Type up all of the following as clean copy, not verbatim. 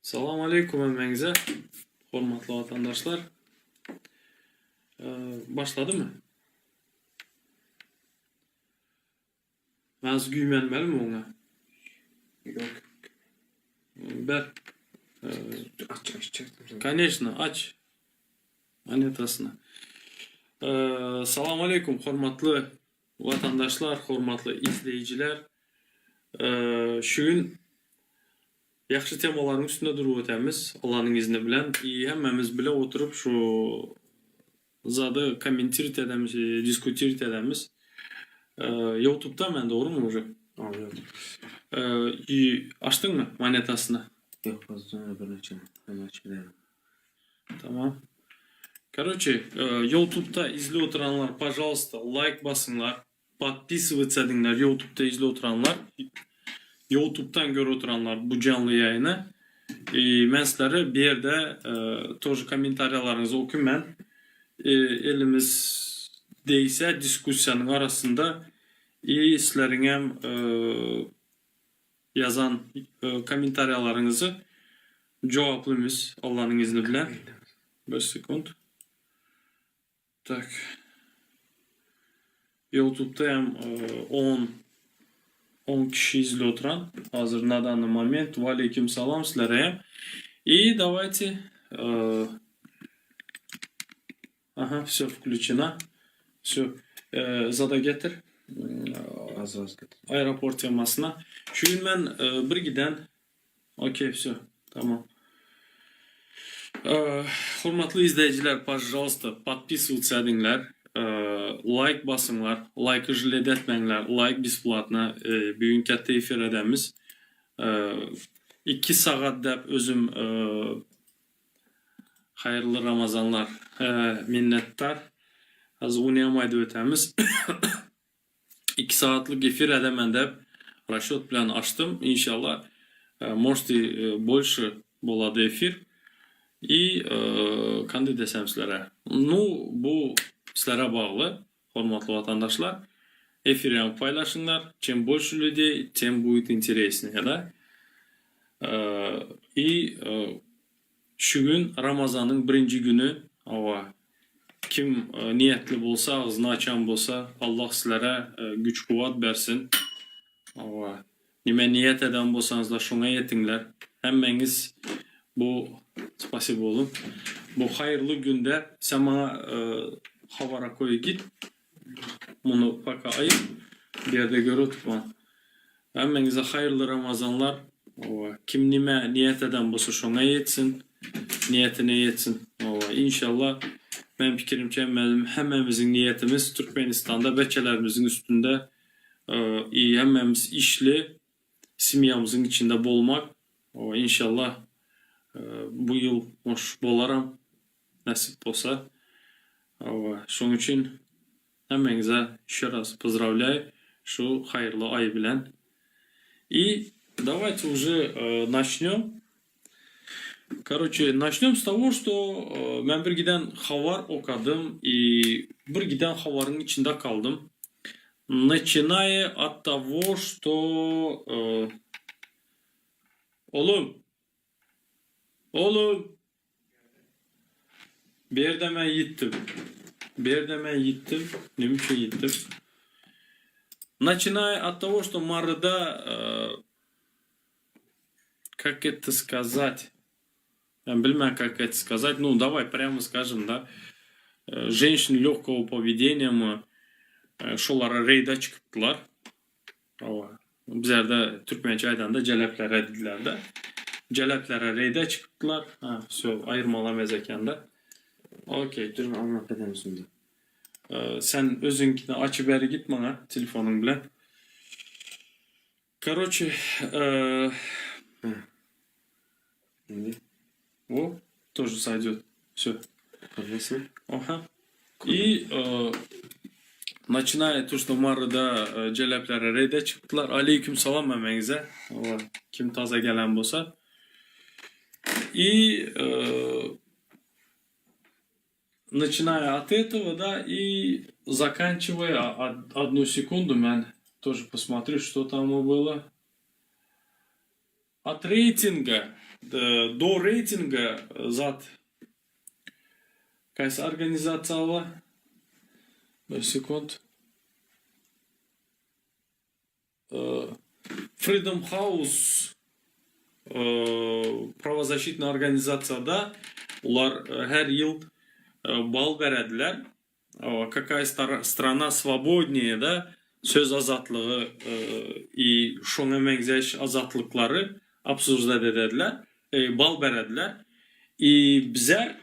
Salam aleýkum hemmäňize, hormatly watandaşlar. Başladymy? Az güýmenmelimi oňa? Ýok. Ber. Aç aç. Конечно, aç. Monetasyny. Salam aleýkum, hormatly watandaşlar, hormatly izleýjiler. Şu gün Ýagşy temalaryň üstünde durup ötämiz Allanyň izni bilen i hemmämiz bile oturyp şu zady kommentirt edemiz i diskutirt edemiz. Youtubda men dogrymy uje? Hawa youtubda. I açdyňmy monetasyny? Ýok hozir bir neçe men açyp bilerin. Tamam. Karoçe youtubda izli oturanlar pažalsta laýk basyňlar. Podpisywatsya ediňler youtubda izli oturanlar youtubdan görüp oturanlar bu janly ýaýyny i men sizlere bir ýerde тоже kommentariýalaryňyzy okyman elimiz degse diskussiýanyň arasynda i sizleriňem ýazan kommentariýalaryňyzy jogaplymyz Allanyň izni bilen bir sekunt. Tak. Youtubda hem 10 10 kişi izli oturan hazır na danny moment. Waleýkim salam sizlere hem. И давайте Aha, все включено. Все. Zada getir. Az az getir. Aeroport temasyna. Şu gün men bir giden Okey vsё tamam. Hormatly izleýjiler pažalsta podpisywatsa ediňler laýk basyňlar laýky žlet etmäňler laýk besplatno bu gün kätde efir edemiz iki sagat däp özüm haýyrly ramazanlar minnetdar hazir onyam aýdyp ötämiz. Iki sagatlyk efir edemen dep raşot bilen açdym inşallah может и больше bolady efir i kandy desem sizlere nu bu sizlere bagly hormatly watandaşlar efirem paýlaşyňlar çem больше людей tem будет interesnее da i Şu gün Ramazanyň birinji güni, hawa, kim niýetli bolsa, agzyny açan bolsa, Allah sizlere güç-kuwwat bersin. Hawa, nime niýet eden bolsaňyzlar, şoňa ýetiňler. Hemmeňiz bu, spasibo oglum, bu haýyrly günde sen maňa habara koý git, muny poka aýyr, bu ýerde görüp oturman. Hemmeňize haýyrly Ramazanlar. Hawa, kim nime niýet eden bolsa şoňa ýetsin. Niýetine ýetsin. Hawa, inşallah meň pikirimçe hemmämiziň niýetimiz Türkmenistanda beçelerimiziň üstünde i hemmämiz işli semýamyzyň içinde bolmak. Hawa, inşallah bu ýyl hoş bolaram nesip bolsa. Hawa, şoň üçin Hemmäňize еще раз pozdrawlýaý şu haýyrly aý bilen. I dawayte уже naçnýom. Karoçe naçnýom s togo şto men bir giden habar okadym i bir giden habaryň içinde kaldym. Naçinaýa ot togo şto Oğlum Oğlum Berde men ýitdim. Berde men ýitdim. Neme üçin ýitdim? Начиная от того, что Maryda как это сказать? Men bilmän как это сказать. Ну, давай прямо скажем, да. Женщин легкого поведения мы şolara reýde çykypdylar. Hawa. Bizlerde türkmençe aýdanda jeleplere diýdiler-de. Jeleplere reýde çykypdylar. Ha, wsё, aýyrmalam ezekende. Okey. Dur aňlap edemiz indi. Sen özüňkini açyberi git maňa telefonyň bilen. Karoçe, Indi. O, тоже saýdýot. Wsё. Görýäsiň? Aha. I начиная то, что Maryda jeleplere reýde çykypdylar. Aleýkum salam hemmäňize. Hawa, kim taze gelen bolsa. I начиная от этого, да, и заканчивая, одну секунду, men тоже посмотрю, что там было. От рейтинга. Do reýtinga zat kaýsy organizasiýa bar? Bir sekund. Freedom House prawozasitnyý organizasiýada olar her ýyl bal berediler. Kakaý strana swobodnее da söz azatlygy i şoňa meňzeş azatlyklary obsujdat edediler, bal berediler. I bizler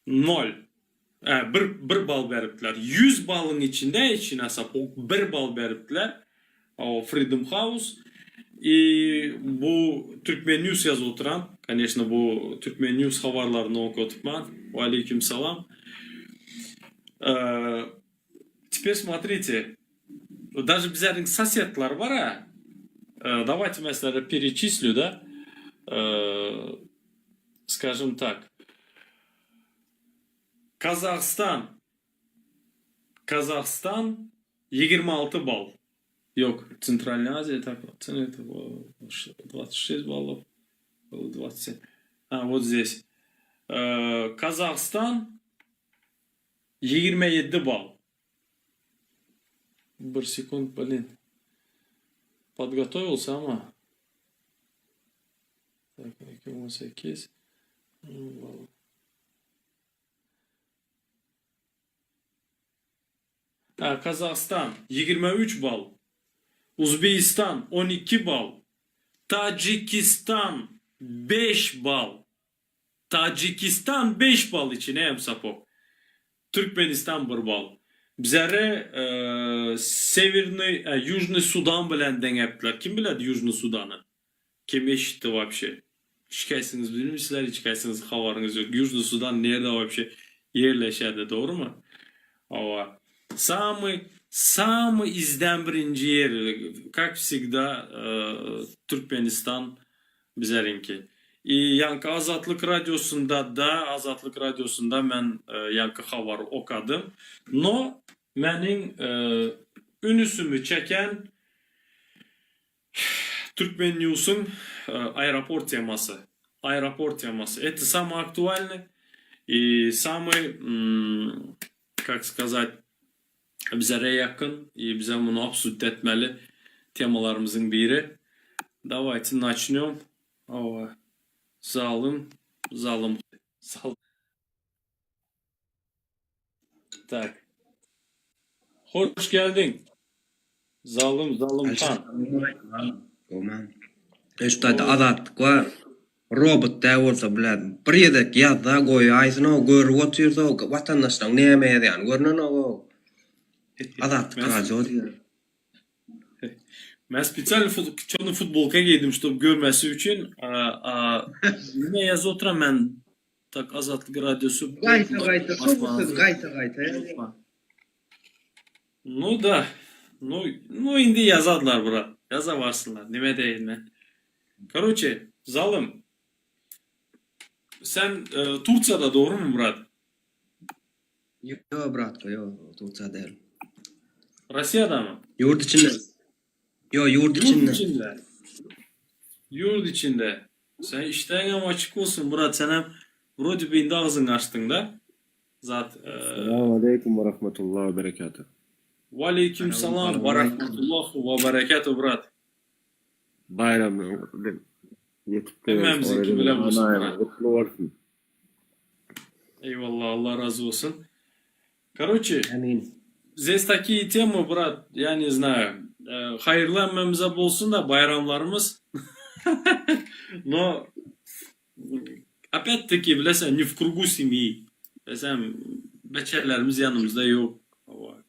nol, bir, bir bal beripdiler. 100 balyň içinde içine sapok bir bal beripdiler. Freedom House i bu Türkmen News ýazyp oturan, koneçno bu Türkmen News habarlaryny okatypman. Waleýkim salam. Teper smotrite, daže bizleriň sosedlary bar a, dawayte men sizlere pereçislю da, skažem tak, Kazahstan, Kazahstan 26 bal, ýok, Tsentralnyý Aziýa tak, 26 ballov, 27, a wot zdes, Kazahstan 27 bal. Bir sekund, blin. Podgotovilsa ama. Tak, 2018. Bal. Ha, Kazahstan 23 bal. Uzbekistan 12 bal. Tacikistan 5 bal. Tacikistan 5 bal içine hem sapok. Türkmenistan 1 bal. Bizleri Severnyý, Ýužnyý Sudan bilen deňäpdiler. Kim biledi Ýužnyý Sudany? Kim eşitdi wapşe? Hiç kaýsyňyz bilmeýsizler, hiç kaýsyňyzyň habaryňyz ýok. Ýužnyý Sudan nirde wapşe ýerleşýärdi, dogrymy? Hawa. Samyý, samyý izden birinji ýer, kak wsegda, Türkmenistan Bizleriňki. I ýaňky Azatlyk radiosynda da, Azatlyk radiosynda men ýaňky habary okadym. No, meniň ünüsimi çeken Türkmen Newsiň aeroport temasy. Aeroport temasy. Eto samyý aktualnyý i samyý, kak skazat, Bizlere ýakyn i bizem muny obsudit etmeli temalarymyzyň biri. Dawayte naçnýom. Hawa. Zalym, zalym, zal. Tak. Hoş geldiň. Zalym, zalym han. Goman. Eşitdi azatlyk bar. Robot däl bolsa bilen bir gezek ýazda goýaýsyn-ow görüp otyrsa watandaşlaň näme ýazýany görnenok-ow. Azatlyk radio diýýär. Men spesialno çorny futbolka geýdim ştob görmesi üçin nime ýazyp oturan men tak Azatlyk radiosy Gaýta gaýta şo bir söz gaýta gaýta ýazýar. Nu da nu nu indi ýazarlar brat ýaza barsynlar nime deýin men. Karoçe zalym sen Tursiýada dogrymy brat? Ýo bratka ýo Tursiýa däl. Rossiýadamy? Ýurt içinde. Ýo ýurt içinde. Ýurt içinde. Ýurt içinde. Sen işdäňem açyk bolsun brat senem wrode by indi agzyňy açdyňda. Zat. Salam aleýkum we rahmetullah we berekatuh. Waleýkim salam we rahmetullah we berekatuh brat. Baýramyňyz bilen ýetip gelen Hemmämiziňki bilen bolsun brat. Gutly bolsun. Eýwallah Allah razy bolsun. Karoçe Amin. Zes takiye temy brat ya ne znayu haýyrly hemmämize bolsun da baýramlarymyz no opýat taki bilesen ne w krugu semýi bilesen beçerlerimiz ýanymyzda ýok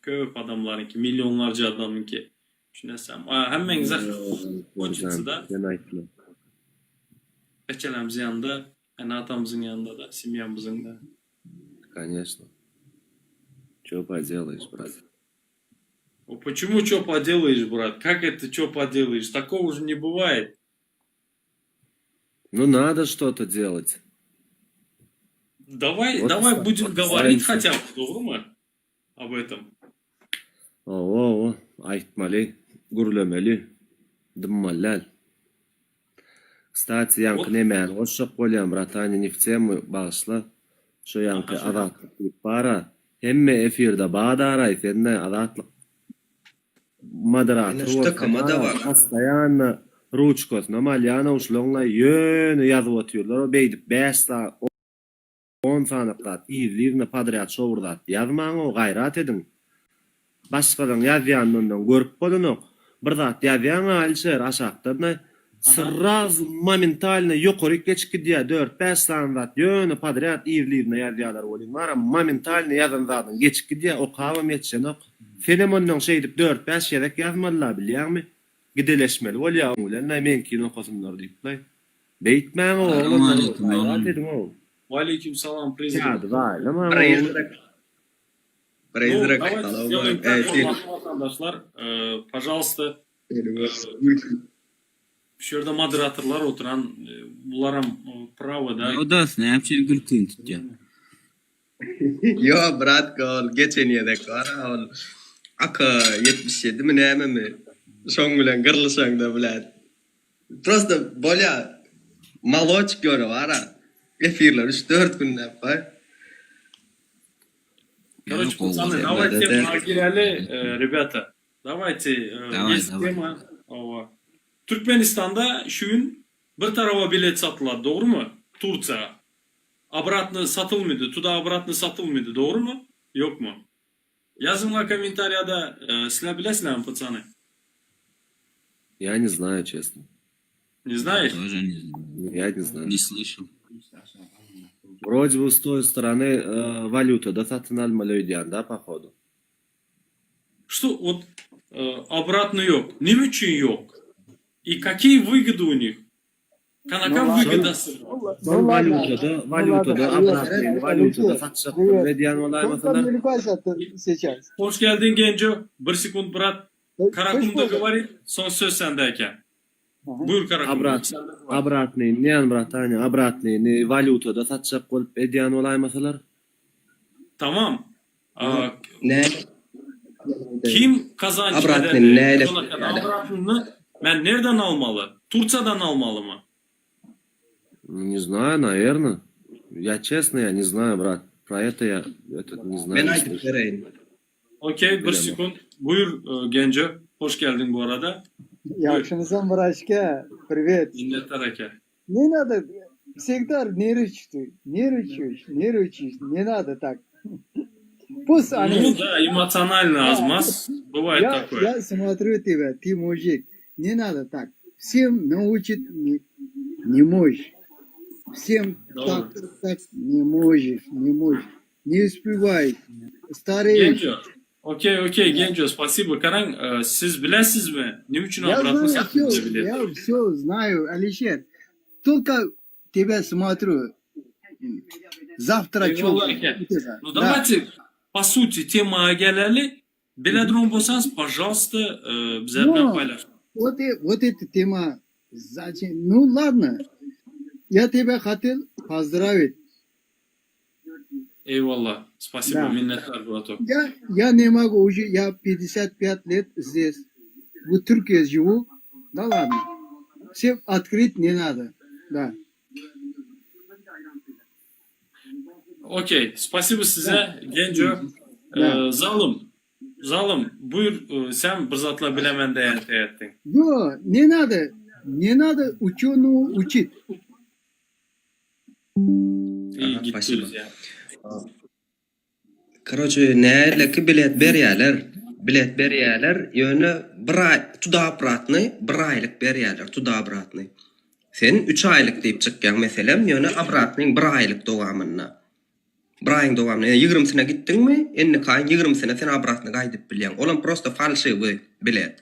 köp adamlaryňky millionlarca adamyňky Düşünesem. A hemmeňize hoçitsi-da. Sen aýtma. Beçelerimiz ýanynda, ene-atamyzyň ýanynda-da, semýamyzyň-da. Koneçno. Ço podelaiş, brat. O počemu ço podelaiş, brat? Kak eto ço podelaiş? Takogo že ne bywaet. Nu nado şto-to delat. Daway, daway budem goworit hatýa by, dogrymy? Ob etom. Hawa, hawa, aýtmaly, gürlemeli, dymmaly däl. Kstati ýaňky nemäni goşjak bolýan bratany ne w temu bagyşla şo ýaňky azatlyk diýip bara hemme efirde badaraý sende azatlyk moderator Ine şu bolsa TKM-da bara bar. postoýanno ruçkasynam alýanow şulaňlaý ýöne ýazyp otyrlar o beýdip 5 sa On sanak zat yzly-yzyna podrýad şo bir zat ýazmaň-ow gaýrat ediň. Başgalaň ýazýanyny ondan görüp bolanok. Bir zat ýazýaň-a Alişer aşakdan-da srazu momentalno ýokaryk geçip gidýär dört-bäş sany zat ýöne podrýad yzly-yzyna ýazýalar welin bara momentalno ýazan zadyň geçip gidýär okabam ýetişenok. Senem ondan şeýdip dört-bäş gezek ýazmaly-la bilýäňmi? Gideleşmeli bolýar oň bilen-le meňkini okasynlar diýip-le. Beýtmäň ow oglanlar Salam gaýrat ediň ow. Waleýkim salam prezident. Ýady zaýalamaň ow. Prizrak. Ну, Prizrak. давайте Salam сделаем aleyküm. так, Ey, sen. hormatly watandaşlar, pažalsta, şu ýerde moderatorlar oturan, bularam prawo da. Odas näme üçin gülküni tutýar? Yo brat ol geçen ýedek bar ol AK 77 mi nämemi şoň bilen gyrlyşaňda bilen prosto bolýa maloçik ýöne bara efirler 3-4 günläp bar. Короче, Ýöne gowy пацаны, zähmet. давайте Да-да. gireli, ребята. Давайте, Давай, есть давай. tema. Owa. Türkmenistanda şu gün bir taraba bilet satylar, dogrumy? Tursiýa. Obratno satylmydy, tuda obratno satylmydy, dogrumy? Ýokmy? Ýazyňlar kommentariýada, sizler bilesiňizmi, пацаны? Я не знаю, честно. Не знаешь? Тоже не знаю. Я не знаю. Не слышал. Вроде бы с той стороны э, валюта да satyn almaly öýdýän da походу. Что вот обратно ýok? Näme üçin ýok? И какие выгоды у них? Kanaka Ну, ладно. выгодasy? Şol Ну ладно. walýutada, Ну walýutada ладно. obratnyny Привет. walýutada Алексей, satjak привет. edýän Что там bolaýmasalar. увлекаешься сейчас? Hoş geldin Genco. Bir sekund brat. Karakum da Hoş bulduk. говорит, son söz sende eken. Aha. Buyur Karakum. Obrat, obratnyny näme bratany, obratnyny walýutada satjak bolup edýän bolaýmasalar. Tamam. Aa, Ne? kim kazanç Obratnyny ederdi? näle? Şona kadar Obratnyny ben nereden almalı? Turciyadan almalı mı? Не знаю, наверное. Я честно, я не знаю, брат. Про это я этот, не знаю. Men не aýdyp слышал. bereýin. Okey bir Bilemem. sekund. Buyur e, Genco. Hoş geldin bu arada. Yakşınızdan братишка, привет. Minnettar eke. Не надо, всегда нервничать, нервничаешь, нервничаешь, не надо так. Пусть Ну они... да, эмоционально азмаз. Бывает Я, такое. я смотрю тебя, ты мужик, не надо так. Всем научить не, не можешь. Всем Добро. так, так не можешь, не можешь. Не успевай. Стареешь. Genco. Okey okey Genco спасибо. Karan e, siz bilesizmi? Ne için Я obratno знаю все, satıldı bilet? я все знаю, Алишер. Только тебя смотрю. Завтра что? Eyvallah eke. Ну давайте по сути temaya geleli. Biledron bolsanız пожалуйста e, bize No. paylaş. Вот, и, вот эта тема. Зачем? Ну ладно. Я тебя хотел поздравить. Eyvallah. Спасибо. Да. Minnettar браток. Я, я не могу уже, я 55 лет здесь. В Турции живу. Да ладно. Всем открыть не надо. Да. Okey. Спасибо size Genco. Да. E, zalım. Zalım buyur e, sen bir zatla bilemen de ettin. Но не надо, не надо ученого учить. İyi Aha, gitti спасибо. ya. Короче, nädileki bilet berýärler. Bilet berýärler. Ýöne bir aý tuda obratny, bir aýlyk berýärler tuda obratny. Sen 3 aýlyk diýip çykýaň meselem, ýöne obratnyň bir aýlyk dowamynda. Bir aýyň dowamynda, ýani 20-sine gitdiňmi, indi kaýyň 20-sine sen obratny gaýdyp bilýäň. Olam prosto falşiwy bilet.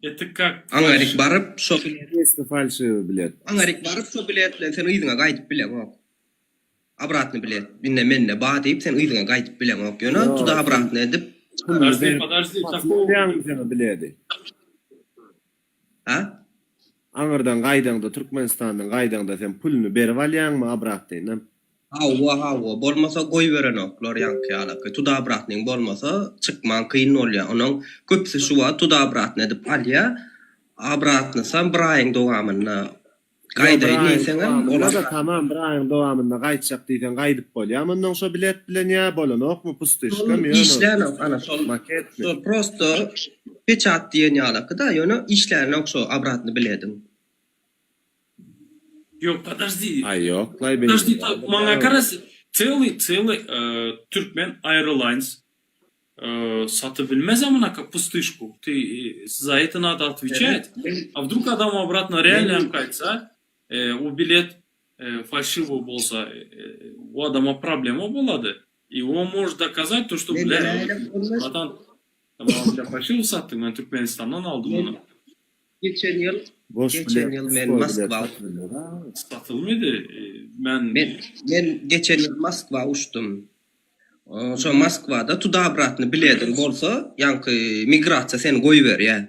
Это как? Aňarik baryp şo bilet, Есть фальшивый билет. aňarik baryp şo bilet bilen sen yzyňa gaýdyp bileňok. Obratny bilet, binne menne ba diýip sen yzyňa gaýdyp bileňok. Ýöne Ýo, tuda sen- obratny edip, Подожди, подожди. Такого... Bilýäňmi sen o bileti? ha? Aňyrdan gaýdaňda Türkmenistandan gaýdaňda sen puluny berip alýaňmy obratnyny? Hawa, hawa, bolmasa goýberenoklar ýaňky ýalaky. Tuda obratnyň bolmasa çykman kyn bolýar. Onuň köpüsi şu wagt tuda obratny edip alýar. Obratnysam bir aýyň dowamynda Ýa bir gaýdaýyn aýyň diýseňem dowamynda bolar. da tamam bir aýyň dowamynda gaýtjak diýseň gaýdyp bolýamy onnoň şo bilet bilen ýa bolanokmy pustişkamy Şol ýöne işlänok ana şol maketmi. şol prosto peçat diýen ýalaky-da ýöne işlänok şo obratny bilediň. Ýok podожди. Aý ýoklaý Podожди beýle ta däldir maňa ýa. gara celый celый Türkmen Airlines saty bilmez amynaka pustyşku ty za это nado otwečat a wdruk adam obratno realno hem gaýtsa o bilet falşiwy bolsa o adama problema bolady i on может dokazat to što blä bratan maňa falşiwy satdyň men Türkmenistandan aldym muny. Geçen ýyl Boş geçen bilet ýyl men pustoý bilet Moskwa satylmaz a. Satylmady men. Men men geçen ýyl Moskwa uçdum. Şo Moskwada tuda-obratny bilediň bolsa, ýaňky migrasiýa seni goýberýär.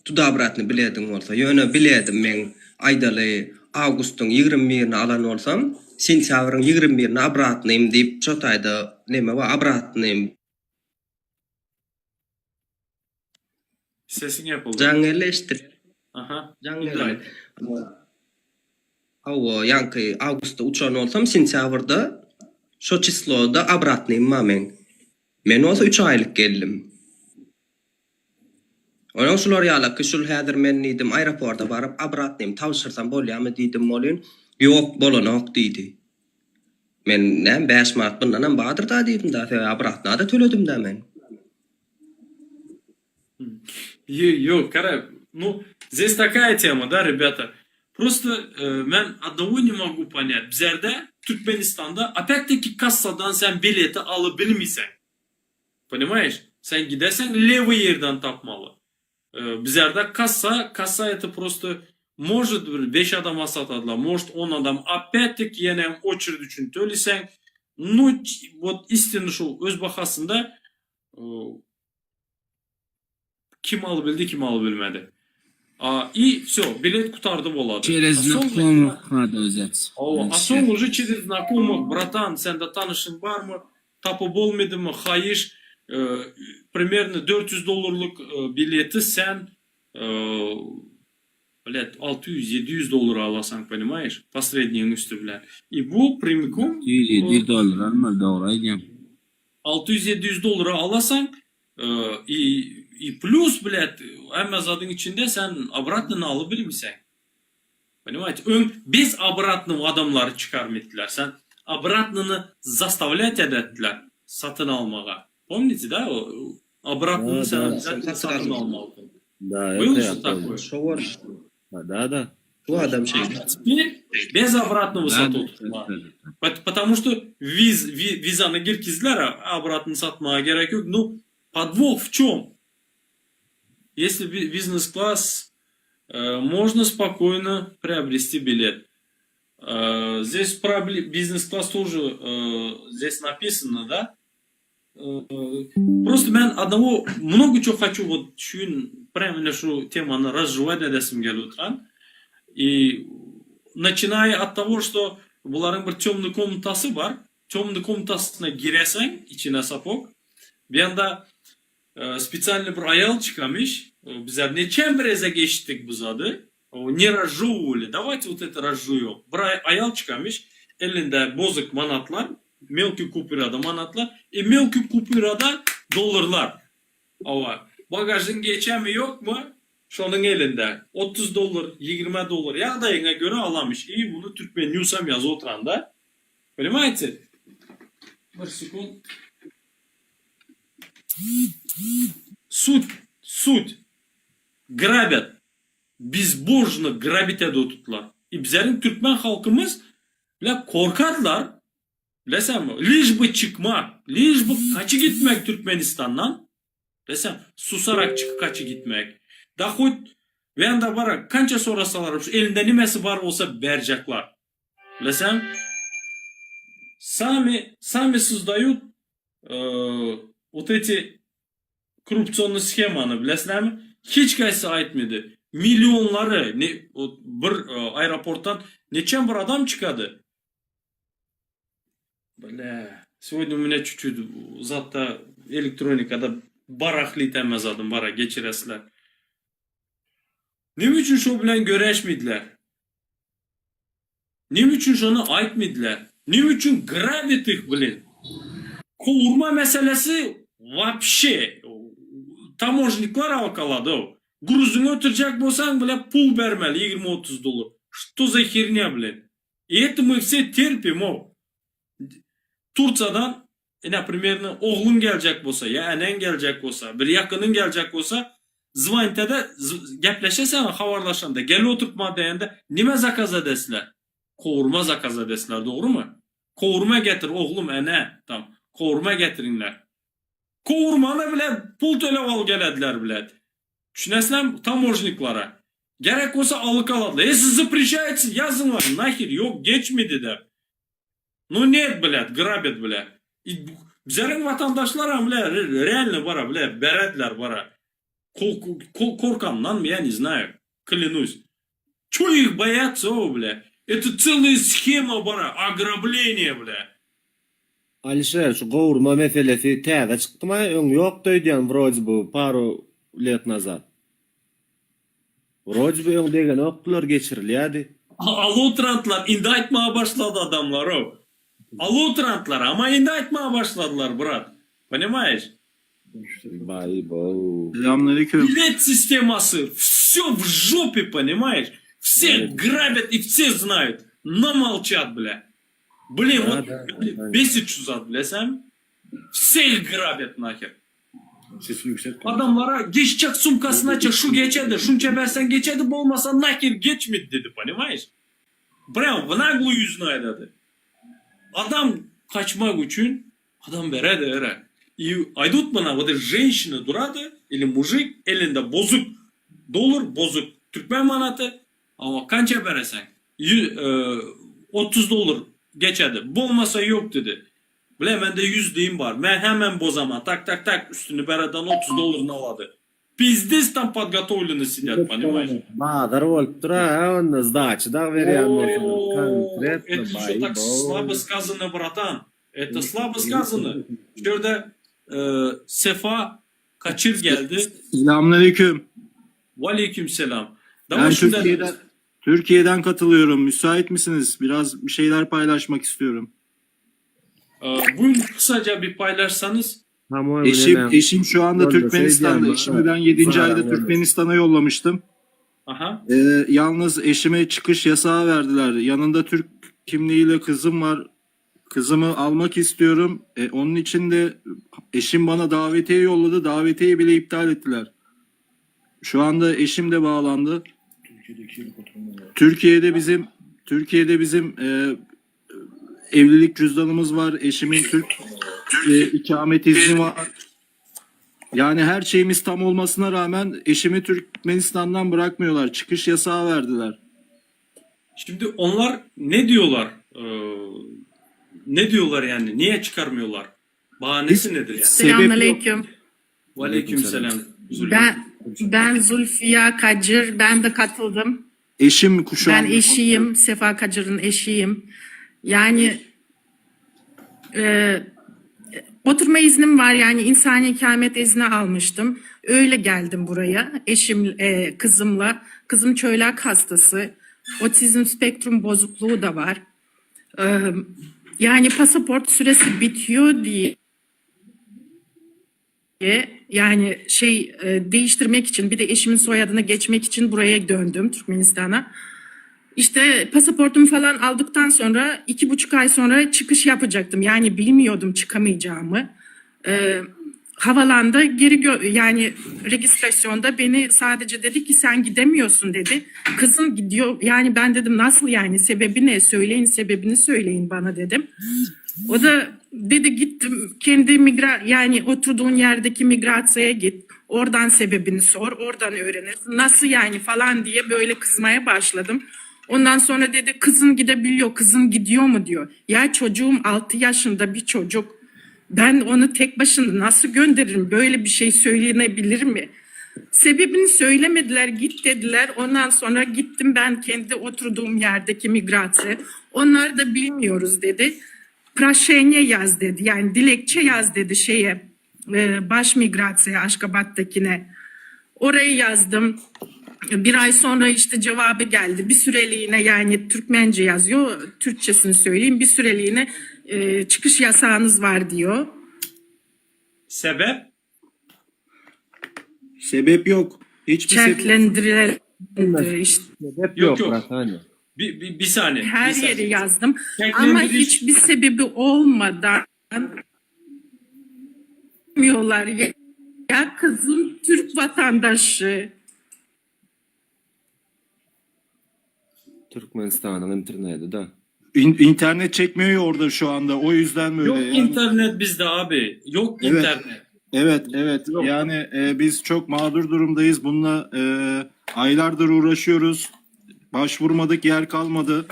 Tuda-obratny bilediň bolsa. Ýöne biledim meň aýdaly awgustyň 21-ini alan bolsam, sentýabryň 21-ini obratnym diýip şo taýda neme bar obratnym. Sesiň ýapyldy. Jaň geldi eşitdir. Aha. Jaň Indi geldi. aýt. Hawa, ýaňky awgustda uçan bolsam, sentýabrda şo çisloda obratnym bar meň. Men bolsa üç aýlyk geldim. Onuň şular ýalaky şul häzir men diýdim aeroporta baryp obratnym tabşyrsam bolýamy diýdim welin, ýok bolanok diýdi. Men näme 5 manat bundanam bardyr-da diýdim-da, sebäbi obratna-da töledim-dä men. Ýok, gara, nu, здесь такая tema, da, ребята. Просто men одного не могу понять. Bizerde Türkmenistanda опять-таки kassadan sen bileti alybilmeýseň. Понимаешь? Sen giderseň lewy ýerden tapmaly. Bizerde kassa, kassa это просто может bir 5 adama satadylar, может 10 adam. Опять-таки ýene hem oçered üçin töleseň. Nu, вот истинно şu öz bahasynda kim alybildi, kim alybilmedi. A, i всё, bilet gutardy bolady. Через A soň знакомых надо взять. Hawa, a soň уже через знакомых, bratan, sende tanyşyň barmy, tapyp bolmadymy, haýyş, примерно 400 dollarlyk bileti sen, blät, 600-700 dollara alasaň, понимаешь, posrednigiň üsti bilen. I bu prямиком 700 dollar almaly, dogry aýdýaň. 600-700 dollara alasaň, i i plus, blät, hemme zadyň içinde sen obratnyny alybilmeseň. Понимаете? Öň bez obratnyny adamlary çykarmytdylar. Sen obratnyny zastavlять edetdiler satyn almaga. Pomните, да? Obratnyny Да, sen да. обязательно satyn almalydyň. Да, Было это же я такое? помню. Şo bor. Да, да. Şu adam şeýle. А теперь без обратного Да, satyp да, да. Потому что viz, vizany girkizdiler, a obratny satmaga gerek ýok. Ну, подвох в чем? Если бизнес-класс, можно спокойно приобрести билет. Здесь про бизнес-класс тоже здесь написано, да? Просто men одного много чего хочу вот şu gün прямо şu temany разжевать edesim gelip oturan. И начиная от того, что bularyň bir темный комнатасy bar. Темный комнатаsyna gireseň, içine сапог. Bir ýanda специально bir aýal çykamyş. Bizler neçen bir eze geçdik bu zady. Не разжевывали. Давайте вот это разжуем. Bir aýal çykamyş. Elinde bozuk manatlar, мелкий kupürada manatlar, e мелкий kupürada dollarlar. Hawa. Bagažyň geçemi ýokmy? Şonuň elinde 30 dollar, 20 dollar ýagdaýyňa görä alamyş. I bunu Türkmen Newsam ýazyp oturanda. Понимаете? Bir sekund. Суть, суть. Грабят. Безбожно грабить edip oturdylar. I bizleriň türkmen halkymyz bile korkarlar. Bilesenmi? Лишь бы çykmak, лишь бы kaçy gitmek Türkmenistandan. Bilesen, susarak çykyp kaçy gitmek. Da хоть Wenda bara kança sorasalar, şu elinde nimesi bar bolsa berjekler. Bilesen? Sami, sami создают вот эти korrupsionny shemany bilesizlermi? Hiç haýsy aýtmady. Millionlary ne, bir aeroportdan neçen bir adam çykady. Бля, сегодня у меня чуть-чуть zatda elektronikada barahlit hemme zadym bara geçiresizler. Neme üçin şo bilen göreşmediler? Neme üçin şony aýtmadylar? Neme üçin grabit ih blin? Kowurma meselesi wapşe tamožniklar alkalady. Gruzyňy ötürjek bolsaň bile pul bermeli 20-30 dollar. Što za hernya blin? I eto my vse terpim ow. Tursiýadan ine primerno ogluň geljek bolsa ýa eneň geljek bolsa bir ýakynyň geljek bolsa zwanitede gepleşeseň habarlaşanda gel oturtma diýende nime zakaz edesler kowurma zakaz edesler dogrymy kowurma getir oglum ene tam kowurma getiriňler kowurmany bile pul tölep al gelediler bile düşünesizlermi tamožniklara gerek bolsa alyk aladylar e siz zapreşaýetse ýazyňlar naher ýok geçmedi dep Nu net blät grabit blä. Bizleriň watandaşlaram blä realno bara blä berediler bara. Korkandanmy ya ne znayu. Klянусь. Ço их boýatsa o blä. Это целая sхема bara ograblение blä. Alişer şu gowurma meselesi täze çykdymaý öň ýokdy öýdýän wrode bu paru let nazad. Wrode bu öň degenokdylar geçirilýädi. Alutrantlar indi aýtmaga başlady adamlar-ow. Alutrantlar ama indi aýtmaga başladylar brat. Ponimaýeş? Baý bow. Selamünaleyküm. Bilet sistemasy vsё v žopе ponimaýeş? Vseh grabят i vse znaýut. No molçat blä. Blin Da wot da. besit şu zat bilesämi? Vseh grabят naher. Sesini yükselt. Adamlara geçjek sumkasynaça şu geçedi, şunça berseň geçedi, bolmasa naher geçmedi dedi, ponimaýeş? Prýam w nagluýu ýüzüne aýdady. Adam kaçmak üçin adam beredi ere. I aýdyp mana wot ženşina durady ili mujik elinde bozuk dollar, bozuk türkmen manaty, Awa, kança bereseň? 30 dollar geçedi. Bolmasa ýok dedi. Bile mende 100 diýim bar. Men hemem bozaman. Tak tak tak üstüni beredan 30 dollaryny alady. Pizdec tam podgotowleny sidýat, ponimaýeş? Bazar bolupdyr ha onda sdaçy dagy berýän bolsalar Ooo, konkretno это ýeşo baý tak slabo bow. skazano bratan. Это slabo skazano. Şu ýerde Sefa Kaçir geldi. Selamünaleyküm. Waleýkim selam. Ben Dawa şunda Türkiye'den Türkiye'den katılıyorum. Müsait misiniz? Biraz bir şeyler paylaşmak istiyorum. Buyurun kısaca bir paylaşsanız. Tam Eşim eşim şu anda Yolda Türkmenistan'da. söýýän Eşimi bara. ben 7. Zarar ayda olmaz. Türkmenistan'a yollamıştım. Aha. Ee, yalnız eşime çıkış yasağı verdiler. Yanında Türk kimliğiyle kızım var. Kızımı almak istiyorum. E, onun için de eşim bana davetiye yolladı. Davetiyeyi bile iptal ettiler. Şu anda eşim de bağlandı. Türkiye'de bizim Türkiye'de bizim e, evlilik cüzdanımız var. Eşimin Türk e, ikamet izni var. Yani her şeyimiz tam olmasına rağmen eşimi Türkmenistan'dan bırakmıyorlar. Çıkış yasağı verdiler. Şimdi onlar ne diyorlar? Ee, ne diyorlar yani? Niye çıkarmıyorlar? Bahanesi nedir yani? Sebep yok. Selamünaleyküm. Aleyküm selam. Zülfü. Ben ben Zulfiya Kacır. Ben de katıldım. Eşim şu Ben an eşiyim. Sefa Kacır'ın eşiyim. Yani e, oturma iznim var. Yani insani ikamet izni almıştım. Öyle geldim buraya. Eşim, e, kızımla. Kızım çölyak hastası. Otizm spektrum bozukluğu da var. E, yani pasaport süresi bitiyor diye yani şey e, değiştirmek için bir de eşimin soyadına geçmek için buraya döndüm Türkmenistan'a. İşte pasaportumu falan aldıktan sonra 2,5 ay sonra çıkış yapacaktım. Yani bilmiyordum çıkamayacağımı. Ee, havalanda geri gö- yani registrasyonda beni sadece dedi ki sen gidemiyorsun dedi. Kızım gidiyor yani ben dedim nasıl yani sebebi ne söyleyin sebebini söyleyin bana dedim. O da dedi gittim kendi migra yani oturduğun yerdeki migrasyaya git. Oradan sebebini sor, oradan öğrenirsin. Nasıl yani falan diye böyle kızmaya başladım. Ondan sonra dedi kızın gidebiliyor, kızın gidiyor mu diyor. Ya çocuğum 6 yaşında bir çocuk. Ben onu tek başına nasıl gönderirim? Böyle bir şey söylenebilir mi? Sebebini söylemediler, git dediler. Ondan sonra gittim ben kendi oturduğum yerdeki migrasyon. Onlar da bilmiyoruz dedi. Praşenye yaz dedi. Yani dilekçe yaz dedi şeye. e, Baş migrasiyaya Aşkabat'takine. Orayı yazdım. Bir ay sonra işte cevabı geldi. Bir süreliğine yani Türkmence yazıyor. Türkçesini söyleyeyim. Bir süreliğine e, çıkış yasağınız var diyor. Sebep? Sebep yok. Hiçbir sebep Şertlendirildi işte. Sebep Yok, yok, yok. Ratani. Bir, bir, bir saniye. Her bir saniye. yeri yazdım. Ama Şertlendiriş- hiçbir sebebi olmadan diyorlar ya, ya kızım Türk vatandaşı. Türkmenistanyň interneti da. İn- internet çekmiyor ya orada şu anda. O yüzden böyle. Yok yani. internet bizde abi. Yok Evet. internet. Evet, evet. Yok. Yani e, biz çok mağdur durumdayız. Bununla e, aylardır uğraşıyoruz. Başvurmadık yer kalmadı.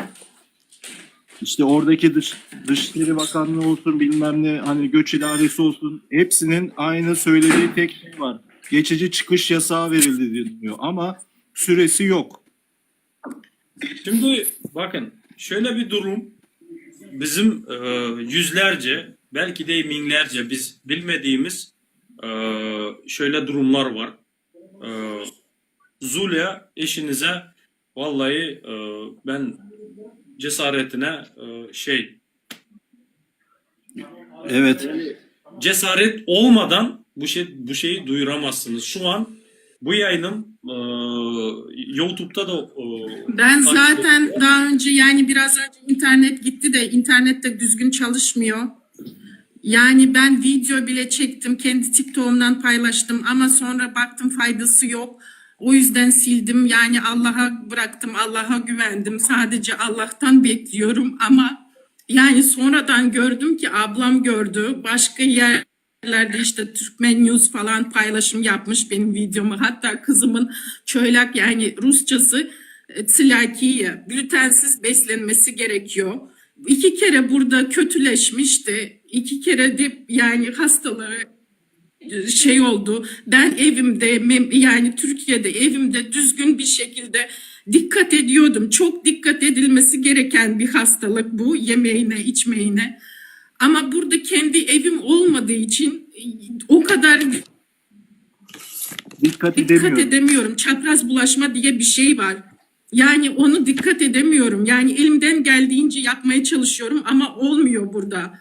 İşte oradaki dış, Dışişleri Bakanlığı olsun bilmem ne hani göç idaresi olsun hepsinin aynı söylediği tek şey var. Geçici çıkış yasağı verildi diyor ama süresi yok. Şimdi bakın şöyle bir durum bizim e, yüzlerce belki de binlerce biz bilmediğimiz e, şöyle durumlar var. E, Zulya eşinize vallahi e, ben cesaretine e, şey Evet. cesaret olmadan bu şey bu şeyi duyuramazsınız. Şu an bu yayınım e, YouTube'da da e, Ben takip zaten daha önce yani biraz önce internet gitti de internette düzgün çalışmıyor. Yani ben video bile çektim, kendi TikTok'umdan paylaştım ama sonra baktım faydası yok. O yüzden sildim. Yani Allah'a bıraktım, Allah'a güvendim. Sadece Allah'tan bekliyorum ama yani sonradan gördüm ki ablam gördü. Başka yerlerde işte Türkmen News falan paylaşım yapmış benim videomu. Hatta kızımın çöylak yani Rusçası e, tselakiye, glutensiz beslenmesi gerekiyor. İki kere burada kötüleşmişti. İki kere de yani hastalığı e, şey oldu. Ben evimde mem- yani Türkiye'de evimde düzgün bir şekilde dikkat ediyordum. Çok dikkat edilmesi gereken bir hastalık bu yemeğine, içmeğine. Ama burada kendi evim olmadığı için e, o kadar Dikkat dikkat edemiyorum. edemiyorum. Çapraz bulaşma diye bir şey var. Yani onu dikkat edemiyorum. Yani elimden geldiğince yapmaya çalışıyorum ama olmuyor burada.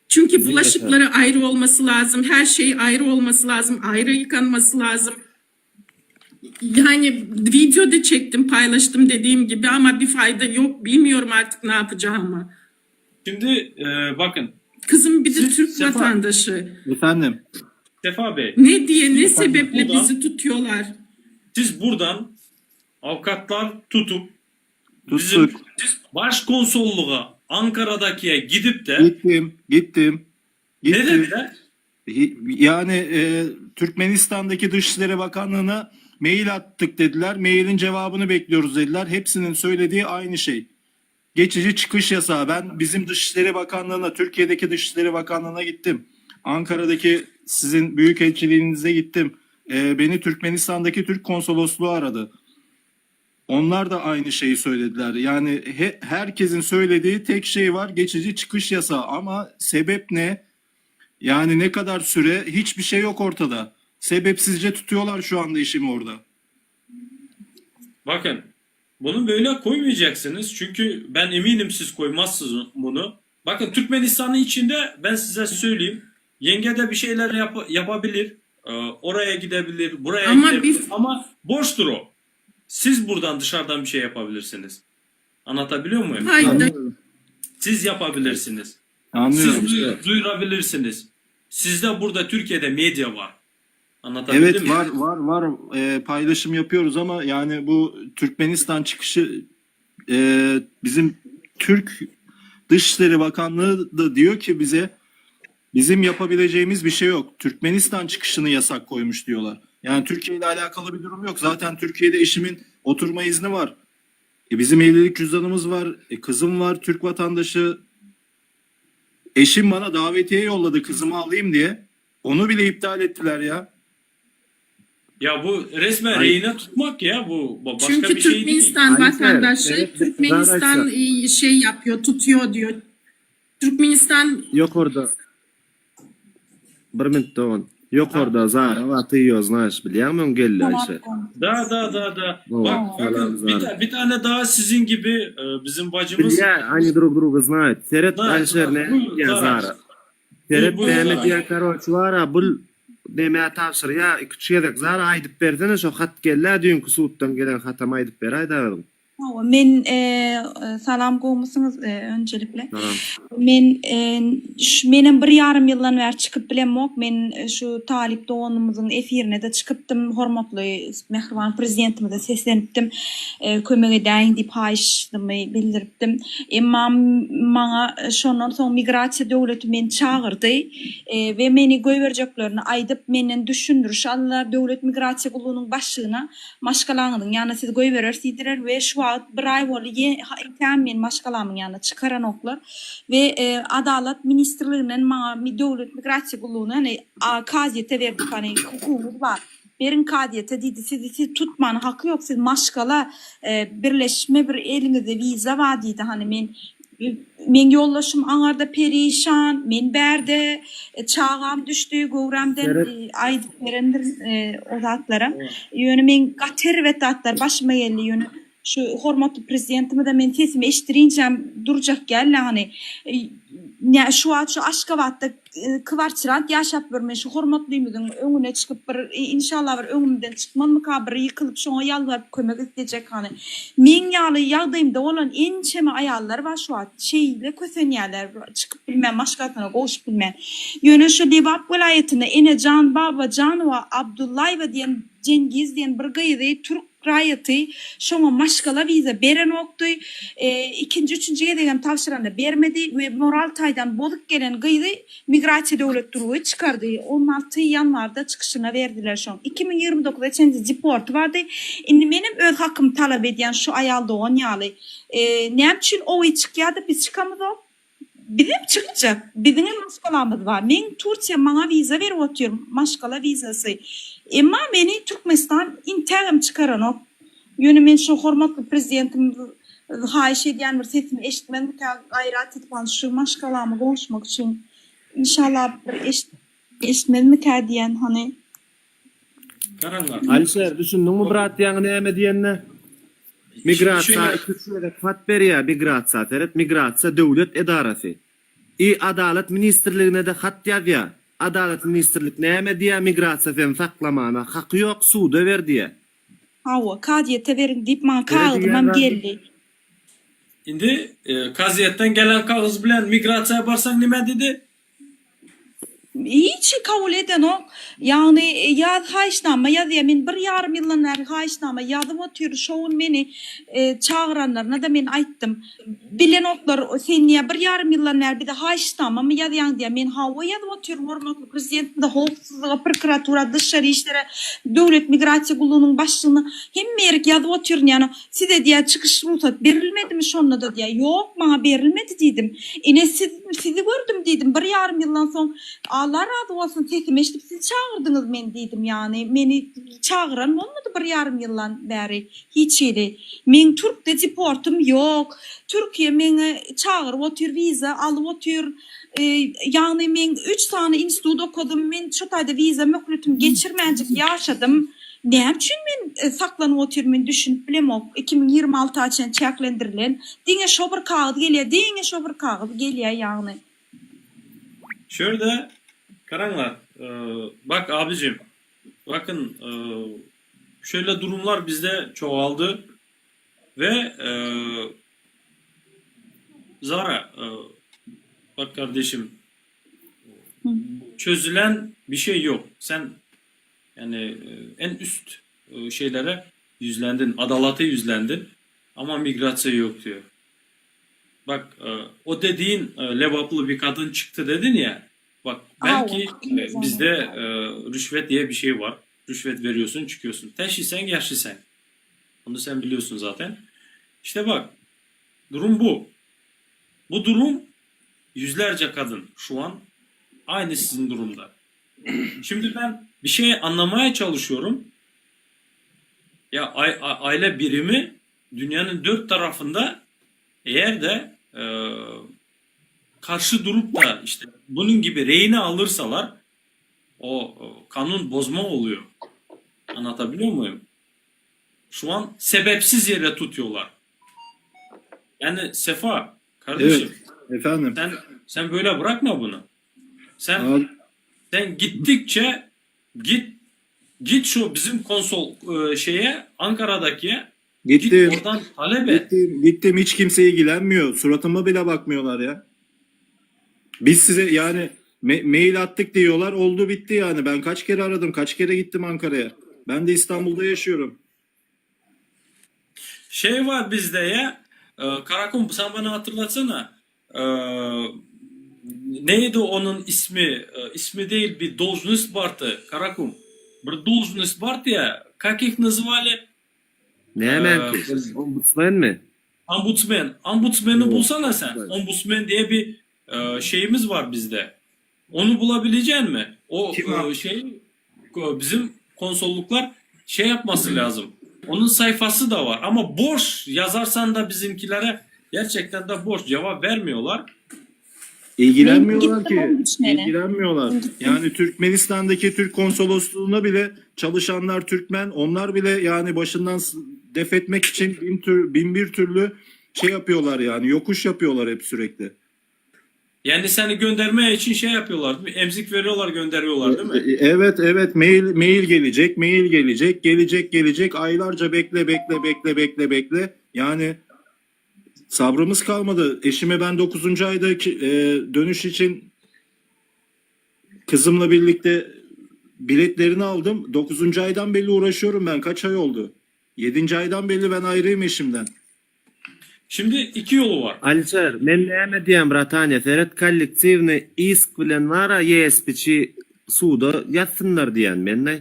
Çünkü bulaşıkları ayrı olması lazım. Her şey ayrı olması lazım. Ayrı yıkanması lazım. Yani video da çektim, paylaştım dediğim gibi ama bir fayda yok. Bilmiyorum artık ne yapacağımı. Şimdi e, bakın Kızım bir de Siz- Türk Sefa- vatandaşı. Efendim. Sefa Bey Ne diye, ne sebeple Buradan- bizi tutuyorlar? siz buradan avukatlar tutup bizim Tuttuk. başkonsolluğa Ankara'dakiye gidip de Gittim, gittim. ne Gittim. dediler? Yani e, Türkmenistan'daki Dışişleri Bakanlığı'na mail attık dediler. Mailin cevabını bekliyoruz dediler. Hepsinin söylediği aynı şey. Geçici çıkış yasağı. Ben bizim Dışişleri Bakanlığı'na, Türkiye'deki Dışişleri Bakanlığı'na gittim. Ankara'daki sizin büyükelçiliğinize gittim. E, beni Türkmenistan'daki Türk konsolosluğu aradı. Onlar da aynı şeyi söylediler. Yani he- herkesin söylediği tek şey var. Geçici çıkış yasağı ama sebep ne? Yani ne kadar süre hiçbir şey yok ortada. Sebepsizce tutuyorlar şu anda işimi orada. Bakın bunu böyle koymayacaksınız. Çünkü ben eminim siz koymazsınız bunu. Bakın Türkmenistan'ın içinde ben size söyleyeyim. Yenge de bir şeyler yap- yapabilir. Ee, oraya gidebilir, buraya Ama gidebilir. biz- Ama boştur o. Siz buradan dışarıdan bir şey yapabilirsiniz. Anlatabiliyor muyum? Fayda Siz yapabilirsiniz. Siz Anlıyorum. duy- duyurabilirsiniz. Sizde burada Türkiye'de medya var. Anlatabildim Evet mi? var var var Ee, paylaşım yapıyoruz ama yani bu Türkmenistan çıkışı e, bizim Türk Dışişleri Bakanlığı da diyor ki bize bizim yapabileceğimiz bir şey yok. Türkmenistan çıkışını yasak koymuş diyorlar. Yani Türkiye ile alakalı bir durum yok. Zaten Türkiye'de eşimin oturma izni var. E, bizim evlilik cüzdanımız var. E, kızım var Türk vatandaşı. Eşim bana davetiye yolladı kızımı alayım diye. Onu bile iptal ettiler ya. Ya bu resmen Ay- rehine tutmak ya bu. Başka Çünkü bir şey değil. Türkmenistan Ayşe, vatandaşı evet, Türkmenistan Ayşe. e, şey yapıyor, tutuyor diyor. Türkmenistan Yok orada. Bir minut dogan. Ýokarda Zara bar, ty ýo znaýyş bilýäňmi oň geldi Aýşe. Da da da da. Hawa, Bak salam bakın bir, Zara. ta- bir tane daha sizin gibi e, bizim bacımız Bilýä, они друг druga znaýt. Seret Da, Aýşer da, näme buyur diýýär Zara. Zara. Seret Buyur, buyur näme Zara. diýýär karoç wara bul nemä tabşyrýa iki-üç gezek Zara aýdyp bersene şo hat geldä düýnki suddan gelen hatam aýdyp beräýdä özüň. Hawa, men salam gowmysyňyz önjelikle. Salam. Men şu menem bir ýarym ýyldan bäri çykyp bilemok. Men şu talyp doganymyzyň efirine-de çykypdym. Hormatly mähriban prezidentimize seslenipdim. Kömek edäýiň diýip haýyşdymy bildiripdim. Emma maňa şondan soň migrasiýa döwleti meni çagyrdy we meni goýberjeklerini aýdyp, menden düşündiriş aldylar. Döwlet migrasiýa gullugynyň başlygyna Maşgalaňyzyň ýanyna sizi goýbereris diýdiler we şu wagt bir aý boldy entägem meni maşgalamyň ýanyna çykaranoklar we Adalat ministrliginden maňa Döwlet migrasiýa gullugyna ýagny kazyýete berdik hany hukugyňyz bar beriň kazyýete diýdi sizi siz tutmana haky ýok siz maşgala birleşme bir eliňizde wiza bar diýdi hany men Meň ýoldaşym aňarda perişan, men bärde, çagam düşdi göwrämden, aýdyp berendir o zatlaram. Ýöne meň gaty erbet zatlar başyma geldi, ýöne şu hormatly prezidentimize men sesimi eşitdirinçäm durjak däl ýagny. Şu wagt şu Aşgabatda kwartirant ýaşap ýörmen, men şu hormatlymyzyň öňüne çykyp bir inşallah bir öňümden çykmazmyka bir ýykylyp şoňa ýalbaryp kömek islejek hany. Meň ýaly ýagdaýymda bolan ençeme aýallar bar şu wagt şeýle kösenýärler çykyp bilmän maşgalasyna gowşup bilmän. Ýöne şu Lebap welaýatynda Enejan Babajanowa Abdullaýewa diýen Jengiz diýen bir gyzy türk raýaty şoňa maşgala wiza berenokdy. Ikinji üçünji gezegem tabşyranda bermedi we moral taýdan bozuk gelen gyzy migrasiýa döwlet durugy çykardy. 16 ýanwarda çykyşyna berdiler şoň. 2029-a çenli deporty bardy. Indi menem öz hakymy talap edýän şu aýal dogan ýaly. Näme üçin oý çykýada biz çykamyzok? Bizem çykjak. Biziňem maşgalamyz bar. Meň Tursiýa maňa wiza berip otyr, maşgala wizasy. Emma meni Türkmenistan intägem çykaranok. Ýöne men şu hormatly prezidentimiz haýyş edýän bir sesimi eşitmezmikä gaýrat edip hany şu maşgalama gowuşmak üçin inşallah bir eşitmezmikä diýen hany. Garaňlar. Alişer düşündiňmi brat ýaňy näme diýenine? Migrasiýa iki-üç gezek hat berýär migrasiýa seret migrasiýa döwlet edarasy. I adalat ministrligine-de hat ýazýar. Adalat ministrlik näme diýýär migrasiýa seni saklamana haky ýok suda ber diýýär. Hawa, kazyýete beriň diýip maňa kagyzymam geldi. Indi kazyýetden gelen kagyz bilen migrasiýa barsaň nime diýdi? Hiç kabul edenok. Ýagny ýaz haýyşnama ýazýar. Men bir ýarym ýyldan bäri haýyşnama ýazyp otyryn. Şo gün meni çagyranlarynda-da men aýtdym. Bilenoklar, sen diýýär, bir ýarym ýyldan bäri bize haýyşnamamy ýazýaň diýýär. Men hawa ýazyp otyryn, hormatly Prezidentimize, howpsuzlyga, prokuratura, daşary işlere, Döwlet migrasiýa gullugynyň başlygyna hemme ýerik ýazyp otyryn. Ýagny Size diýýär, çykyş rugsat berilmedimi şonda-da diýýär. Ýok, maňa berilmedi diýdim. Ine, siz, sizi gördüm diýdim. Bir ýarym ýyldan soň, Alla razy bolsun, sesimi eşidip siz çagyrdyňyz meni diýdim. Ýagny, meni çagyran bolmady bir ýarym ýyldan bäri hiç hili. Meň türkde deportym ýok. Türkiýe meni çagyryp otyr, wiza alyp otyr. Ýagny, meň üç sany institut okadym. Men şo taýda wiza möhletimi geçirmänjik ýaşadym. Näme üçin men saklanyp otyryn men düşünip bilemok. 2026 a çenli çäklendirilen. Diňe şo bir kagyz gelýär, diňe şo bir kagyz gelýär ýagny. Şurada garaňlar bak abicim bakın şöyle durumlar bizde çoğaldı ve Zara bak kardeşim çözülen bir şey yok sen Yani en üst şeylere yüzlendin, adalata yüzlendin ama migrasiya yok diyor. Bak o dediğin Lebaplı bir kadın çıktı dedin ya. Bak belki bizde rüşvet diye bir şey var. Rüşvet veriyorsun çıkıyorsun. Teşhisen gerçisen. Bunu sen biliyorsun zaten. İşte bak durum bu. Bu durum yüzlerce kadın şu an aynı sizin durumda. Şimdi ben bir şey anlamaya çalışıyorum. Ya aile birimi dünyanın dört tarafında eğer de e, karşı durup da işte bunun gibi rehine alırsalar. O e, kanun bozma oluyor. Anlatabiliyor muyum? Şu an sebepsiz yere tutuyorlar. Yani Sefa kardeşim Evet. Efendim. sen sen böyle bırakma bunu. Sen Abi, sen gittikçe git git şu bizim konsol e, şeye Ankara'daki git gittim. oradan talep et. Gittim, gittim hiç kimse ilgilenmiyor. Suratıma bile bakmıyorlar ya. Biz size yani me- mail attık diyorlar. Oldu bitti yani. Ben kaç kere aradım, kaç kere gittim Ankara'ya. Ben de İstanbul'da yaşıyorum. Şey var bizde ya. E, Karakum sen bana hatırlatsana. E, neydi onun ismi? E, ismi değil bir должность vardı. Karakum. Bir должность vardı ya. Как их называли? Näme Ee, ki? Ombudsman mi? Ombudsman. Ombudsman'ı Evet. bulsana sen. Evet. Ombudsman diye bir e, şeyimiz var bizde. Onu bulabilecek mi? O Kim e, abi? şey e, bizim konsolluklar şey yapması lazım. Onun sayfası da var ama boş yazarsan da bizimkilere gerçekten de boş cevap vermiyorlar. İlgilenmiyorlar Ben gittim ki. ombudsmene. İlgilenmiyorlar. Ben gittim. Yani Türkmenistan'daki Türk konsolosluğuna bile çalışanlar Türkmen, onlar bile yani başından s- def etmek için bin, tür, bin bir türlü şey yapıyorlar yani yokuş yapıyorlar hep sürekli. Yani seni göndermeye için şey yapıyorlar değil mi? Emzik veriyorlar gönderiyorlar değil mi? E, Evet evet mail mail gelecek mail gelecek gelecek gelecek aylarca bekle bekle bekle bekle bekle yani sabrımız kalmadı. Eşime ben 9. ayda ki- e, dönüş için kızımla birlikte biletlerini aldım. 9. aydan belli uğraşıyorum ben kaç ay oldu? 7. aydan belli ben ayrıyım eşimden. Şimdi iki yolu var. Alişer, men näme diýem bratanya, seret kollektiwny isk bilen wara YSPÇ suda ýatsynlar diýen men ne?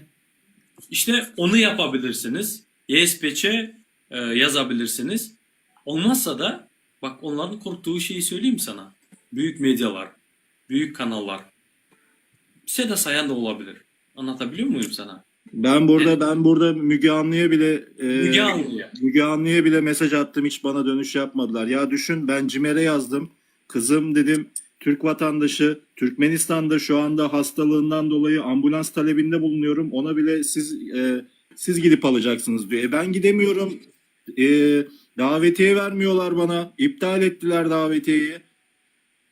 İşte onu yapabilirsiniz. YSPÇ e, yazabilirsiniz. Olmazsa da bak onların korktuğu şeyi söyleyeyim sana. Büyük medyalar, büyük kanallar. Seda Sayan da olabilir. Anlatabiliyor muyum sana? Ben burada ben burada Müge Anlı'ya bile e, Müge Anlı'ya. Müge Anlı'ya bile mesaj attım hiç bana dönüş yapmadılar. Ya düşün ben CİMER'e yazdım. Kızım dedim Türk vatandaşı Türkmenistan'da şu anda hastalığından dolayı ambulans talebinde bulunuyorum. Ona bile siz e, siz gidip alacaksınız diyor. E ben gidemiyorum. E, davetiye vermiyorlar bana. İptal ettiler davetiyeyi.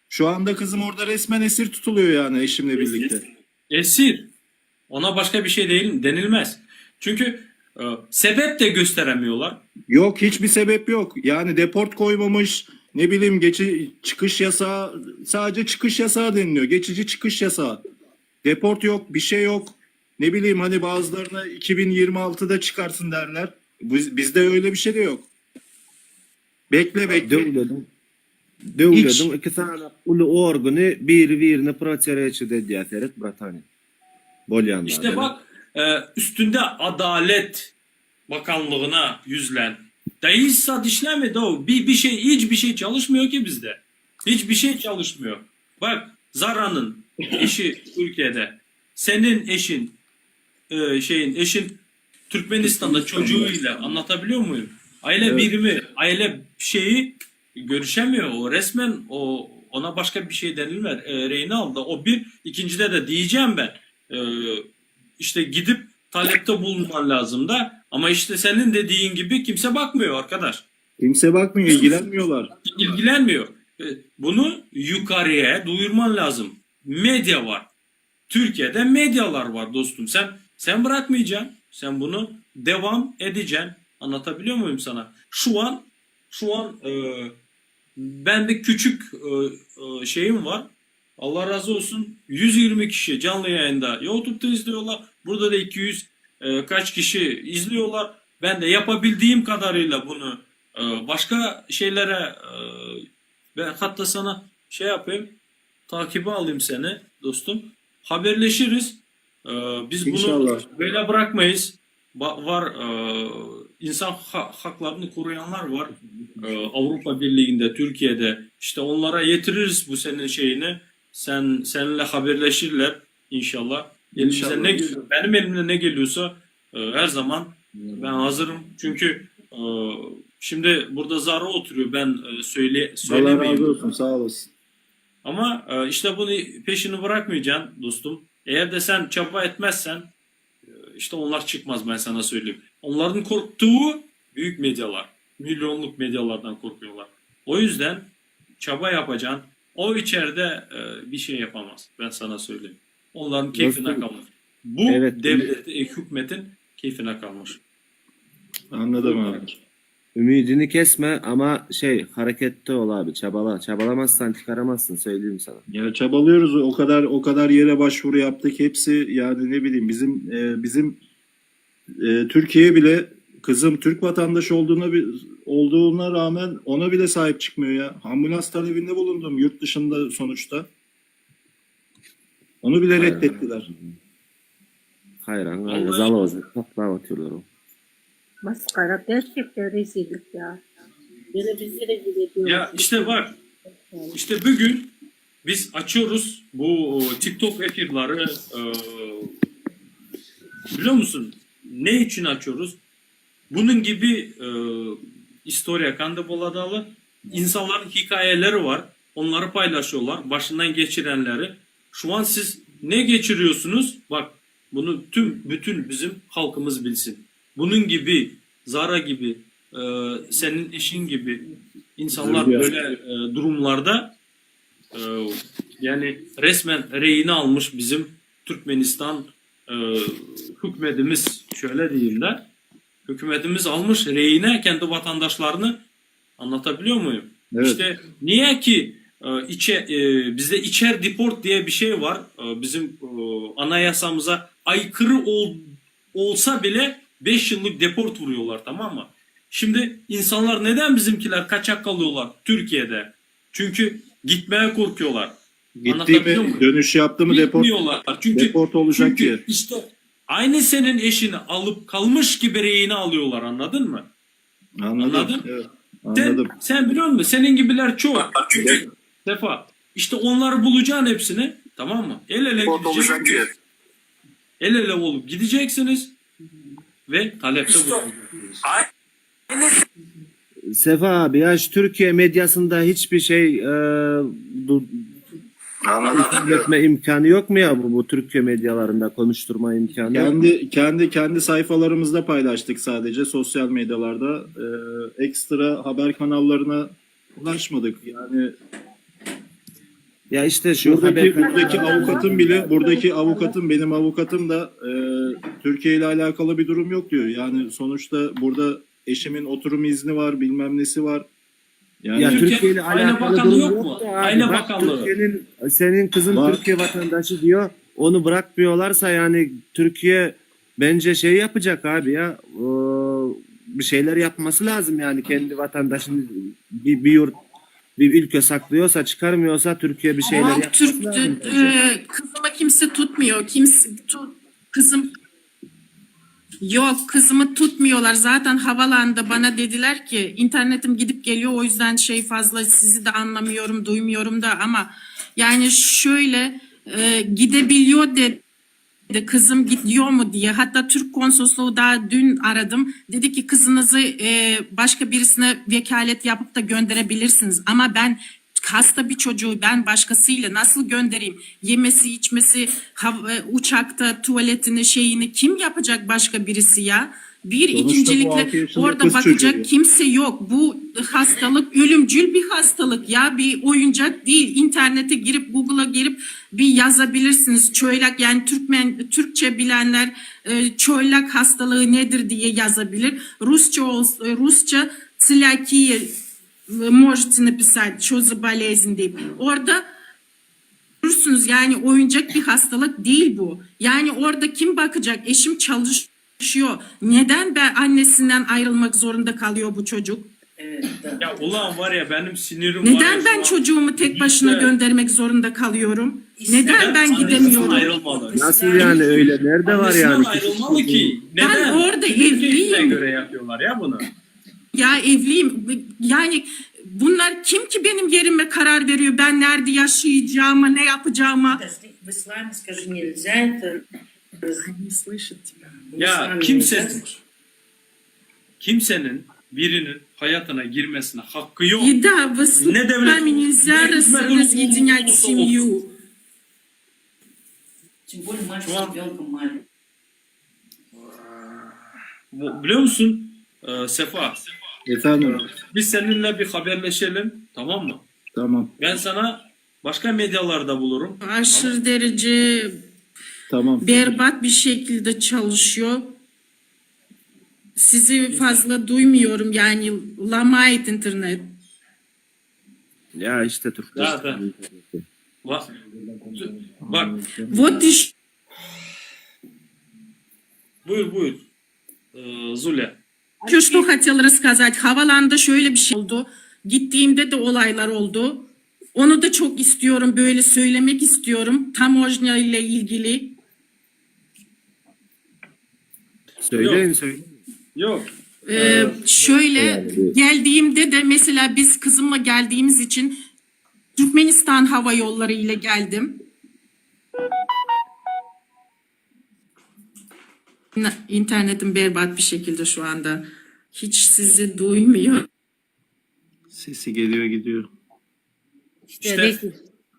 Şu anda kızım orada resmen esir tutuluyor yani eşimle birlikte. Esir. Ona başka bir şey değil denilmez. Çünkü e, sebep de gösteremiyorlar. Yok hiçbir sebep yok. Yani deport koymamış ne bileyim geçi çıkış yasağı sadece çıkış yasağı deniliyor. Geçici çıkış yasağı. Deport yok, bir şey yok. Ne bileyim hani bazılarına 2026'da çıkarsın derler. Biz, bizde öyle bir şey de yok. Bekle bekle. Döwlediň Döwlediň iki sany uly organy biri-birini protireçi edýär seret bratanya. Bolýanlar. İşte bak e, üstünde Adalet Bakanlığı'na yüzlen. Değilse işlemedi o. Bir, bir şey hiçbir şey çalışmıyor ki bizde. Hiçbir şey çalışmıyor. Bak Zara'nın eşi Türkiye'de. Senin eşin e, şeyin eşin Türkmenistan'da çocuğuyla anlatabiliyor muyum? Aile Evet. birimi, aile şeyi görüşemiyor. O resmen o ona başka bir şey denilmez. E, reyini aldı. O bir. İkincide de diyeceğim ben. E, işte gidip talepte bulunman lazım da ama işte senin dediğin gibi kimse bakmıyor arkadaş. Kimse bakmıyor, ilgilenmiyorlar. İlgilenmiyor. E, Bunu yukarıya duyurman lazım. Medya var. Türkiye'de medyalar var dostum. Sen sen bırakmayacaksın. Sen bunu devam edeceksin. Anlatabiliyor muyum sana? Şu an şu an e, ben bir küçük e, e, şeyim var. Allah razı olsun. 120 kişi canlı yayında YouTube'da izliyorlar. Burada da 200 e, kaç kişi izliyorlar. Ben de yapabildiğim kadarıyla bunu e, başka şeylere e, ve hatta sana şey yapayım takibi alayım seni dostum. Haberleşiriz. E, biz bunu İnşallah. böyle bırakmayız. Ba- var e, insan ha- haklarını koruyanlar var. E, Avrupa Birliği'nde, Türkiye'de işte onlara yetiririz bu senin şeyini. Sen seninle haberleşirler inşallah. Elimize İnşallah. ne geliyor? Benim elimde ne geliyorsa e, her zaman ben hazırım. Çünkü e, şimdi burada Zara oturuyor. Ben e, söyle Allah söylemeyeyim. razı olsun, sağ olasın. Ama e, işte bunu peşini bırakmayacaksın dostum. Eğer de sen çaba etmezsen e, işte onlar çıkmaz ben sana söyleyeyim. Onların korktuğu büyük medyalar. Milyonluk medyalardan korkuyorlar. O yüzden çaba yapacaksın. O içeride e, bir şey yapamaz. Ben sana söyleyeyim. Onların keyfine Dostum, kalmış. Bu evet. devlet, e, hükümetin keyfine kalmış. Anladım abi. Ümidini kesme ama şey harekette ol abi çabala. Çabalamazsan çıkaramazsın söyleyeyim sana. Ya çabalıyoruz o kadar o kadar yere başvuru yaptık hepsi yani ne bileyim bizim e, bizim e, Türkiye bile kızım Türk vatandaşı olduğuna bir olduğuna rağmen ona bile sahip çıkmıyor ya. Ambulans talebinde bulundum yurt dışında sonuçta. Onu bile Aynen. reddettiler. Hayran Vallahi- zaloz. Toprağa atıyorlar o. Maskara gerçekten rezillik ya. Yine bizi rezil ediyorlar. Ya işte bak işte bugün biz açıyoruz bu e, TikTok efirleri e, biliyor musun? Ne için açıyoruz? Bunun gibi e, Historia Kandı Boladalı insanların hikayeleri var. Onları paylaşıyorlar. Başından geçirenleri. Şu an siz ne geçiriyorsunuz? Bak bunu tüm bütün bizim halkımız bilsin. Bunun gibi Zara gibi e, senin eşin gibi insanlar Zülfiye. böyle e, durumlarda e, yani resmen reyini almış bizim Türkmenistan e, hükümetimiz şöyle diyeyim de hükümetimiz almış reyine kendi vatandaşlarını anlatabiliyor muyum? Evet. İşte niye ki e, içe e, bizde içer deport diye bir şey var. E, bizim e, anayasamıza aykırı ol, olsa bile 5 yıllık deport vuruyorlar tamam mı? Şimdi insanlar neden bizimkiler kaçak kalıyorlar Türkiye'de? Çünkü gitmeye korkuyorlar. Anlatabiliyor Gittiğimi muyum? dönüş yaptığımı deport Gitmiyorlar. Çünkü deport olacak çünkü diye. işte aynı senin eşini alıp kalmış gibi reyini alıyorlar anladın mı? Anladım. Anladın? Evet, Sen, anladım. sen biliyor musun? Senin gibiler çok. Çünkü defa. İşte onları bulacaksın hepsini. Tamam mı? El ele gideceksiniz. El ele olup gideceksiniz ve talepte bulunacaksınız. Sefa abi ya şu Türkiye medyasında hiçbir şey e, du- etme imkanı yok mu ya bu, bu Türkiye medyalarında konuşturma imkanı yok mu? Kendi kendi kendi sayfalarımızda paylaştık sadece sosyal medyalarda. Ee, ekstra haber kanallarına ulaşmadık. Yani Ya işte şu buradaki haber buradaki avukatım bile buradaki avukatım benim avukatım da e, Türkiye ile alakalı bir durum yok diyor. Yani sonuçta burada eşimin oturum izni var, bilmem nesi var. Yani Ya Türkiye- Türkiye ile Aile alakalı Bakanlığı durum yok yok mu? da abi. Aile Bak Bakanlığı. Türkiye'nin senin kızın Var. Türkiye vatandaşı diyor. Onu bırakmıyorlarsa yani Türkiye bence şey yapacak abi ya. Ee, bir şeyler yapması lazım yani kendi vatandaşını bir, bir yurt bir ülke saklıyorsa çıkarmıyorsa Türkiye bir şeyler Yok yapması Türk lazım bence. e, kızımı kimse tutmuyor. Kimse tut, kızım Yok kızımı tutmuyorlar. Zaten havalanda bana dediler ki internetim gidip geliyor o yüzden şey fazla sizi de anlamıyorum, duymuyorum da ama yani şöyle e, gidebiliyor dedi kızım gidiyor mu diye. Hatta Türk konsolosluğu daha dün aradım. Dedi ki kızınızı e, başka birisine vekalet yapıp da gönderebilirsiniz. Ama ben hasta bir çocuğu ben başkasıyla nasıl göndereyim? Yemesi, içmesi, hav- e, uçakta tuvaletini, şeyini kim yapacak başka birisi ya? Bir Sonuçta bu ikincilikle altı yaşında orada kız bakacak çocuğu. kimse yok. Bu hastalık ölümcül bir hastalık ya bir oyuncak değil. İnternete girip Google'a girip bir yazabilirsiniz. Çöylak yani Türkmen Türkçe bilenler e, çöylak hastalığı nedir diye yazabilir. Rusça olsun, Rusça целиакия можете написать, что за болезнь deyip. Orada görürsünüz yani oyuncak bir hastalık değil bu. Yani orada kim bakacak? Eşim çalışıyor. Neden ben annesinden ayrılmak zorunda kalıyor bu çocuk? Ya ulan var ya benim sinirim var ya Neden şu ben an. çocuğumu tek başına Yüzde- göndermek zorunda kalıyorum? Neden ben Annesinden gidemiyorum? ayrılmalı. Nasıl yani öyle? Nerede var Annesinden yani? ayrılmalı ki. Ben Neden? orada Kimin keyfine evliyim. göre yapıyorlar ya bunu. Ya evliyim. Yani bunlar kim ki benim yerime karar veriyor? Ben nerede yaşayacağıma, ne yapacağıma? В исламе, скажи, нельзя это. Не слышит тебя. В Ya исламе kimse нельзя. kimsenin birinin hayatına girmesine hakkı yok. И да, в Ne devlet исламе нельзя ne раз- hükümet разъединять olursa olsun. семью. Тем более мать Şu с an ребенком маленьким. Bu- Biliyor musun e, Sefa? Efendim Biz seninle bir haberleşelim tamam mı? tamam Ben sana başka medyalarda bulurum. Aşırı derece tamam. berbat bir şekilde çalışıyor. Sizi fazla duymuyorum yani lamayet internet. Ya işte Türkler. Da, da. Va- Bak Вот еще buyur buyur. Ee, Zule. что хотел рассказать. Havalanda şöyle bir şey oldu. Gittiğimde de olaylar oldu. Onu da çok istiyorum böyle söylemek istiyorum. Tamojnya ile ilgili. Söyleyin söyleyin. Yok. Ee, şöyle geldiğimde de mesela biz kızımla geldiğimiz için Türkmenistan Hava Yolları ile geldim. İnternetim berbat bir şekilde şu anda. Hiç sizi duymuyor. Sesi geliyor gidiyor. İşte, İşte- rezil.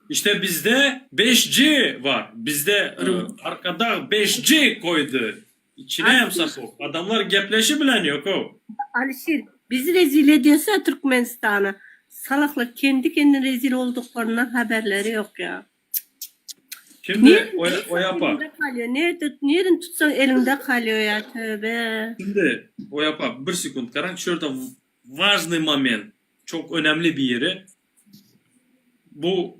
İşte bizde 5G var. Bizde e, arkada 5G koydu. İçine hem sok. Adamlar gepleşi bilen yok o. Alişir bizi rezil ediyorsa Türkmenistan'a. Salaklar kendi kendine rezil olduklarından haberleri yok ya. Şimdi Niye? o, o yapar. Elinde kalıyor. Nerede, nereden tutsan elinde kalıyor ya tövbe. Şimdi o yapar. Bir sekund. Karan şurada важный moment. Çok önemli bir yeri. Bu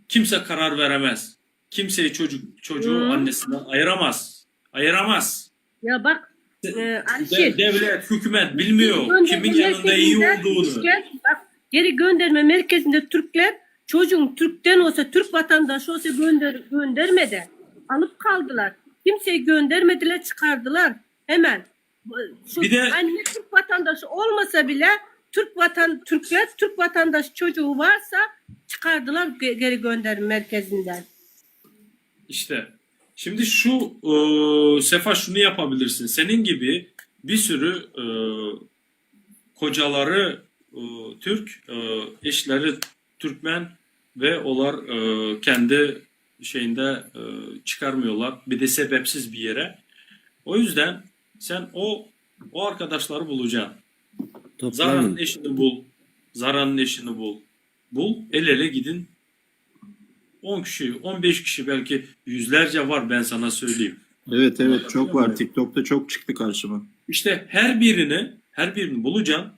kimse karar veremez. Kimseyi çocuk çocuğu Hı. annesinden ayıramaz. Ayıramaz. Ya bak e, De- Alişir. devlet, hükümet bilmiyor Gönderme kimin yanında iyi merkezinde olduğunu. Türkler, bak, geri gönderme merkezinde Türkler çocuğun Türk'ten olsa Türk vatandaşı olsa gönder, göndermedi. Alıp kaldılar. Kimseyi göndermediler çıkardılar hemen. Şu Bir de- anne Türk vatandaşı olmasa bile Türk vatan Türkler Türk vatandaşı çocuğu varsa çıkardılar ge- geri gönderme merkezinden. İşte şimdi şu e, Sefa şunu yapabilirsin. Senin gibi bir sürü e, kocaları e, Türk, e, eşleri Türkmen ve onlar e, kendi şeyinde e, çıkarmıyorlar. Bir de sebepsiz bir yere. O yüzden sen o o arkadaşları bulacaksın. Zara'nın Toplanın. eşini bul. Zara'nın eşini bul. Bul. El ele gidin. 10 kişi, 15 kişi belki yüzlerce var ben sana söyleyeyim. Evet evet çok var. TikTok'ta çok çıktı karşıma. İşte her birini, her birini bulacaksın.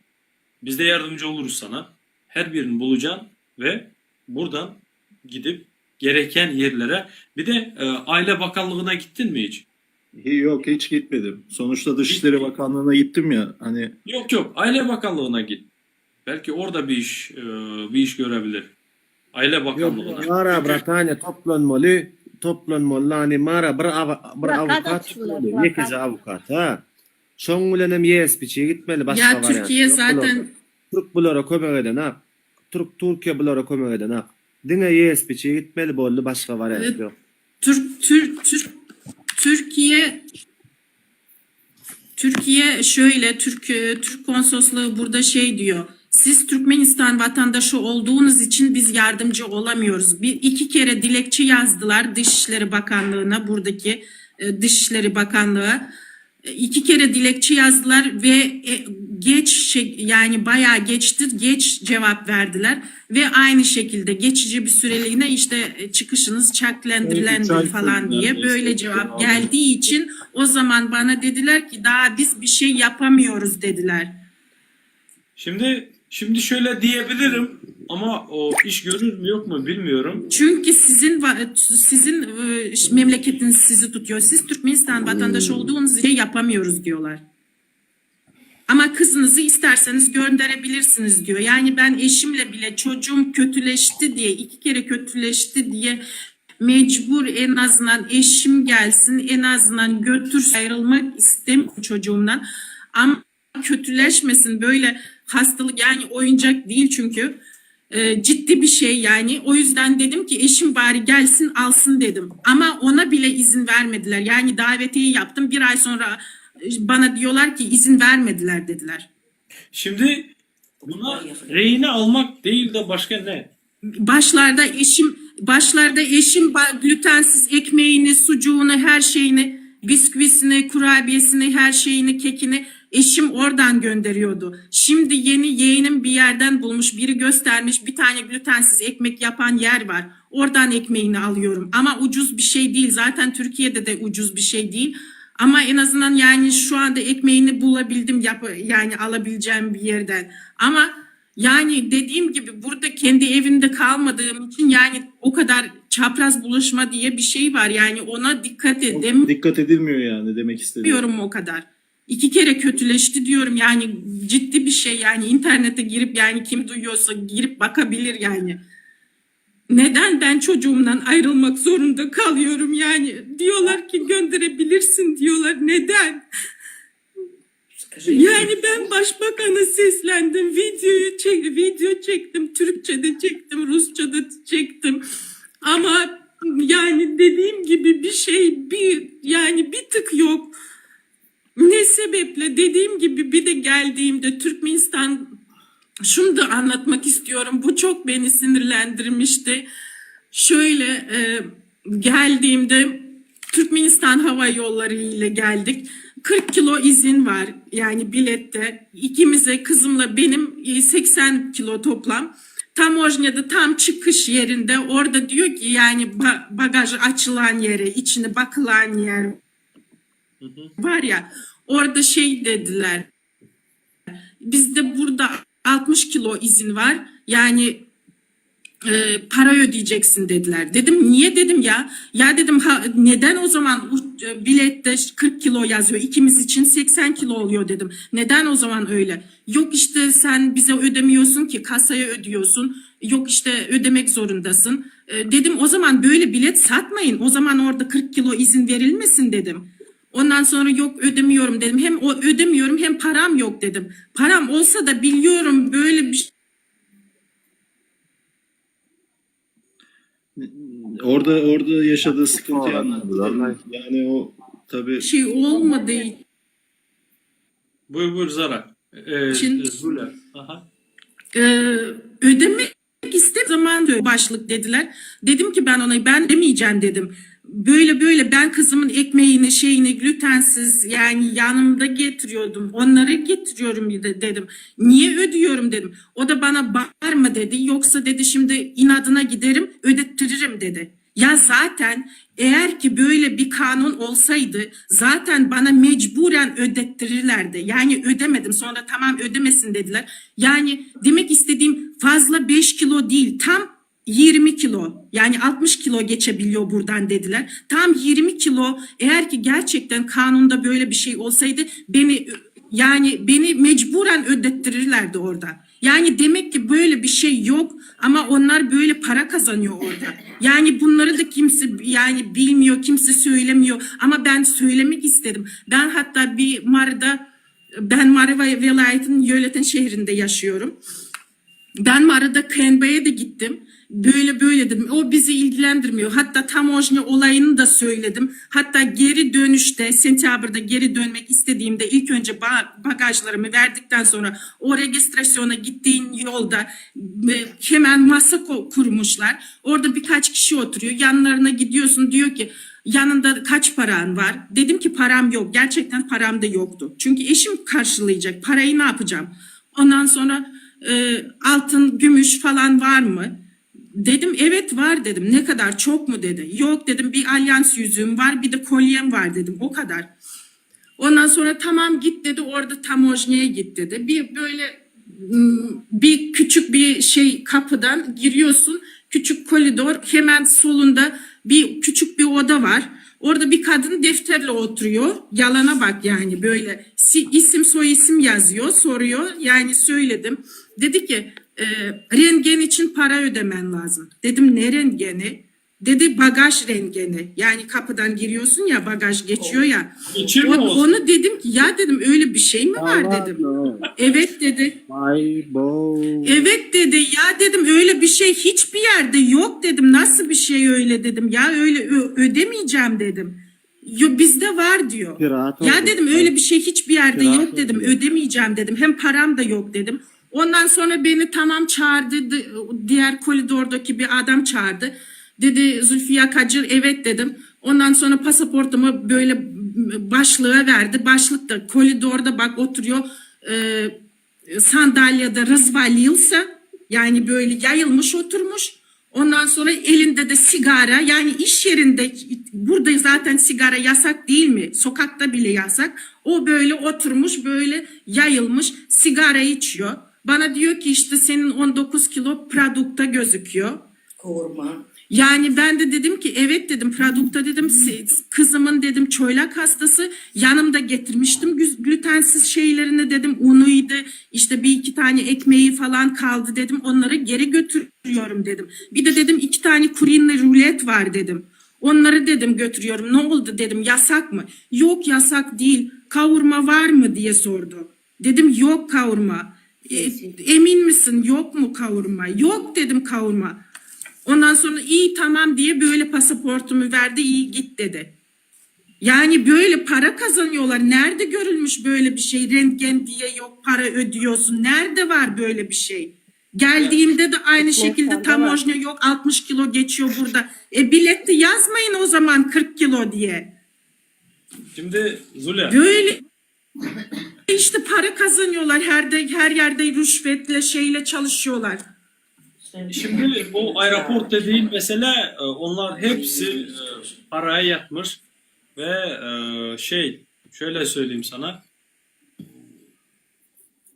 Biz de yardımcı oluruz sana. Her birini bulacaksın ve buradan gidip gereken yerlere. Bir de e, Aile Bakanlığı'na gittin mi hiç? Yok hiç gitmedim. Sonuçta Dışişleri Bakanlığı'na gittim ya. Hani Yok yok. Aile Bakanlığı'na git. Belki orada bir iş e, bir iş görebilir. Aile Yok, Bakanlığı'na. Mara bratanya toplanmaly, toplanmaly hani mara bir av bir Plakat avukat açtılar, tutmaly, plakat. ýekeje avukat ha. Şoň bilen hem YSPÇ'ye gitmeli başka Ya variant Türkiye yok bularda. zaten Türk bulara kömek eden hak. Türk Türkiye bulara kömek eden hak. Diňe YSPÇ'ye gitmeli boldy başka variant Evet. yok. Türk Türk Türk Türkiye Türkiye şöyle Türk e, Türk konsolosluğu burada şey diyor. Siz Türkmenistan vatandaşı olduğunuz için biz yardımcı olamıyoruz. Bir iki kere dilekçe yazdılar Dışişleri Bakanlığı'na buradaki e, Dışişleri Bakanlığı. E, İki kere dilekçe yazdılar ve e, geç şey, yani bayağı geçti geç cevap verdiler ve aynı şekilde geçici bir süreliğine işte e, çıkışınız Evet, üç çaklendirilendir ay falan sürdü diye neredeyse. böyle cevap geldiği için o zaman bana dediler ki daha biz bir şey yapamıyoruz dediler. Şimdi şimdi şöyle diyebilirim ama o iş görür mü yok mu bilmiyorum. Çünkü sizin va- sizin e, memleketiniz sizi tutuyor. Siz Türkmenistan vatandaşı olduğunuz için yapamıyoruz diyorlar. Ama kızınızı isterseniz gönderebilirsiniz diyor. Yani ben eşimle bile çocuğum kötüleşti diye iki kere kötüleşti diye mecbur en azından eşim gelsin en azından götür ayrılmak istemiyorum çocuğumdan. Ama kötüleşmesin böyle hastalık yani oyuncak değil çünkü. E, ciddi bir şey yani. O yüzden dedim ki eşim bari gelsin alsın dedim. Ama ona bile izin vermediler. Yani davetiyi yaptım. Bir ay sonra e, bana diyorlar ki izin vermediler dediler. Şimdi buna rehine almak değil de başka ne? Başlarda eşim. Başlarda eşim glütensiz ekmeğini, sucuğunu, her şeyini, bisküvisini, kurabiyesini, her şeyini, kekini eşim oradan gönderiyordu. Şimdi yeni yeğenim bir yerden bulmuş, biri göstermiş bir tane glütensiz ekmek yapan yer var. Oradan ekmeğini alıyorum. Ama ucuz bir şey değil. Zaten Türkiye'de de ucuz bir şey değil. Ama en azından yani şu anda ekmeğini bulabildim yap yani alabileceğim bir yerden. Ama yani dediğim gibi burada kendi evimde kalmadığım için yani o kadar çapraz bulaşma diye bir şey var. Yani ona dikkat edemiyorum Dikkat edilmiyor yani demek istediğim. o kadar. İki kere kötüleşti diyorum yani ciddi bir şey yani internete girip yani kim duyuyorsa girip bakabilir yani. Neden ben çocuğumdan ayrılmak zorunda kalıyorum yani? Diyorlar ki gönderebilirsin diyorlar. Neden? Yani ben başbakana seslendim. Videoyu çek, video çektim. Türkçe'de çektim, Rusça'da çektim. Ama yani dediğim gibi bir şey bir yani bir tık yok. Ne sebeple dediğim gibi bir de geldiğimde Türkmenistan şunu da anlatmak istiyorum. Bu çok beni sinirlendirmişti. Şöyle e, geldiğimde Türkmenistan Hava Yolları ile geldik. 40 kilo izin var yani bilette. İkimize kızımla benim e, 80 kilo toplam. Tamojnya'da tam çıkış yerinde orada diyor ki yani ba- bagaj açılan yere içine bakılan yer var ya orada şey dediler. Bizde burada 60 kilo izin var. Yani e, para ödeyeceksin dediler. Dedim niye dedim ya? Ya dedim ha, neden o zaman e, bilette 40 kilo yazıyor. İkimiz için 80 kilo oluyor dedim. Neden o zaman öyle? Yok işte sen bize ödemiyorsun ki kasaya ödüyorsun. Yok işte ödemek zorundasın. E, dedim o zaman böyle bilet satmayın. O zaman orada 40 kilo izin verilmesin dedim. Ondan sonra yok ödemiyorum dedim. Hem o ödemiyorum hem param yok dedim. Param olsa da biliyorum böyle bir Orada orada yaşadığı sıkıntıyı Anlattılar. anlattı. Yani o tabii şey olmadığı Buyur buyur Zara. Ee, için Zula. Aha. e, ödemek istediğim zaman diyor başlık dediler. Dedim ki ben ona ben demeyeceğim dedim. Böyle böyle ben kızımın ekmeğini şeyini glutensiz yani yanımda getiriyordum. Onları getiriyorum de- dedim. Niye ödüyorum dedim. O da bana bağırma dedi. Yoksa dedi şimdi inadına giderim ödettiririm dedi. Ya zaten eğer ki böyle bir kanun olsaydı zaten bana mecburen ödettirirlerdi. Yani ödemedim sonra tamam ödemesin dediler. Yani demek istediğim fazla 5 kilo değil tam 20 kilo yani 60 kilo geçebiliyor buradan dediler. Tam 20 kilo eğer ki gerçekten kanunda böyle bir şey olsaydı beni yani beni mecburen ödettirirlerdi orada. Yani demek ki böyle bir şey yok ama onlar böyle para kazanıyor orada. Yani bunları da kimse yani bilmiyor, kimse söylemiyor ama ben söylemek istedim. Ben hatta bir Marı'da ben Marı vilayetinin Yöleten şehrinde yaşıyorum. Ben Marı'da KNB'ye de gittim. Böyle böyle dedim. O bizi ilgilendirmiyor. Hatta tamojnya olayını da söyledim. Hatta geri dönüşte Sentyabr'da geri dönmek istediğimde ilk önce ba- bagajlarımı verdikten sonra o registrasyona gittiğin yolda e, hemen masa ko- kurmuşlar. Orada birkaç kişi oturuyor. Yanlarına gidiyorsun diyor ki yanında kaç paran var? Dedim ki param yok. Gerçekten param da yoktu. Çünkü eşim karşılayacak. Parayı ne yapacağım? Ondan sonra e, altın, gümüş falan var mı? Dedim evet var dedim. Ne kadar çok mu dedi. Yok dedim bir alyans yüzüğüm var bir de kolyem var dedim. O kadar. Ondan sonra tamam git dedi orada tamojneye git dedi. Bir böyle bir küçük bir şey kapıdan giriyorsun. Küçük koridor hemen solunda bir küçük bir oda var. Orada bir kadın defterle oturuyor. Yalana bak yani böyle isim soy isim yazıyor, soruyor. Yani söyledim. Dedi ki e, rentgen için para ödemen lazım. Dedim ne rentgeni? Dedi bagaj rentgeni. Yani kapıdan giriyorsun ya bagaj geçiyor ya. Geçir mi O- olsun? onu dedim ki ya dedim öyle bir şey mi var dedim. Evet dedi. Ay bo. Evet dedi ya dedim öyle bir şey hiçbir yerde yok dedim. Nasıl bir şey öyle dedim. Ya öyle ödemeyeceğim dedim. Yo bizde var diyor. Pirat Ya oldu. dedim öyle bir şey hiçbir yerde Pirat yok dedim. oldu. Ödemeyeceğim dedim. Hem param da yok dedim. Ondan sonra beni tamam çağırdı. Diğer koridordaki bir adam çağırdı. Dedi Zülfiýa Kajyr evet dedim. Ondan sonra pasaportumy böyle başlyga verdi. Başlyk da kolidorda bak oturuyor sandalyada razvalilsa yani böyle ýaýylmyş oturmuş. Ondan sonra elinde de sigara yani iş yerinde burada zaten sigara yasak değil mi? Sokakta bile yasak. O böyle oturmuş böyle ýaýylmyş sigara içiyor. Bana diyor ki işte senin 19 kilo produkta gözüküyor. Kowurma. Yani ben de dedim ki evet dedim produkta dedim kızımın dedim çölyak hastası yanımda getirmiştim glutensiz şeylerini dedim unuydu işte bir iki tane ekmeği falan kaldı dedim onları geri götürüyorum dedim. Bir de dedim iki tane kurinli rulet var dedim. Onları dedim götürüyorum ne oldu dedim yasak mı? Yok yasak değil kavurma var mı diye sordu. Dedim yok kavurma. E, emin misin yok mu kavurma? Yok dedim kavurma. Ondan sonra iyi tamam diye böyle pasaportumu verdi iyi git dedi. Yani böyle para kazanıyorlar. Nerede görülmüş böyle bir şey? Röntgen diye yok para ödüyorsun. Nerede var böyle bir şey? Geldiğimde de aynı şekilde tamojnya yok 60 kilo geçiyor burada. E bilette yazmayın o zaman 40 kilo diye. Şimdi Zule Böyle işte para kazanıyorlar. Her de, her yerde rüşvetle şeyle çalışıyorlar. Şimdi o aeroport dediğin mesele e, onlar hepsi e, paraya yatmış ve e, şey şöyle söyleyeyim sana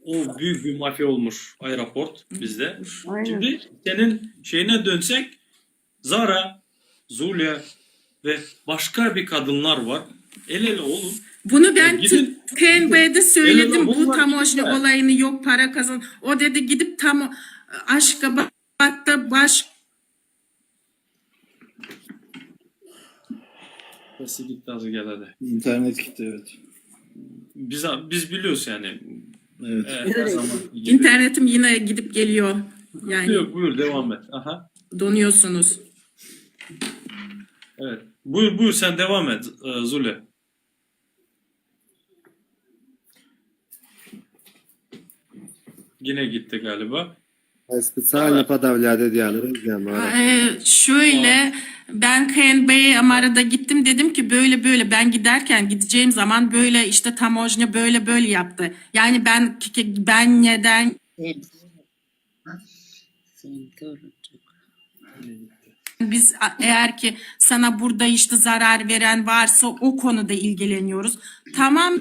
o büyük bir mafya olmuş aeroport bizde. Aynen. Şimdi senin şeyine dönsek Zara, Zulia ve başka bir kadınlar var. El ele olun. Bunu ben Gidin. KNB'de söyledim. Elena, Bu bunlar tamojna gidin de. olayını yok para kazan. O dedi gidip tam Aşkabat'ta baş Sesi gitti az geldi. İnternet gitti evet. Biz biz biliyoruz yani. Evet. Evet, her zaman gibi. internetim yine gidip geliyor. Yani Yok buyur devam et. Aha. donuyorsunuz. Evet. Buyur buyur sen devam et e, Zule. Yine gitti galiba. Spesialny podawlýar edýärler özlem ara. Ee, şöyle ben KNB'ye Amara'da gittim dedim ki böyle böyle ben giderken gideceğim zaman böyle işte tamojna böyle böyle yaptı. Yani ben ben neden Biz eğer ki sana burada işte zarar veren varsa o konuda ilgileniyoruz. Tamam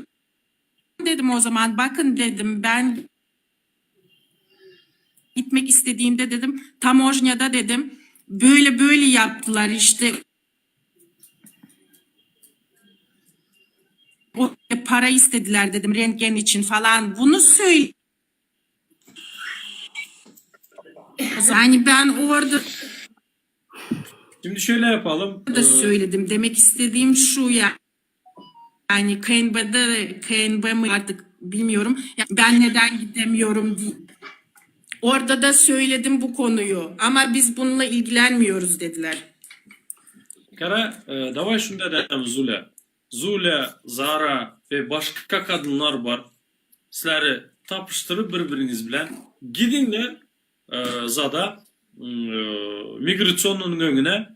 dedim o zaman bakın dedim ben gitmek istediğimde dedim Tamojnya'da dedim böyle böyle yaptılar işte o para istediler dedim röntgen için falan bunu söyle. Yani ben orada Şimdi şöyle yapalım. da Ee, söyledim. Demek istediğim şu ya. Yani KNB'de KNB mi artık bilmiyorum. Ya ben neden gidemiyorum diye. Orada da söyledim bu konuyu ama biz bununla ilgilenmiyoruz dediler. Kara, e, davay şunda edelim Zule. Zule, Zara ve başka kadınlar var. Sizleri tapıştırıp birbiriniz bilen gidinler e, zada e, migrasyonun önüne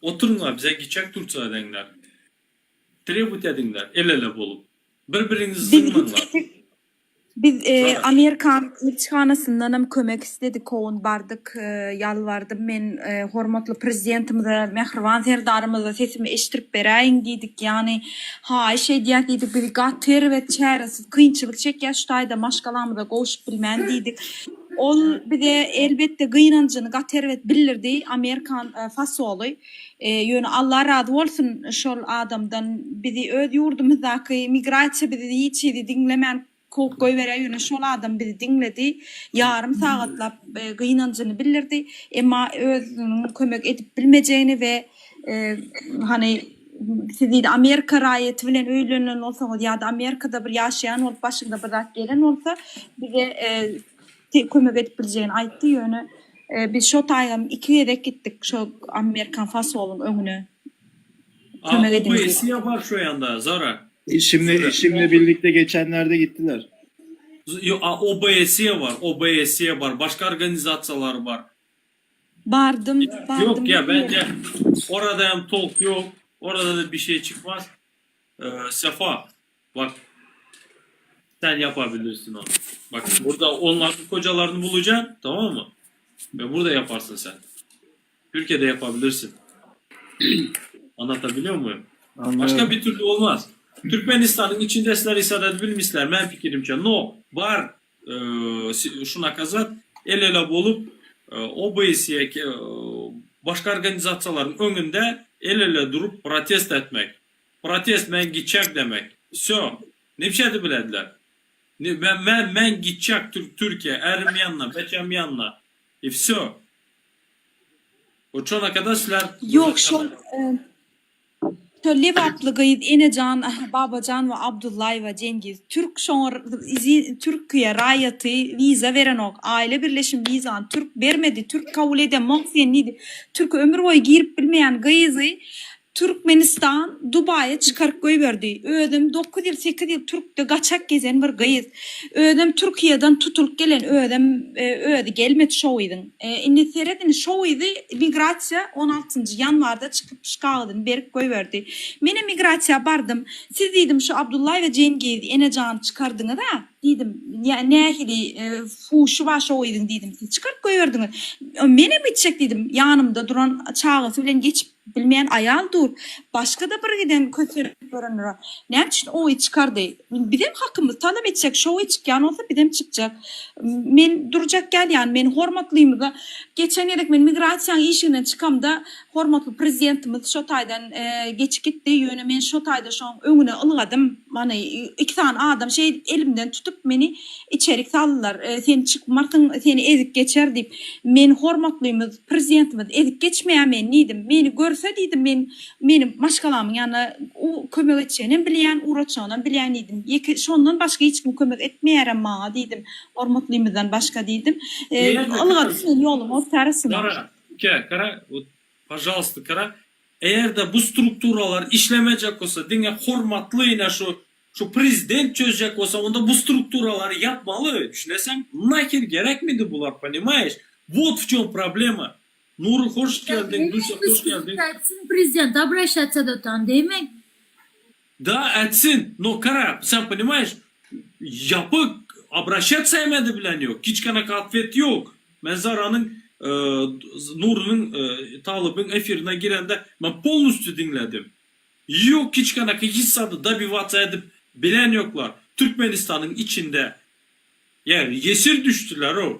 oturunlar bize gidecek Türkçe edenler. Trebut edinler el ele bolup. Birbirinizi Biz zıngmanlar. Biz e, Zara. Amerikan ilçihanasyndan hem kömek istedik, kowun bardyk, e, ýalbardym men e, hormatly prezidentimize, mähriban serdarymyza sesimi eşitdirip beräýiň diýdik. Ýani haýyş edýär diýdik. Biz gaty erbet çäresiz kynçylyk çekýär şu taýda maşgalamyza gowşup bilmän diýdik. Ol bize elbetde gynanjyny gaty erbet bildirdi Amerikan e, fasoly. E, ýöne Allah razy bolsun şol adamdan bizi öz ýurdumyzdaky migrasiýa bizi hiç ýeri diňlemän kowup goýberýär ýöne şol adam bizi diňledi. Ýarym sagatlap e, gynanjyny bildirdi. Emma özüniň kömek edip bilmejegini we e, hani siz diýdi Amerika raýaty bilen öýlenen bolsaňyz ýa-da Amerikada bir ýaşaýan bolup başyňyza bir zat gelen bolsa bize e, kömek edip biljegini aýtdy. Ýöne e, biz şo taýam iki gezek gitdik şo Amerikan fasolyň öňüne. Aa, Kömek edin diýip. OBS'ye var şu yanda Zara. Eşimle eşimle birlikte geçenlerde gittiler. Yo, a, OBS var, OBS var, başka organizasyonlar var. Bardym, bardym. Yok ya bence orada hem tolk yok. Orada da bir şey çıkmaz. Ee, Sefa bak sen yapabilirsin onu. Bak burada onların kocalarını bulacaksın tamam mı? Ve burada yaparsın sen. Türkiye'de yapabilirsin. Anlatabiliyor muyum? Anlıyorum. Başka bir türlü olmaz. Türkmenistan'ın içinde sizler isadet bilmişler. Men fikrimce no var e, şuna kazat el ele bolup e, OBS'ye e, başka organizatsiyaların önünde el ele durup protest etmek. Protest men gitjek demek. Vse. Ne bir bilediler. Ne, ben, ben, ben gitjek Türk, Türkiye, erim yanına, beçem yanına. E vse. O çona kadar sizler Yok şol e, şol Lebaply gyz Enejan, Babajan we Abdullaýewa Cengiz Türk şoňa Türkiýe raýaty wiza berenok. Aile birleşim wizany Türk bermedi. Türk kabul edemok sen diýdi. Türk ömür boýy girip bilmeýän gyzy Türkmenistan Dubaýa çykaryp goýberdi. Özem 9 ýyl 8 ýyl Türkde gaçak gezen bir gyz. Özem Türkiýeden tutulyp gelen özem özi gelmedi şo gyzyň. Indi seret indi şo gyzy migrasiýa 16-njy ýanwarda çykyp şu kagyzyny berip goýberdi. Menem migrasiýa bardym. Siz diýdim şu Abdullaýewa Jengiz Enejany çykardyňyz-a diýdim. Nähili huşy bar şo gyzyň diýdim. Siz çykaryp goýberdiňiz. Menem gitjek diýdim. Ýanymda duran çagasy bilen geçip bilmeýän aýal dur. Başga-da bir giden kösenip görenler bar. Näme üçin oý çykardy? Bizem hakymyzy talap etjek. Şo oý çykýan bolsa bizem çykjak. Men durjak gelýän. Men hormatlymyza geçen gezek men migrasiýaň işiginden çykamda hormatly prezidentimiz şo taýdan geçip gitdi. Ýöne men şo taýda şoň öňüne ylgadym. Many iki sany adam şeýdip elimden tutup meni içerik saldylar. Sen çykmarsyň, seni ezip geçer diýip. Men hormatlymyz prezidentimiz ezip geçmeýär meni diýdim. Meni görse diýdim men meni maşgalamyň ýanyna kömek etjeginem bilýän, ugratjagynam bilýän diýdim. Ýeke şondan başga hiç kim kömek etmeýärem maňa diýdim. Hormatlymyzdan başga diýdim. Ylgady meni ýoluň ortarasyna. Gara, ke, gara, wot, pažalsta, gara, Eger-de bu strukturalar işlemejek bolsa, diňe hormatly ine şu şu prezident çözjek bolsa, onda bu strukturalary ýapmaly, düşüneseň? Naher gerekmidi bular, ponimaýeş? Wot w çem problema. Nury hoş geldiň, Duşa hoş geldiň. Etsin prezident obraşatsa da tam deýmeň. Da etsin, no kara, sen ponimaýeş, ýapyk, obraşatsa hem edibilen ýok, hiç kanaka otwet ýok. Men Zaranyň Nurynyň Talybyň efirine girende men polnusty diňledim. Ýok hiç kanaka hiç zady dobiwatsa edip bilen ýoklar. Türkmenistanyň içinde ýa ýesir düşdüler-ow.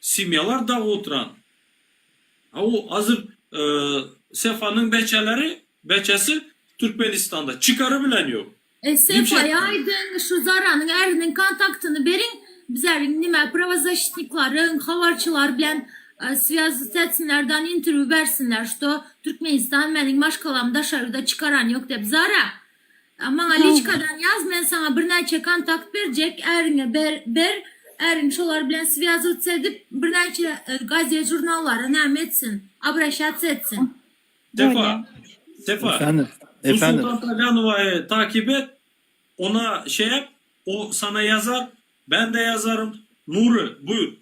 Semýalar dagy oturan. A o hazir Sefanyň beçeleri beçesi Türkmenistanda çykary bilen ýok. E Sefaya aýdyň şu Zaranyň äriniň kontaktyny beriň bizäriň nime prawozaşitniklaryň habarçylar bilen swýaz etsinlerdan interwýu bersinler şto Türkmenistan meniň maşgalamy daşary ýurda çykaran ýok dep Zara maňa liçkadan ýaz men saňa birnäçe kontakt berjek äriňe ber ber äriň şolar bilen swýazywtsa edip birnäçe gazet žurnallara näme etsin obraşatsa etsin. Sefa, Sefa. Efendim, efendim. Sultan Taganova'yı takip et. Ona şey yap. O sana yazar. Ben de yazarım. Nuri buyur.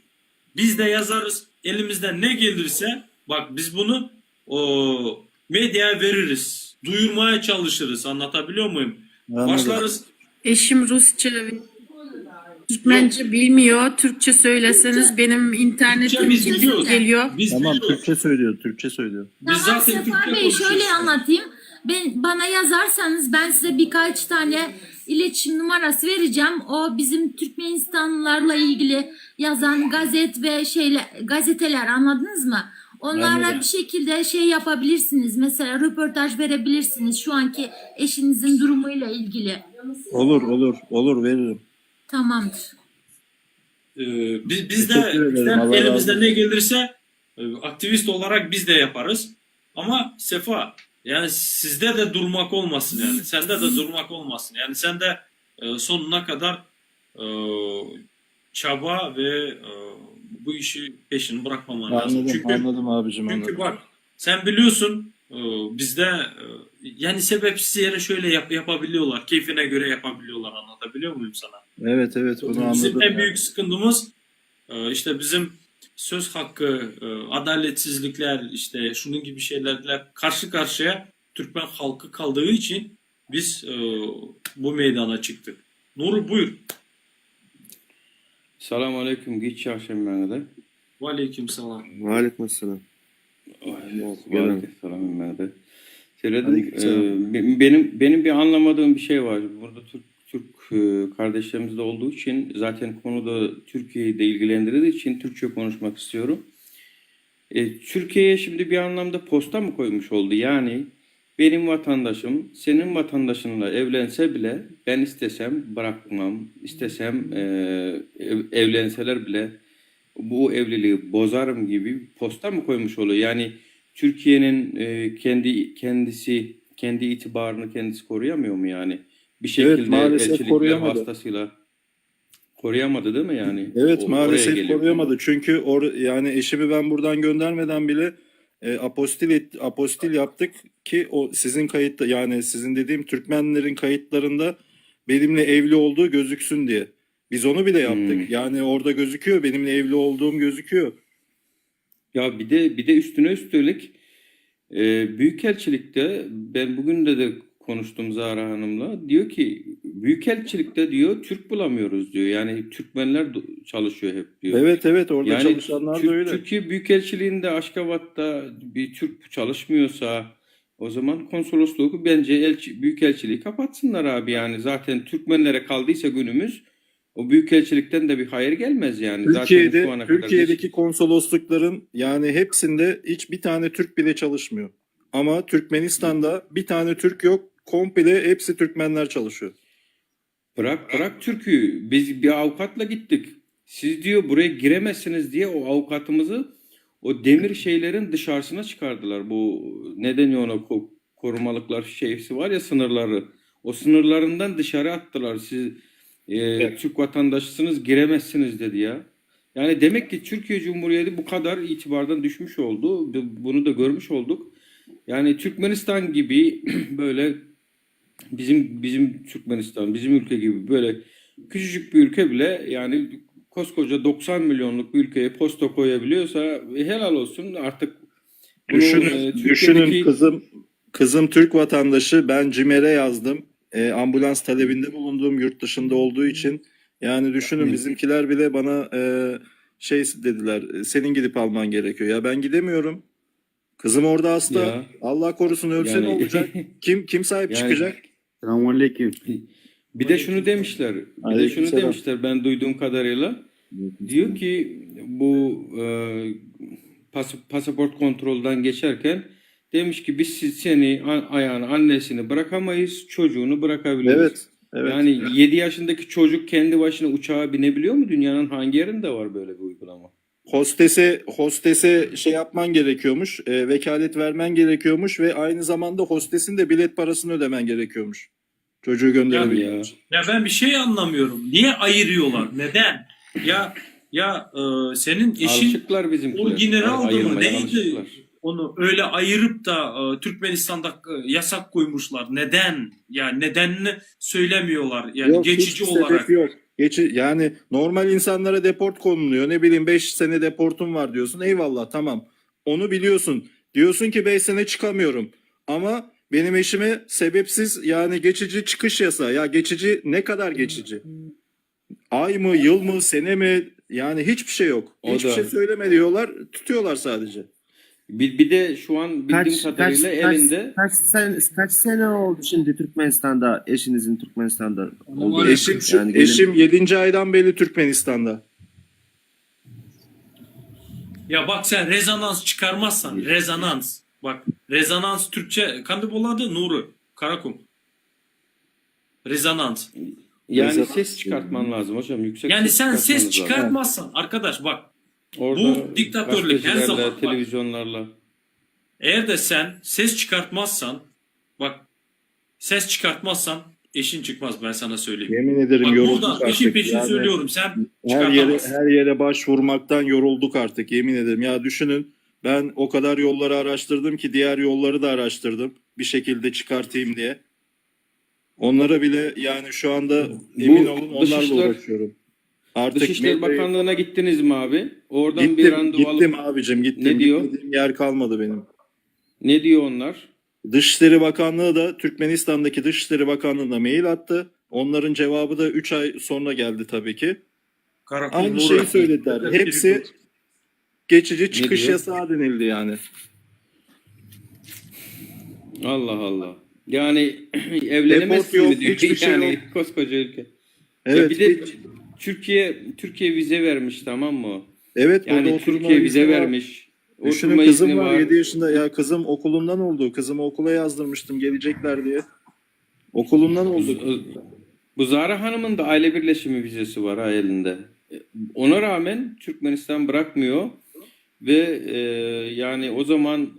Biz de yazarız. Elimizden ne gelirse bak biz bunu o, medyaya veririz. Duyurmaya çalışırız. Anlatabiliyor muyum? Anladım. Başlarız. Eşim Rusça ve Türkmence bilmiyor. Türkçe söyleseniz benim internetim Türkçe biz biliyoruz. geliyor. Biz Tamam biliyoruz. Türkçe söylüyor, Türkçe söylüyor. Biz Tamam zaten Sefa Türkçe Bey şöyle konuşuyoruz. anlatayım. Ben bana yazarsanız ben size birkaç tane iletişim numarası vereceğim. O bizim Türkmenistanlılarla ilgili yazan gazet ve şeyle gazeteler anladınız mı? Onlarla Anladım. bir şekilde şey yapabilirsiniz. Mesela röportaj verebilirsiniz şu anki eşinizin durumuyla ilgili. Olur, olur, olur veririm. Tamamdır. Ee, biz, biz de Teşekkür ederim, bizden Allah razı elimizden olsun. ne gelirse e, aktivist olarak biz de yaparız. Ama Sefa yani sizde de durmak olmasın yani. Sende de durmak olmasın. Yani sen de e, sonuna kadar e, çaba ve e, bu işi peşini bırakmaman lazım. Anladım, Çünkü anladım abicim çünkü anladım. bak sen biliyorsun e, bizde e, yani sebepsiz yere şöyle yap, yapabiliyorlar. Keyfine göre yapabiliyorlar. Anlatabiliyor muyum sana? Evet, evet bunu Bizim anladım. en büyük sıkıntımız e, işte bizim. söz hakkı, e, adaletsizlikler işte şunun gibi şeylerle karşı karşıya Türkmen halkı kaldığı için biz e, bu meydana çıktık. Nuri buyur. Salam aleyküm, giç ýagşy Ve aleyküm selam. Aleyküm selam. Aleyküm selam hemmäňize. Seyredin, e, benim benim bir anlamadığım bir şey var. Burada Türk Türk e, kardeşlerimiz de olduğu için zaten konuda Türkiye'yi de ilgilendirdiği için Türkçe konuşmak istiyorum. E, Türkiye'ye şimdi bir anlamda posta mı koymuş oldu? Yani benim vatandaşım senin vatandaşınla evlense bile ben istesem bırakmam, istesem e, evlenseler bile bu evliliği bozarım gibi bir posta mı koymuş oluyor? Yani Türkiye'nin e, kendi kendisi kendi itibarını kendisi koruyamıyor mu yani? Bir Evet, şekilde maalesef elçilikler koruyamadı. vasıtasıyla koruyamadı değil mi yani? Evet O, oraya maalesef geliyor konu. koruyamadı. Çünkü or yani eşimi ben buradan göndermeden bile e, apostil et, apostil yaptık ki o sizin kayıtta yani sizin dediğim Türkmenlerin kayıtlarında benimle evli olduğu gözüksün diye. Biz onu bile yaptık. Hmm. Yani orada gözüküyor benimle evli olduğum gözüküyor. Ya bir de bir de üstüne üstelik e, Büyükelçilikte ben bugün de de konuştum Zahra Hanım'la. Diyor ki Büyükelçilikte diyor Türk bulamıyoruz diyor. Yani Türkmenler çalışıyor hep diyor. Evet evet orada Yani çalışanlar da Türk, öyle. Türkiye Büyükelçiliğinde Aşkabat'ta bir Türk çalışmıyorsa o zaman konsolosluğu bence elçi, Büyükelçiliği kapatsınlar abi yani zaten Türkmenlere kaldıysa günümüz o Büyükelçilikten de bir hayır gelmez yani. Zaten Türkiye'de şu ana kadar Türkiye'deki konsoloslukların yani hepsinde hiç bir tane Türk bile çalışmıyor. Ama Türkmenistan'da bir tane Türk yok. Komple hepsi Türkmenler çalışıyor. Bırak bırak Türk'ü. Biz bir avukatla gittik. Siz diyor buraya giremezsiniz diye o avukatımızı o demir şeylerin dışarısına çıkardılar. Bu ne deniyor ona korumalıklar şeysi var ya sınırları. O sınırlarından dışarı attılar. Siz e, Türk vatandaşısınız giremezsiniz dedi ya. Yani demek ki Türkiye Cumhuriyeti bu kadar itibardan düşmüş oldu. Bunu da görmüş olduk. Yani Türkmenistan gibi böyle bizim bizim Türkmenistan, bizim ülke gibi böyle küçücük bir ülke bile yani koskoca 90 milyonluk bir ülkeye posta koyabiliyorsa e, helal olsun artık bunu Düşünün, e, düşünün Türkiye'deki kızım kızım Türk vatandaşı ben CİMER'e yazdım. E, ambulans talebinde bulunduğum yurt dışında olduğu için yani düşünün bizimkiler bile bana e, şey dediler senin gidip alman gerekiyor. Ya ben gidemiyorum. Kızım orada hasta. ya Allah korusun ölse ne yani olacak? Kim kim sahip yani çıkacak? Selamünaleyküm. bir de şunu demişler. Bir de şunu Aleykümselam. demişler ben duyduğum kadarıyla. Diyor ki bu e, pasaport kontrolden geçerken demiş ki biz seni ayağını annesini bırakamayız, çocuğunu bırakabiliriz. Evet, evet. Yani 7 yaşındaki çocuk kendi başına uçağa binebiliyor mu? Dünyanın hangi yerinde var böyle bir uygulama? Hostese hostese şey yapman gerekiyormuş, e, vekalet vermen gerekiyormuş ve aynı zamanda hostesin de bilet parasını ödemen gerekiyormuş. Çocuğu gönderebilmek Ya. için. Ya ben bir şey anlamıyorum. Niye ayırıyorlar? Neden? Ya ya e, senin eşin Alışıklar bizimkiler. orgeneraldı mı? Ayırmaya Neydi? alışıklar. Onu öyle ayırıp da e, Türkmenistan'da e, yasak koymuşlar. Neden? Ya nedenini söylemiyorlar. Yani Yok, geçici hiçbir sebep olarak. yok. Geçi, yani normal insanlara deport konuluyor. Ne bileyim 5 sene deportum var diyorsun. Eyvallah tamam. Onu biliyorsun. Diyorsun ki 5 sene çıkamıyorum. Ama benim eşime sebepsiz yani geçici çıkış yasağı. Ya geçici ne kadar geçici? Ay mı, yıl mı, sene mi? Yani hiçbir şey yok. O Hiçbir da. şey söyleme diyorlar. Tutuyorlar sadece. Bir, bir de şu an bildiğim Kaç kaç kadarıyla kaç elinde kaç sene kaç sene oldu şimdi Türkmenistan'da eşinizin Türkmenistan'da olduğu? Eşim şu, Yani gelin eşim 7. aydan beri Türkmenistan'da. Ya bak sen rezonans çıkarmazsan rezonans. Bak rezonans Türkçe kandı boladı Nuru Karakum. Rezonans. yani Rezonans. ses çıkartman lazım hocam. Yüksek Yani ses sen ses çıkartmanız lazım. çıkartmazsan arkadaş bak Orada bu diktatörlük her gazetecilerle, zaman bak, televizyonlarla. eğer de sen ses çıkartmazsan bak ses çıkartmazsan eşin çıkmaz ben sana söyleyeyim. Yemin ederim Bak yorulduk buradan peşin artık. peşin Yani söylüyorum sen her yere çıkartamazsın. her yere başvurmaktan yorulduk artık yemin ederim. Ya düşünün ben o kadar yolları araştırdım ki diğer yolları da araştırdım bir şekilde çıkartayım diye. Onlara bile yani şu anda emin Bu olun onlarla dışişler uğraşıyorum. Artık Dışişleri medyayı Bakanlığı'na gittiniz mi abi? Oradan bir Gittim, randevu alıp gittim abicim gittim. Ne diyor? Gitmediğim yer kalmadı benim. Ne diyor onlar? Dışişleri Bakanlığı da Türkmenistan'daki Dışişleri Bakanlığı'na mail attı. Onların cevabı da 3 ay sonra geldi tabii ki. Karakol Aynı şeyi söylediler. Hepsi geçici çıkış diyor? yasağı denildi yani. Allah Allah. Yani evlenemezsin Deport mi yok, diyor. hiçbir şey yani yok. koskoca ülke. Ya Evet. bir de Türkiye Türkiye vize vermiş tamam mı? Evet burada Yani oturma Türkiye vize izni var. vermiş. Düşünün Oturma kızım izni var var. 7 yaşında. Ya kızım okulundan oldu. Kızımı okula yazdırmıştım gelecekler diye. Okulundan oldu. Bu Zara Hanım'ın da aile birleşimi vizesi var ha elinde. Ona rağmen Türkmenistan bırakmıyor ve e, yani o zaman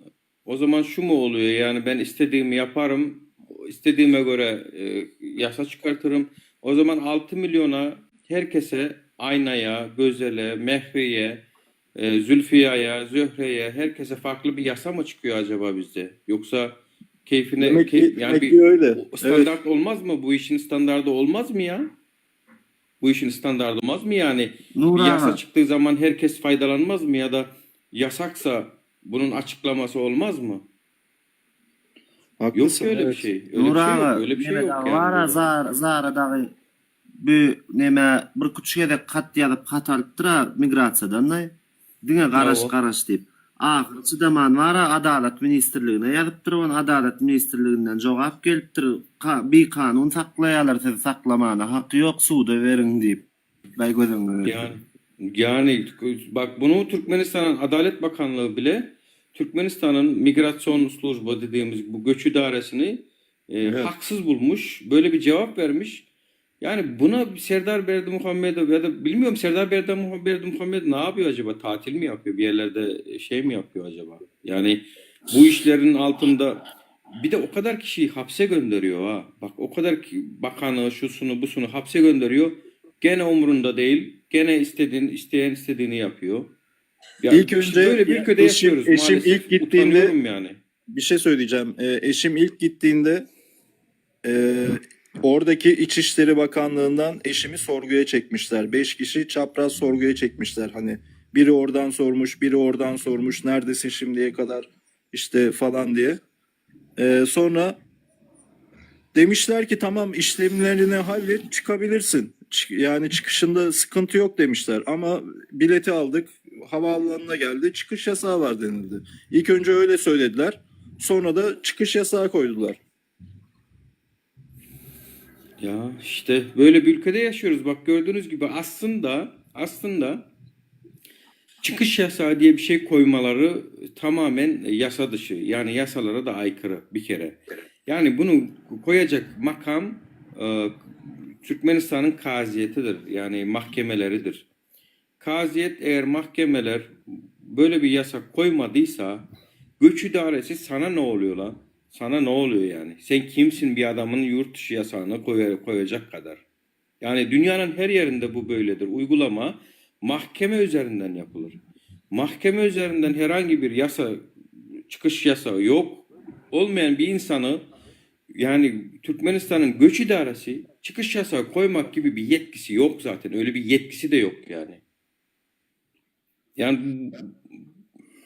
o zaman şu mu oluyor? Yani ben istediğimi yaparım, istediğime göre e, yasa çıkartırım. O zaman 6 milyona herkese Ayna'ya, Gözel'e, Mehri'ye, e, Zülfiya'ya, Zöhre'ye herkese farklı bir yasa mı çıkıyor acaba bizde? Yoksa keyfine Demek ki, keyif, yani demek bir ki öyle. o Evet. standart olmaz mı? Bu işin standardı olmaz mı ya? Bu işin standardı olmaz mı yani? Nur Bir yasa ağa, çıktığı zaman herkes faydalanmaz mı ya da yasaksa bunun açıklaması olmaz mı? Yok Haklısın. ki öyle bir Evet. şey. Öyle Nur bir şey yok. ağa, Öyle bir şey neme yok dagy yani bar-a burada. Zara, Zara dagy bu neme bir küçük gezek hat ýazyp hat alypdyr-a migrasiýadan da. Diňe garaş Hawa. garaş diýip. Ahyry çydaman bar-a Adalat ministrligine ýazypdyr ony Adalat ministrliginden jogap gelipdir. Ka, bikanun saklaýarlar sizi saklamana haky ýok suda beriň diýip. Baý göz öňüne getir. Yani yani bak bunu Türkmenistan'ın Adalet Bakanlığı bile Türkmenistan'ın Migrasyon Slujba dediğimiz bu göç idaresini e, Evet. haksız bulmuş. Böyle bir cevap vermiş. Yani buna Serdar Berdimuhamedov ya da bilmiyorum Serdar Berdimuhamedov Berdimuhamedov ne yapıyor acaba? Tatil mi yapıyor? Bir yerlerde şey mi yapıyor acaba? Yani bu işlerin altında bir de o kadar kişiyi hapse gönderiyor ha. Bak o kadar ki bakanı, şusunu, busunu hapse gönderiyor. Gene umurunda değil. Gene istediğin, isteyen istediğini yapıyor. Ya İlk işte önce böyle bir ülkede eşim, yaşıyoruz eşim maalesef. ilk gittiğinde Utanıyorum yani. bir şey söyleyeceğim. Ee, eşim ilk gittiğinde e, oradaki İçişleri Bakanlığı'ndan eşimi sorguya çekmişler. 5 kişi çapraz sorguya çekmişler. Hani biri oradan sormuş, biri oradan sormuş. Neredesin şimdiye kadar işte falan diye. Ee, sonra demişler ki tamam işlemlerini hallet çıkabilirsin. Yani çıkışında sıkıntı yok demişler. Ama bileti aldık, havaalanına geldi, çıkış yasağı var denildi. İlk önce öyle söylediler. Sonra da çıkış yasağı koydular. Ya işte böyle bir ülkede yaşıyoruz. Bak gördüğünüz gibi aslında aslında çıkış yasağı diye bir şey koymaları tamamen yasa dışı. Yani yasalara da aykırı bir kere. Yani bunu koyacak makam e, Türkmenistan'ın kaziyetidir. Yani mahkemeleridir. Kaziyet eğer mahkemeler böyle bir yasak koymadıysa göç idaresi sana ne oluyor lan? Sana ne oluyor yani? Sen kimsin bir adamın yurt dışı yasağını koy- koyacak kadar? Yani dünyanın her yerinde bu böyledir. Uygulama mahkeme üzerinden yapılır. Mahkeme üzerinden herhangi bir yasa, çıkış yasağı yok. Olmayan bir insanı yani Türkmenistan'ın göç idaresi çıkış yasağı koymak gibi bir yetkisi yok zaten. Öyle bir yetkisi de yok yani. Yani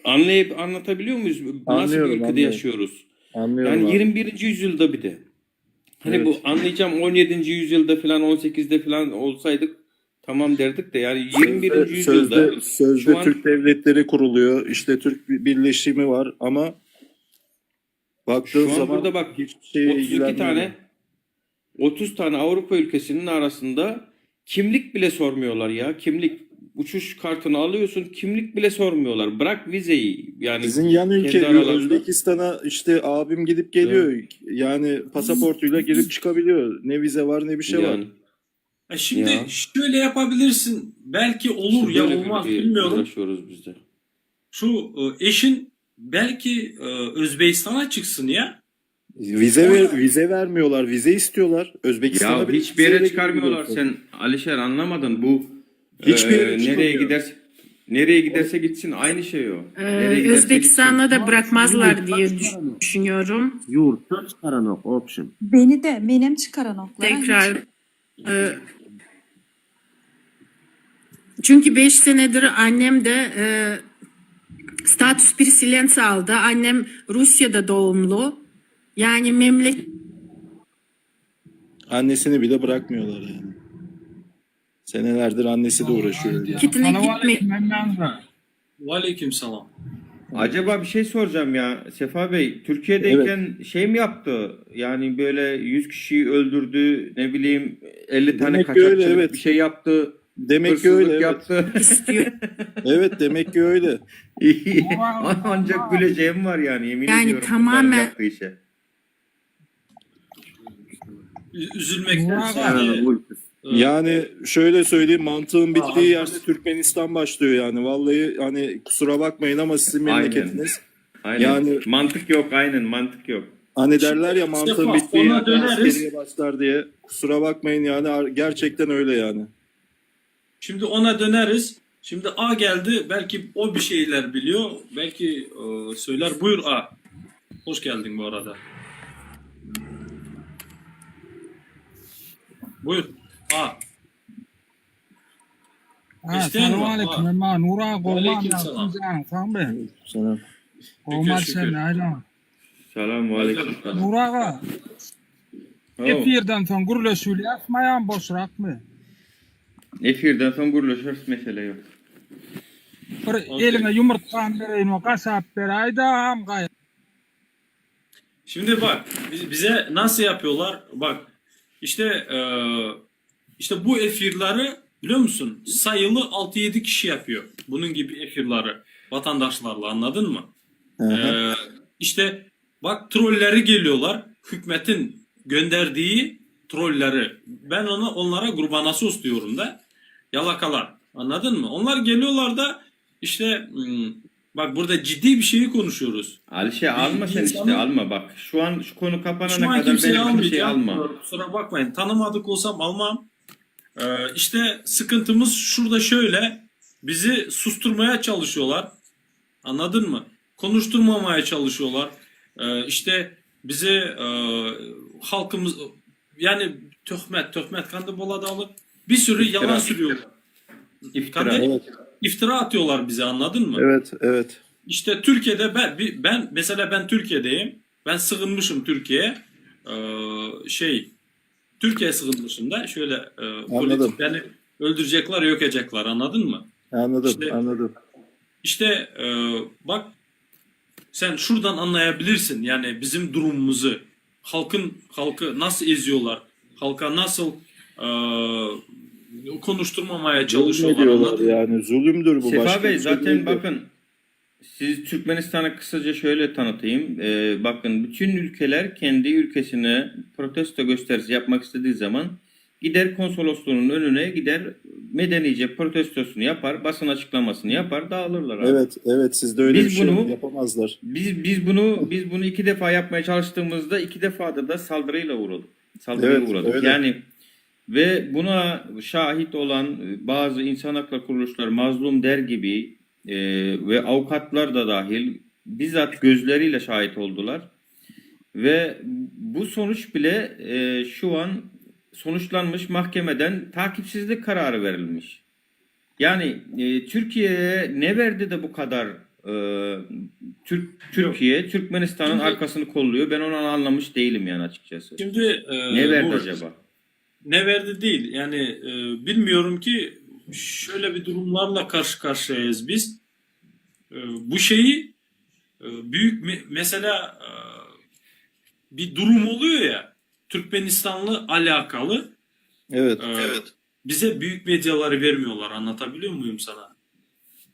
anlayıp anlatabiliyor muyuz? Nasıl bir Anlıyorum, ülkede anlıyorum. yaşıyoruz? Anlıyorum Yani abi. 21. yüzyılda bir de. Hani Evet. bu anlayacağım 17. yüzyılda falan 18'de falan olsaydık tamam derdik de yani 21. Sözde, yüzyılda sözde, sözde şu an Türk devletleri kuruluyor. İşte Türk birleşimi var ama baktığın şu an zaman burada bak hiçbir şeye 32 ilgilenmiyor. tane 30 tane Avrupa ülkesinin arasında kimlik bile sormuyorlar ya. Kimlik uçuş kartını alıyorsun kimlik bile sormuyorlar. Bırak vizeyi yani Sizin yan ülke kendi aralarında. Özbekistan'a işte abim gidip geliyor. Yani pasaportuyla girip çıkabiliyor. Ne vize var ne bir şey var. Yani E şimdi Ya. şöyle yapabilirsin. Belki olur işte ya böyle bir olmaz ülkede bilmiyorum. uğraşıyoruz biz de. Şu e, eşin belki e, Özbekistan'a çıksın ya. Vize ver, vize vermiyorlar. Vize istiyorlar. Özbekistan'a Ya bile hiçbir yere vizeyle çıkarmıyorlar gidebiliyorsun. sen Alişer anlamadın bu Hiçbir yere e, nereye çıkamıyor. giderse nereye giderse gitsin aynı şey o. Ee, Nereye giderse Özbekistan'a gitsin. da bırakmazlar diye düşünüyorum. Ýurtdan çykaranok opşum. Beni de menem çykaranoklar. Tekrar e, Çünki 5 senedir annem de e, status переселенца aldy. Annem Russiýada doğumlu. Yani memleketine Annesini bile bırakmıyorlar yani. Senelerdir annesi de uğraşıyor. öyle. gitmek Aleyküm selam. Acaba bir şey soracağım ya Sefa Bey. Türkiye'deyken şey mi yaptı? Yani böyle 100 kişiyi öldürdü, ne bileyim 50 tane Demek ki öyle, kaçakçılık evet. bir şey yaptı, Demek ki hırsızlık öyle evet. yaptı. istiyor. Evet demek ki öyle. Ancak güleceğim var yani yemin Yani ediyorum bunların tamamen- yaptığı işe. Üzülmekten sadece e, Yani şöyle söyleyeyim mantığın bittiği yerde Türkmenistan başlıyor yani. Vallahi hani kusura bakmayın ama sizin Aynen. memleketiniz. Aynen. Yani- mantık yok aynen mantık yok. Hani derler ya mantığın Sefa, bittiği ona yerde döneriz. askeriye başlar diye. Kusura bakmayın yani gerçekten öyle yani. Şimdi ona döneriz. Şimdi A geldi. Belki o bir şeyler biliyor. Belki e, söyler. Buyur A. Hoş geldin bu arada. Buyur. A. İsteyen var. Assalamu A. aleyküm. Nura Aleyküm selam. Selam. Şükür şükür. Selam ve aleyküm selam. Nuraga, Oh, efirden soň gürleşilýär, boşrakmy? Efirden soň gürleşeris mesele yok. Bir Okey. eliňe ýumurtgan bereýin, o gaşap beräý da ham gaý. Şimdi bak bize nasıl yapıyorlar? Bak işte e, işte bu efirleri biliyor musun? Sayılı 6-7 kişi yapıyor. Bunun gibi efirleri vatandaşlarla anladın mı? Hı hı. Ee, işte bak trolleri geliyorlar. Hükümetin gönderdiği trolleri. Ben ona onlara gurbanasos diyorum da. Yalakalar. Anladın mı? Onlar geliyorlar da işte bak burada ciddi bir şeyi konuşuyoruz. Alişe alma Bir sen işte insanın- alma bak. Şu an şu konu kapanana Şu an kadar kimseyi benim bir şey almayacağım. alma. Kusura bakmayın. Tanımadık olsam almam. Ee, işte sıkıntımız şurada şöyle. Bizi susturmaya çalışıyorlar. Anladın mı? Konuşturmamaya çalışıyorlar. Ee, işte bizi e, halkımız yani töhmet, töhmet kandı boladalı bir sürü İftira. yalan sürüyorlar. İftira. Kandı, Evet. iftira atıyorlar bize anladın mı? Evet, evet. İşte Türkiye'de ben ben mesela ben Türkiye'deyim. Ben sığınmışım Türkiye'ye. Ee, şey Türkiye'ye sığınmışım da şöyle e, Anladım. politik beni öldürecekler, yok edecekler anladın mı? Anladım, İşte- anladım. İşte e, bak sen şuradan anlayabilirsin yani bizim durumumuzu. Halkın halkı nasıl eziyorlar? Halka nasıl e, konuşturmamaya çalışıyorlar Zulmediyorlar anladın mı? yani. Zulümdür bu. Sefa Başka Bey bir şey zaten değildir. bakın siz Türkmenistan'ı kısaca şöyle tanıtayım. Bakın bütün ülkeler kendi ülkesine protesto gösterisi yapmak istediği zaman gider konsolosluğunun önüne gider medenice protestosunu yapar, basın açıklamasını yapar, dağılırlar abi. Evet, evet sizde öyle Biz bir şey bunu- yapamazlar. Biz bunu biz bunu iki defa yapmaya çalıştığımızda iki defada da saldırıyla uğradık. Saldırıya Evet, uğradık. öyle. Yani ve buna şahit olan bazı insan hakları kuruluşları Mazlum Der gibi e, ve avukatlar da dahil bizzat gözleriyle şahit oldular. Ve bu sonuç bile e, şu an sonuçlanmış mahkemeden takipsizlik kararı verilmiş. Yani e, Türkiye'ye ne verdi de bu kadar e, Türk Türkiye Türkmenistan'ın Şimdi- arkasını kolluyor. Ben onu anlamış değilim yani açıkçası. Şimdi e, Ne verdi bu- acaba? Ne verdi değil. Yani e, bilmiyorum ki şöyle bir durumlarla karşı karşıyayız biz. E, bu şeyi e, büyük me- mesela e, bir durum oluyor ya Türkmenistanlı alakalı Evet, e, bize büyük medyaları vermiyorlar. Anlatabiliyor muyum sana?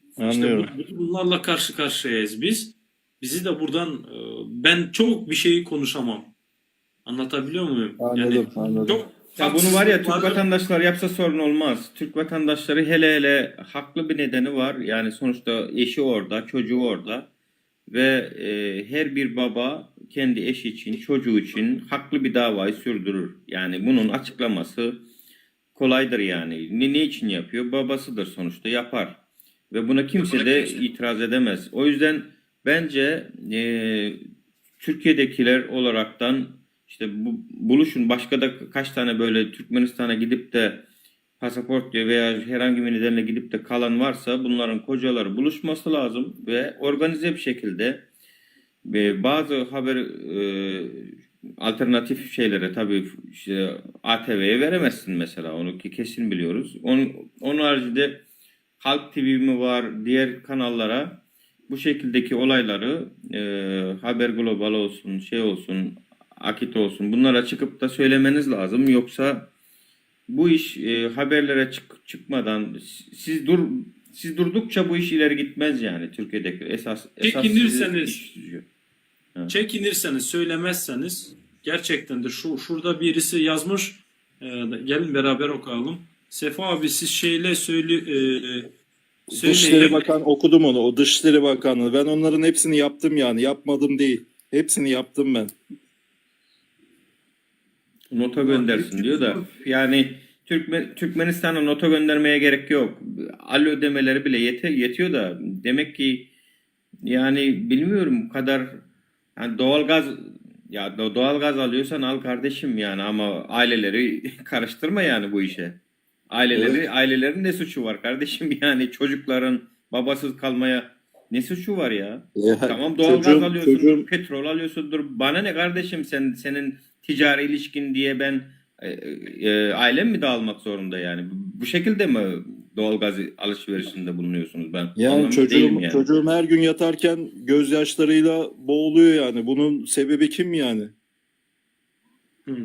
İşte anlıyorum. bu, bu durumlarla karşı karşıyayız biz. Bizi de buradan e, ben çok bir şeyi konuşamam. Anlatabiliyor muyum? Yani Anladım, anladım. çok Ya bunu var ya Türk haksızlıkları- vatandaşları yapsa sorun olmaz. Türk vatandaşları hele hele haklı bir nedeni var. Yani sonuçta eşi orada, çocuğu orada ve e, her bir baba kendi eşi için, çocuğu için haklı bir davayı sürdürür. Yani bunun açıklaması kolaydır yani. Ne, ne için yapıyor? Babasıdır sonuçta yapar. Ve buna kimse de itiraz edemez. O yüzden bence e, Türkiye'dekiler olaraktan işte bu, buluşun başka da kaç tane böyle Türkmenistan'a gidip de pasaport veya herhangi bir nedenle gidip de kalan varsa bunların kocaları buluşması lazım ve organize bir şekilde ve bazı haber e, alternatif şeylere tabii işte ATV'ye veremezsin mesela onu ki kesin biliyoruz. Onun, onun haricinde Halk TV mi var diğer kanallara bu şekildeki olayları e, Haber Global olsun şey olsun Akit olsun bunlara çıkıp da söylemeniz lazım. Yoksa bu iş e, haberlere çık çıkmadan siz dur siz durdukça bu iş ileri gitmez yani Türkiye'deki esas esas sizi Çekinirseniz iş tutuyor. Evet. çekinirseniz söylemezseniz gerçekten de şu şurada birisi yazmış e, gelin beraber okuyalım. Sefa abi siz şeyle söyle e, Dışişleri söyleyin. Bakan okudum onu. O Dışişleri Bakanlığı. Ben onların hepsini yaptım yani. Yapmadım değil. Hepsini yaptım ben. Nota göndersin diyor da yani Türkmen, Türkmenistan'a nota göndermeye gerek yok. Alo demeleri bile yete, yetiyor da demek ki yani bilmiyorum bu kadar yani doğalgaz ya do- doğalgaz alıyorsan al kardeşim yani ama aileleri karıştırma yani bu işe. Aileleri Evet. ailelerin ne suçu var kardeşim yani çocukların babasız kalmaya ne suçu var ya? Ya, Tamam doğalgaz çocuğum, alıyorsundur, çocuğum petrol alıyorsundur. Bana ne kardeşim sen senin ticari ilişkin diye ben e, e, ailem mi dağılmak zorunda yani? Bu şekilde mi doğalgaz alışverişinde bulunuyorsunuz? Ben yani anlamış çocuğum değilim yani. çocuğum her gün yatarken gözyaşlarıyla boğuluyor yani. Bunun sebebi kim yani? Hı.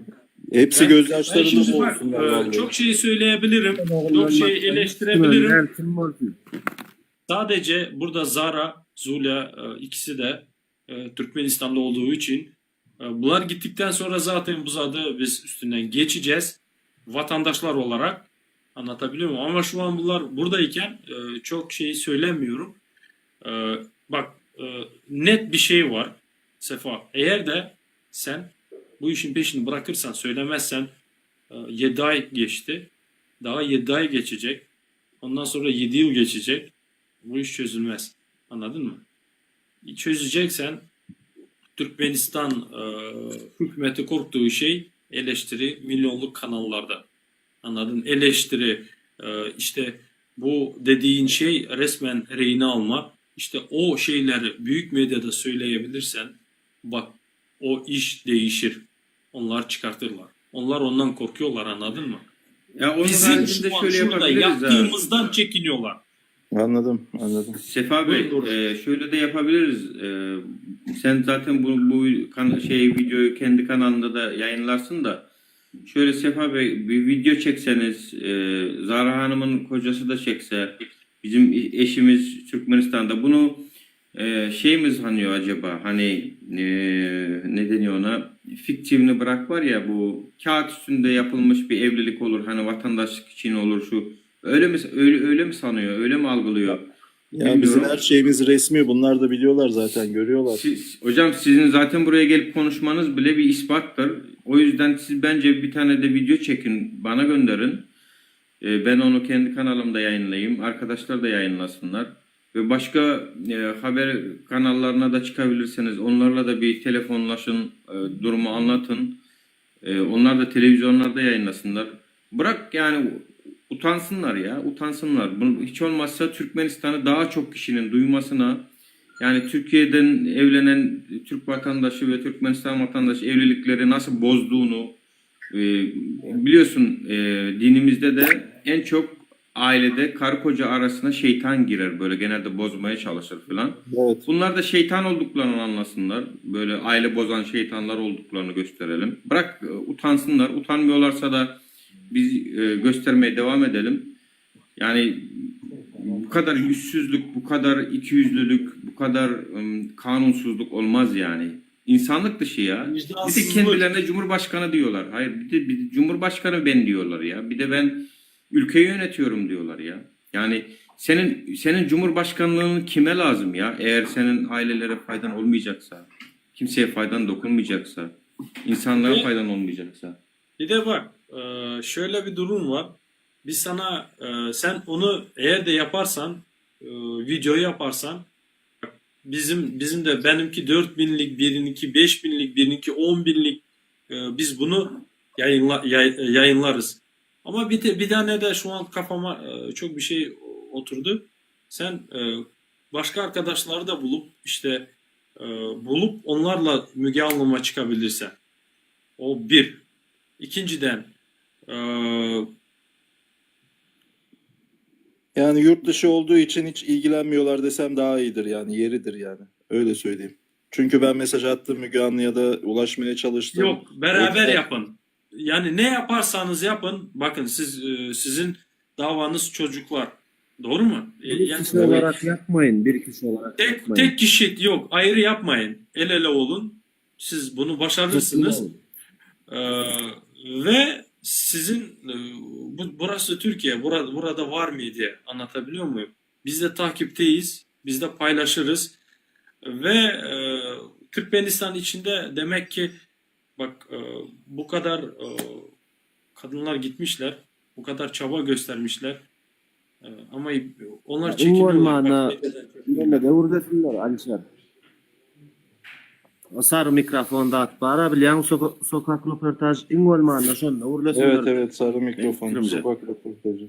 Hepsi Ben, ben gözyaşlarında şimdi bak boğulsunlar e, vallahi. çok şey söyleyebilirim. Çok şey eleştirebilirim. Sadece burada Zara, Zulia e, ikisi de e, Türkmenistan'da olduğu için e, bunlar gittikten sonra zaten bu zadı biz üstünden geçeceğiz. Vatandaşlar olarak anlatabiliyor muyum? Ama şu an bunlar buradayken e, çok şey söylemiyorum. E, Bak e, net bir şey var Sefa. Eğer de sen bu işin peşini bırakırsan söylemezsen 7 ay geçti. Daha 7 ay geçecek. Ondan sonra 7 yıl geçecek. Bu iş çözülmez. Anladın mı? Çözeceksen Türkmenistan e, hükümeti korktuğu şey eleştiri milyonluk kanallarda. Anladın? Eleştiri e, işte bu dediğin şey resmen rehine alma. İşte o şeyleri büyük medyada söyleyebilirsen bak o iş değişir. Onlar çıkartırlar. Onlar ondan korkuyorlar anladın mı? Ya onun Bizim haricinde şu an şöyle şurada yapabiliriz ha. yaptığımızdan çekiniyorlar. Anladım, anladım. Sefa Bey, Buyurun Doruk. e, şöyle de yapabiliriz. E, sen zaten bu bu kan şey videoyu kendi kanalında da yayınlarsın da. Şöyle Sefa Bey bir video çekseniz, e, Zara Hanım'ın kocası da çekse, bizim eşimiz Türkmenistan'da bunu e, şey mi sanıyor acaba? Hani e, ne deniyor ona? Fiktifini bırak var ya bu kağıt üstünde yapılmış bir evlilik olur. Hani vatandaşlık için olur şu. Öyle mi öyle öyle mi sanıyor? Öyle mi algılıyor? Yani bizim Bilmiyorum. her şeyimiz resmi. Bunlar da biliyorlar zaten, görüyorlar. Siz, hocam sizin zaten buraya gelip konuşmanız bile bir ispattır. O yüzden siz bence bir tane de video çekin, bana gönderin. Ee, ben onu kendi kanalımda yayınlayayım. Arkadaşlar da yayınlasınlar. Ve başka e, haber kanallarına da çıkabilirsiniz. Onlarla da bir telefonlaşın, e, durumu anlatın. E, onlar da televizyonlarda yayınlasınlar. Bırak yani utansınlar ya, utansınlar. Bunu, hiç olmazsa Türkmenistan'ı daha çok kişinin duymasına, yani Türkiye'den evlenen Türk vatandaşı ve Türkmenistan vatandaşı evlilikleri nasıl bozduğunu e, biliyorsun e, dinimizde de en çok ailede karı koca arasına şeytan girer böyle genelde bozmaya çalışır filan. Evet. Bunlar da şeytan olduklarını anlasınlar. Böyle aile bozan şeytanlar olduklarını gösterelim. Bırak e, utansınlar. Utanmıyorlarsa da biz e, göstermeye devam edelim. Yani bu kadar yüzsüzlük, bu kadar ikiyüzlülük, bu kadar ım, kanunsuzluk olmaz yani. İnsanlık dışı ya. Bir de Vicdansızlık. kendilerine Cumhurbaşkanı diyorlar. Hayır bir de, bir de Cumhurbaşkanı ben diyorlar ya. Bir de ben ülkeyi yönetiyorum diyorlar ya. Yani senin senin Cumhurbaşkanlığın kime lazım ya? Eğer senin ailelere faydan olmayacaksa, kimseye faydan dokunmayacaksa, insanlara Ve- faydan olmayacaksa. Bir de bak e, şöyle bir durum var. Biz sana e, sen onu eğer de yaparsan e, videoyu yaparsan bizim bizim de benimki 4000'lik birininki 5000'lik birininki 10.000'lik e, biz bunu yayınla, yay- yayınlarız. Ama bir, de, bir tane de şu an kafama e, çok bir şey oturdu. Sen e, başka arkadaşları da bulup işte e, bulup onlarla Müge Anlı'ma çıkabilirsen. O bir. İkinciden e, Yani yurt dışı olduğu için hiç ilgilenmiyorlar desem daha iyidir yani yeridir yani. Öyle söyleyeyim. Çünkü ben mesaj attım Müge Anlı'ya da ulaşmaya çalıştım. Yok, beraber Yoksa- yapın. Yani ne yaparsanız yapın. Bakın siz e, sizin davanız çocuklar. Doğru mu? E, Bir Yani kişi olarak yapmayın. Bir kişi olarak tek yapmayın. tek kişi yok, ayrı yapmayın. El ele olun. Siz bunu başarırsınız. Toplum olun. Ee, ve sizin e, bu, burası Türkiye, burada, burada var mı diye anlatabiliyor muyum? Biz de takipteyiz, biz de paylaşırız ve e, Türkmenistan içinde demek ki bak e, bu kadar e, kadınlar gitmişler, bu kadar çaba göstermişler. E, ama onlar Ya, çekiniyorlar. olmana- Bak, ne kadar çekiniyorlar. Neme de urdesinler Alişer. O sarı mikrofon da at bara bilýän soka- sokak röportaj iň bolmanda şonda urlesinler. Evet evet sarı mikrofon Fikrimce. sokak röportajı.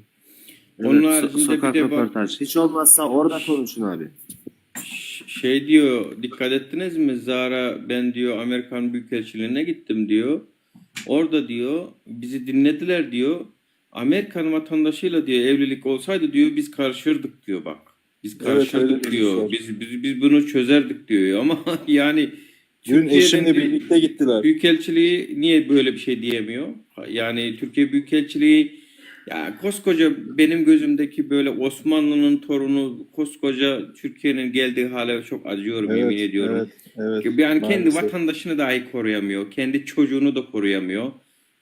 Evet, Onun so- haricinde sokak bir de bak- röportaj. Hiç olmazsa orada konuşun abi. Şey diyor, dikkat ettiniz mi Zara ben diyor Amerikan Büyükelçiliğine gittim diyor. Orada diyor bizi dinlediler diyor. Amerikan vatandaşıyla diyor evlilik olsaydı diyor biz karışırdık diyor bak. Biz Evet, öyle karışırdık diyor. demişler. Biz, biz biz bunu çözerdik diyor ama yani Dün Türkiye'den eşimle bir- birlikte gittiler. Büyükelçiliği niye böyle bir şey diyemiyor? Yani Türkiye Büyükelçiliği ya koskoca benim gözümdeki böyle Osmanlı'nın torunu koskoca Türkiye'nin geldiği hale çok acıyorum yemin Evet, ediyorum. evet, evet. Yani kendi Maalesef. vatandaşını dahi koruyamıyor. Kendi çocuğunu da koruyamıyor.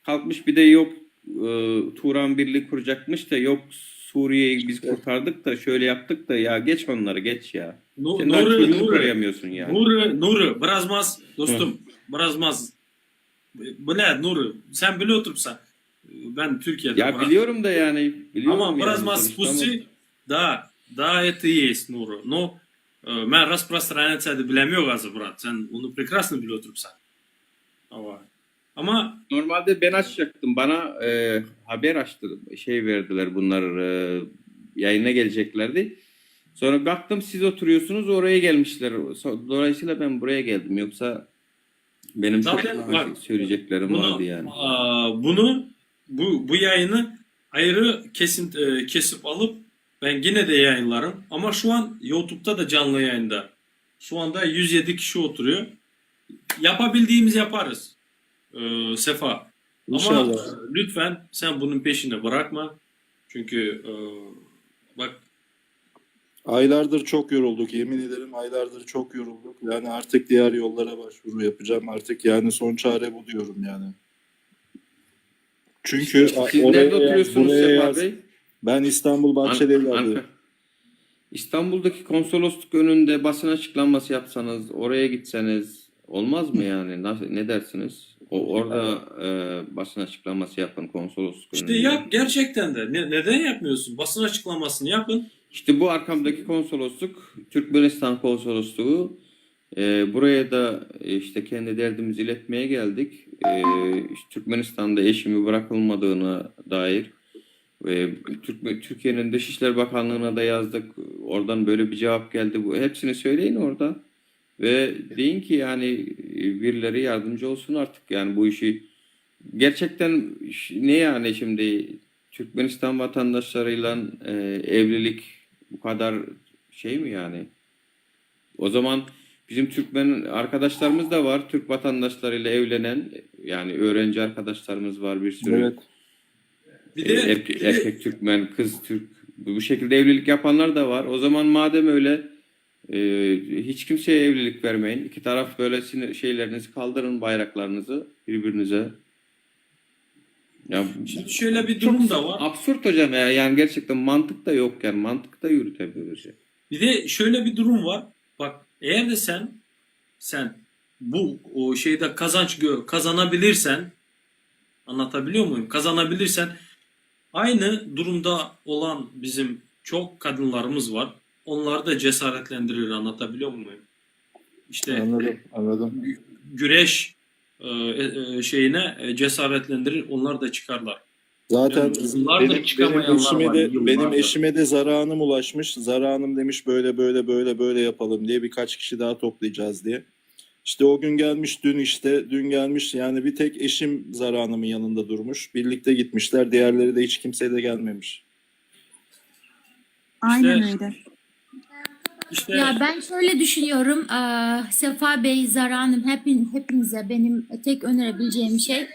Kalkmış bir de yok e, Turan Birliği kuracakmış da yok Suriye'yi biz kurtardık da şöyle yaptık da ya geç onları geç ya. Nu- Sen daha Nuri, çocuğunu Nuri. koruyamıyorsun yani. Nuri, Nuri, biraz maz dostum, biraz maz. Bu ne Nuri? Sen bile oturupsa ben Türkiye'de. Ya bırak. biliyorum da yani biliyorum Ama yani biraz maz sonuçta ama- спусти, да, да, это и есть Nuri. Но e, men распространяться edip bilemiyor gazı brat. Sen onu прекрасно bile oturupsan. Ama ama Normalde ben açacaktım. Bana e, haber açtı, şey verdiler bunlar e, yayına geleceklerdi. Sonra baktım siz oturuyorsunuz oraya gelmişler. Dolayısıyla ben buraya geldim. Yoksa benim çok Zaten bak, söyleyeceklerim bunu vardı yani. aa, bunu bu bu yayını ayrı kesin e, kesip alıp ben yine de yayınlarım. Ama şu an YouTube'da da canlı yayında. Şu anda 107 kişi oturuyor. Yapabildiğimiz yaparız. Ee, Sefa. Ama İnşallah. e, lütfen sen bunun peşini bırakma. Çünkü e, bak Aylardır çok yorulduk. Yemin ederim aylardır çok yorulduk. Yani artık diğer yollara başvuru yapacağım. Artık yani son çare bu diyorum yani. Çünkü Siz oraya nerede yaz, oturuyorsunuz buraya Sefa yaz. Bey? Ben İstanbul Bahçelievler'deyim. Ankara. İstanbul'daki konsolosluk önünde basın açıklaması yapsanız, oraya gitseniz olmaz mı yani? Nasıl, ne dersiniz? O orada e, basın açıklaması yapın konsolosluk işte önünde. yap gerçekten de. Ne- neden yapmıyorsun? Basın açıklamasını yapın. İşte bu arkamdaki konsolosluk Türkmenistan konsolosluğu. Ee, buraya da e, işte kendi derdimizi iletmeye geldik. Ee, işte Türkmenistan'da eşimi bırakılmadığına dair ve Türkiye'nin Dışişleri Bakanlığı'na da yazdık. Oradan böyle bir cevap geldi. Bu hepsini söyleyin orada ve deyin ki yani e, birileri yardımcı olsun artık. Yani bu işi gerçekten ne yani şimdi Türkmenistan vatandaşlarıyla e, evlilik bu kadar şey mi yani? O zaman bizim Türkmen arkadaşlarımız da var. Türk vatandaşlarıyla evlenen yani öğrenci arkadaşlarımız var bir sürü. Evet. Bir E, de, erkek, bir de erkek Türkmen, kız Türk bu şekilde evlilik yapanlar da var. O zaman madem öyle e, hiç kimseye evlilik vermeyin. İki taraf böyle sinir, şeylerinizi kaldırın bayraklarınızı birbirinize. Ya şimdi şöyle bir çok durum da var. absürt hocam ya. Yani gerçekten mantık da yok yani mantık da yürütemiyoruz ya. Bir de şöyle bir durum var. Bak eğer de sen sen bu o şeyde kazanç kazanabilirsen anlatabiliyor muyum? Kazanabilirsen aynı durumda olan bizim çok kadınlarımız var. Onları da cesaretlendirir anlatabiliyor muyum? İşte Anladım, anladım. güreş e, e, şeyine e, cesaretlendirir. Onlar da çıkarlar. Zaten Yıllardır benim, benim çıkamayanlar eşime var, de benim yıllardır. eşime de Zara Hanım ulaşmış. Zara Hanım demiş böyle böyle böyle böyle yapalım diye birkaç kişi daha toplayacağız diye. İşte o gün gelmiş dün işte dün gelmiş yani bir tek eşim Zara Hanım'ın yanında durmuş. Birlikte gitmişler. Diğerleri de hiç kimse de gelmemiş. Aynen İşte- öyle. İşte Ya ben şöyle düşünüyorum. eee, Sefa Bey, Zara Hanım hepinize benim tek önerebileceğim şey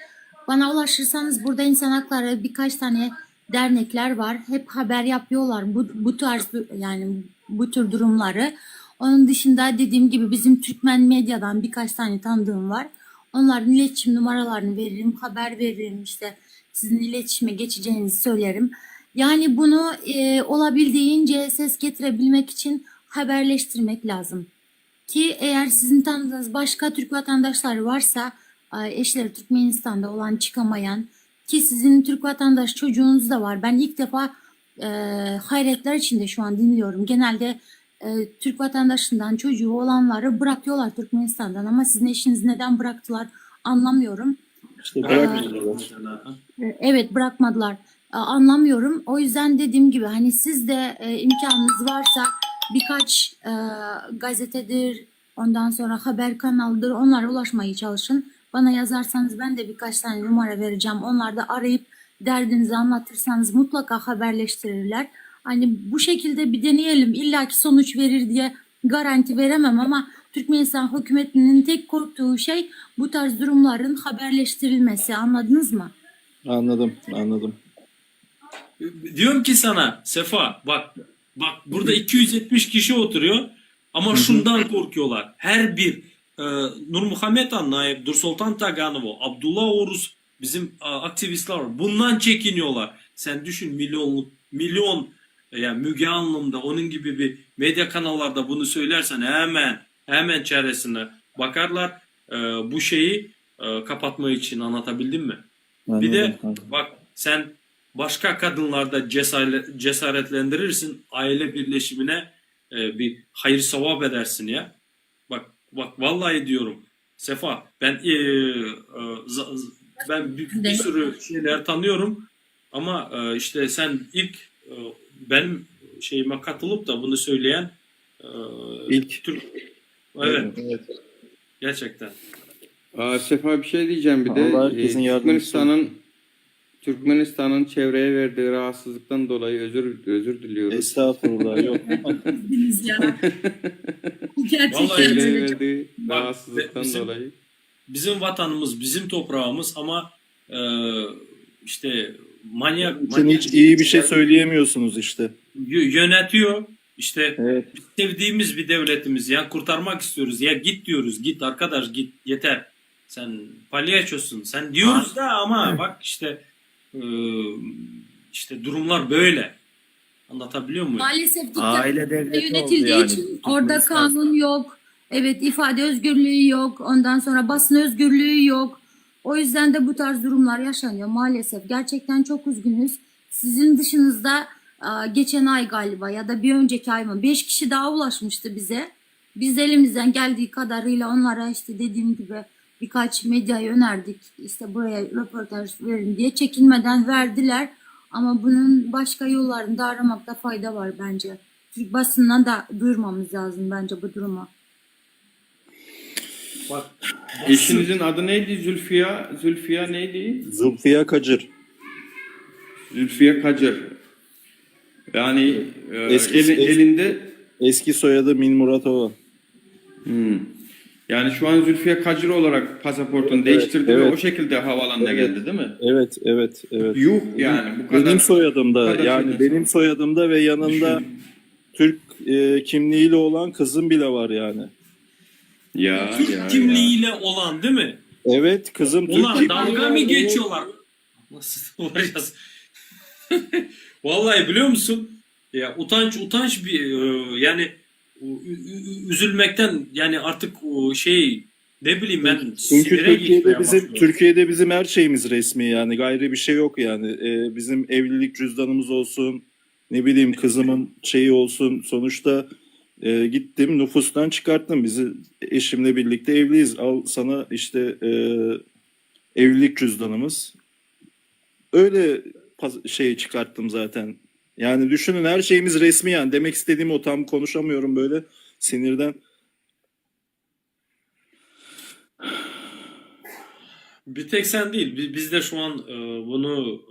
bana ulaşırsanız burada insan hakları birkaç tane dernekler var. Hep haber yapıyorlar bu tarz yani bu tür durumları. Onun dışında dediğim gibi bizim Türkmen medyadan birkaç tane tanıdığım var. Onların iletişim numaralarını veririm, haber veririm işte sizin iletişime geçeceğinizi söylerim. Yani bunu olabildiğince ses getirebilmek için haberleştirmek lazım. Ki eğer sizin tanıdığınız başka Türk vatandaşları varsa eşleri Türkmenistan'da olan çıkamayan ki sizin Türk vatandaş çocuğunuz da var. Ben ilk defa e, hayretler içinde şu an dinliyorum. Genelde Türk vatandaşından çocuğu olanları bırakıyorlar Türkmenistan'dan ama sizin eşinizi neden bıraktılar anlamıyorum. İşte bırakmadılar bırakmadılar. mesela. Evet bırakmadılar. Anlamıyorum. O yüzden dediğim gibi hani siz de imkanınız varsa birkaç gazetedir, ondan sonra haber kanalıdır onlara ulaşmaya çalışın. Bana yazarsanız ben de birkaç tane numara vereceğim. Onlar da arayıp derdinizi anlatırsanız mutlaka haberleştirirler. Hani bu şekilde bir deneyelim. İlla ki sonuç verir diye garanti veremem ama Türkmenistan hükümetinin tek korktuğu şey bu tarz durumların haberleştirilmesi. Anladınız mı? Anladım, anladım. Diyorum ki sana Sefa bak bak burada 270 kişi oturuyor ama şundan korkuyorlar. Her bir Nur Muhammed Annayev, Dursoltan Taganov, Abdullah Oruz bizim aktivistler var. Bundan çekiniyorlar. Sen düşün milyon yani Müge Anlı'mda onun gibi bir medya kanallarda bunu söylersen hemen çaresine bakarlar. Bu şeyi kapatma için anlatabildim mi? Bir de Anladım, anladım. bak sen başka kadınlarda cesaretlendirirsin aile birleşimine bir hayır sevap edersin ya. Bak bak vallahi diyorum Sefa ben ben bir sürü şeyler tanıyorum ama işte sen ilk benim şeyime katılıp da bunu söyleyen İlk. Türk. Evet, Evet. gerçekten. Aa, Sefa bir şey diyeceğim bir de. Allah herkesin yardımcısı Türkmenistan'ın çevreye verdiği rahatsızlıktan dolayı özür diliyoruz. Estağfurullah yok. Ya. Gerçekten Vallahi Çevreye öyle. verdiği Bak, rahatsızlıktan dolayı. Bizim vatanımız, bizim toprağımız ama işte manyak Sen manyak hiç iyi bir şey söyleyemiyorsunuz işte. yönetiyor. İşte Evet. sevdiğimiz bir devletimiz ya kurtarmak istiyoruz. Ya git diyoruz. Git arkadaş git yeter. Sen palyaçosun. Sen diyoruz da ama bak işte işte durumlar böyle. Anlatabiliyor muyum? Maalesef Aile devleti oldu yönetildiği yani. için orada kanun yok. Evet ifade özgürlüğü yok. Ondan sonra basın özgürlüğü yok. O yüzden de bu tarz durumlar yaşanıyor maalesef. Gerçekten çok üzgünüz. Sizin dışınızda geçen ay galiba ya da bir önceki ay mı 5 kişi daha ulaşmıştı bize. Biz elimizden geldiği kadarıyla onlara işte dediğim gibi birkaç medyayı önerdik. İşte buraya röportaj verin diye çekinmeden verdiler. Ama bunun başka yollarını da aramakta fayda var bence. Türk basından da duyurmamız lazım bence bu durumu. Bak Eşinizin adı neydi? Zülfiya, Zülfiya neydi? Zülfiye Kacır. Zülfiye Kacır. Yani Eski- elinde Eski soyadı Minmuratova. Hmm. Yani şu an Zülfiye Kacır olarak pasaportunu değiştirdi ve evet. o şekilde havalanına Evet. geldi değil mi? Evet, evet, evet. Yuh yani bu kadar. Benim soyadımda bu kadar yani şeyden benim soyadımda ve yanında Düşün. Türk kimliğiyle olan kızım bile var yani. Ya, Türk ya, ya. kimliğiyle olan değil mi? Evet, kızım Türk Ulan kimliği dalga var. mı geçiyorlar? Nasıl varacağız? Vallahi biliyor musun? Ya utanç bir yani üzülmekten yani artık o şey ne bileyim ben Çünkü sinire Türkiye'de geçmeye bizim başlıyorum. Türkiye'de bizim her şeyimiz resmi yani gayri bir şey yok yani. Bizim evlilik cüzdanımız olsun, ne bileyim kızımın şeyi olsun. Sonuçta gittim nüfustan çıkarttım bizi eşimle birlikte evliyiz. Al sana işte evlilik cüzdanımız. Öyle pas- şeyi çıkarttım zaten. Yani düşünün her şeyimiz resmi yani. Demek istediğim o tam konuşamıyorum böyle sinirden. Bir tek sen değil. Biz de şu an e, bunu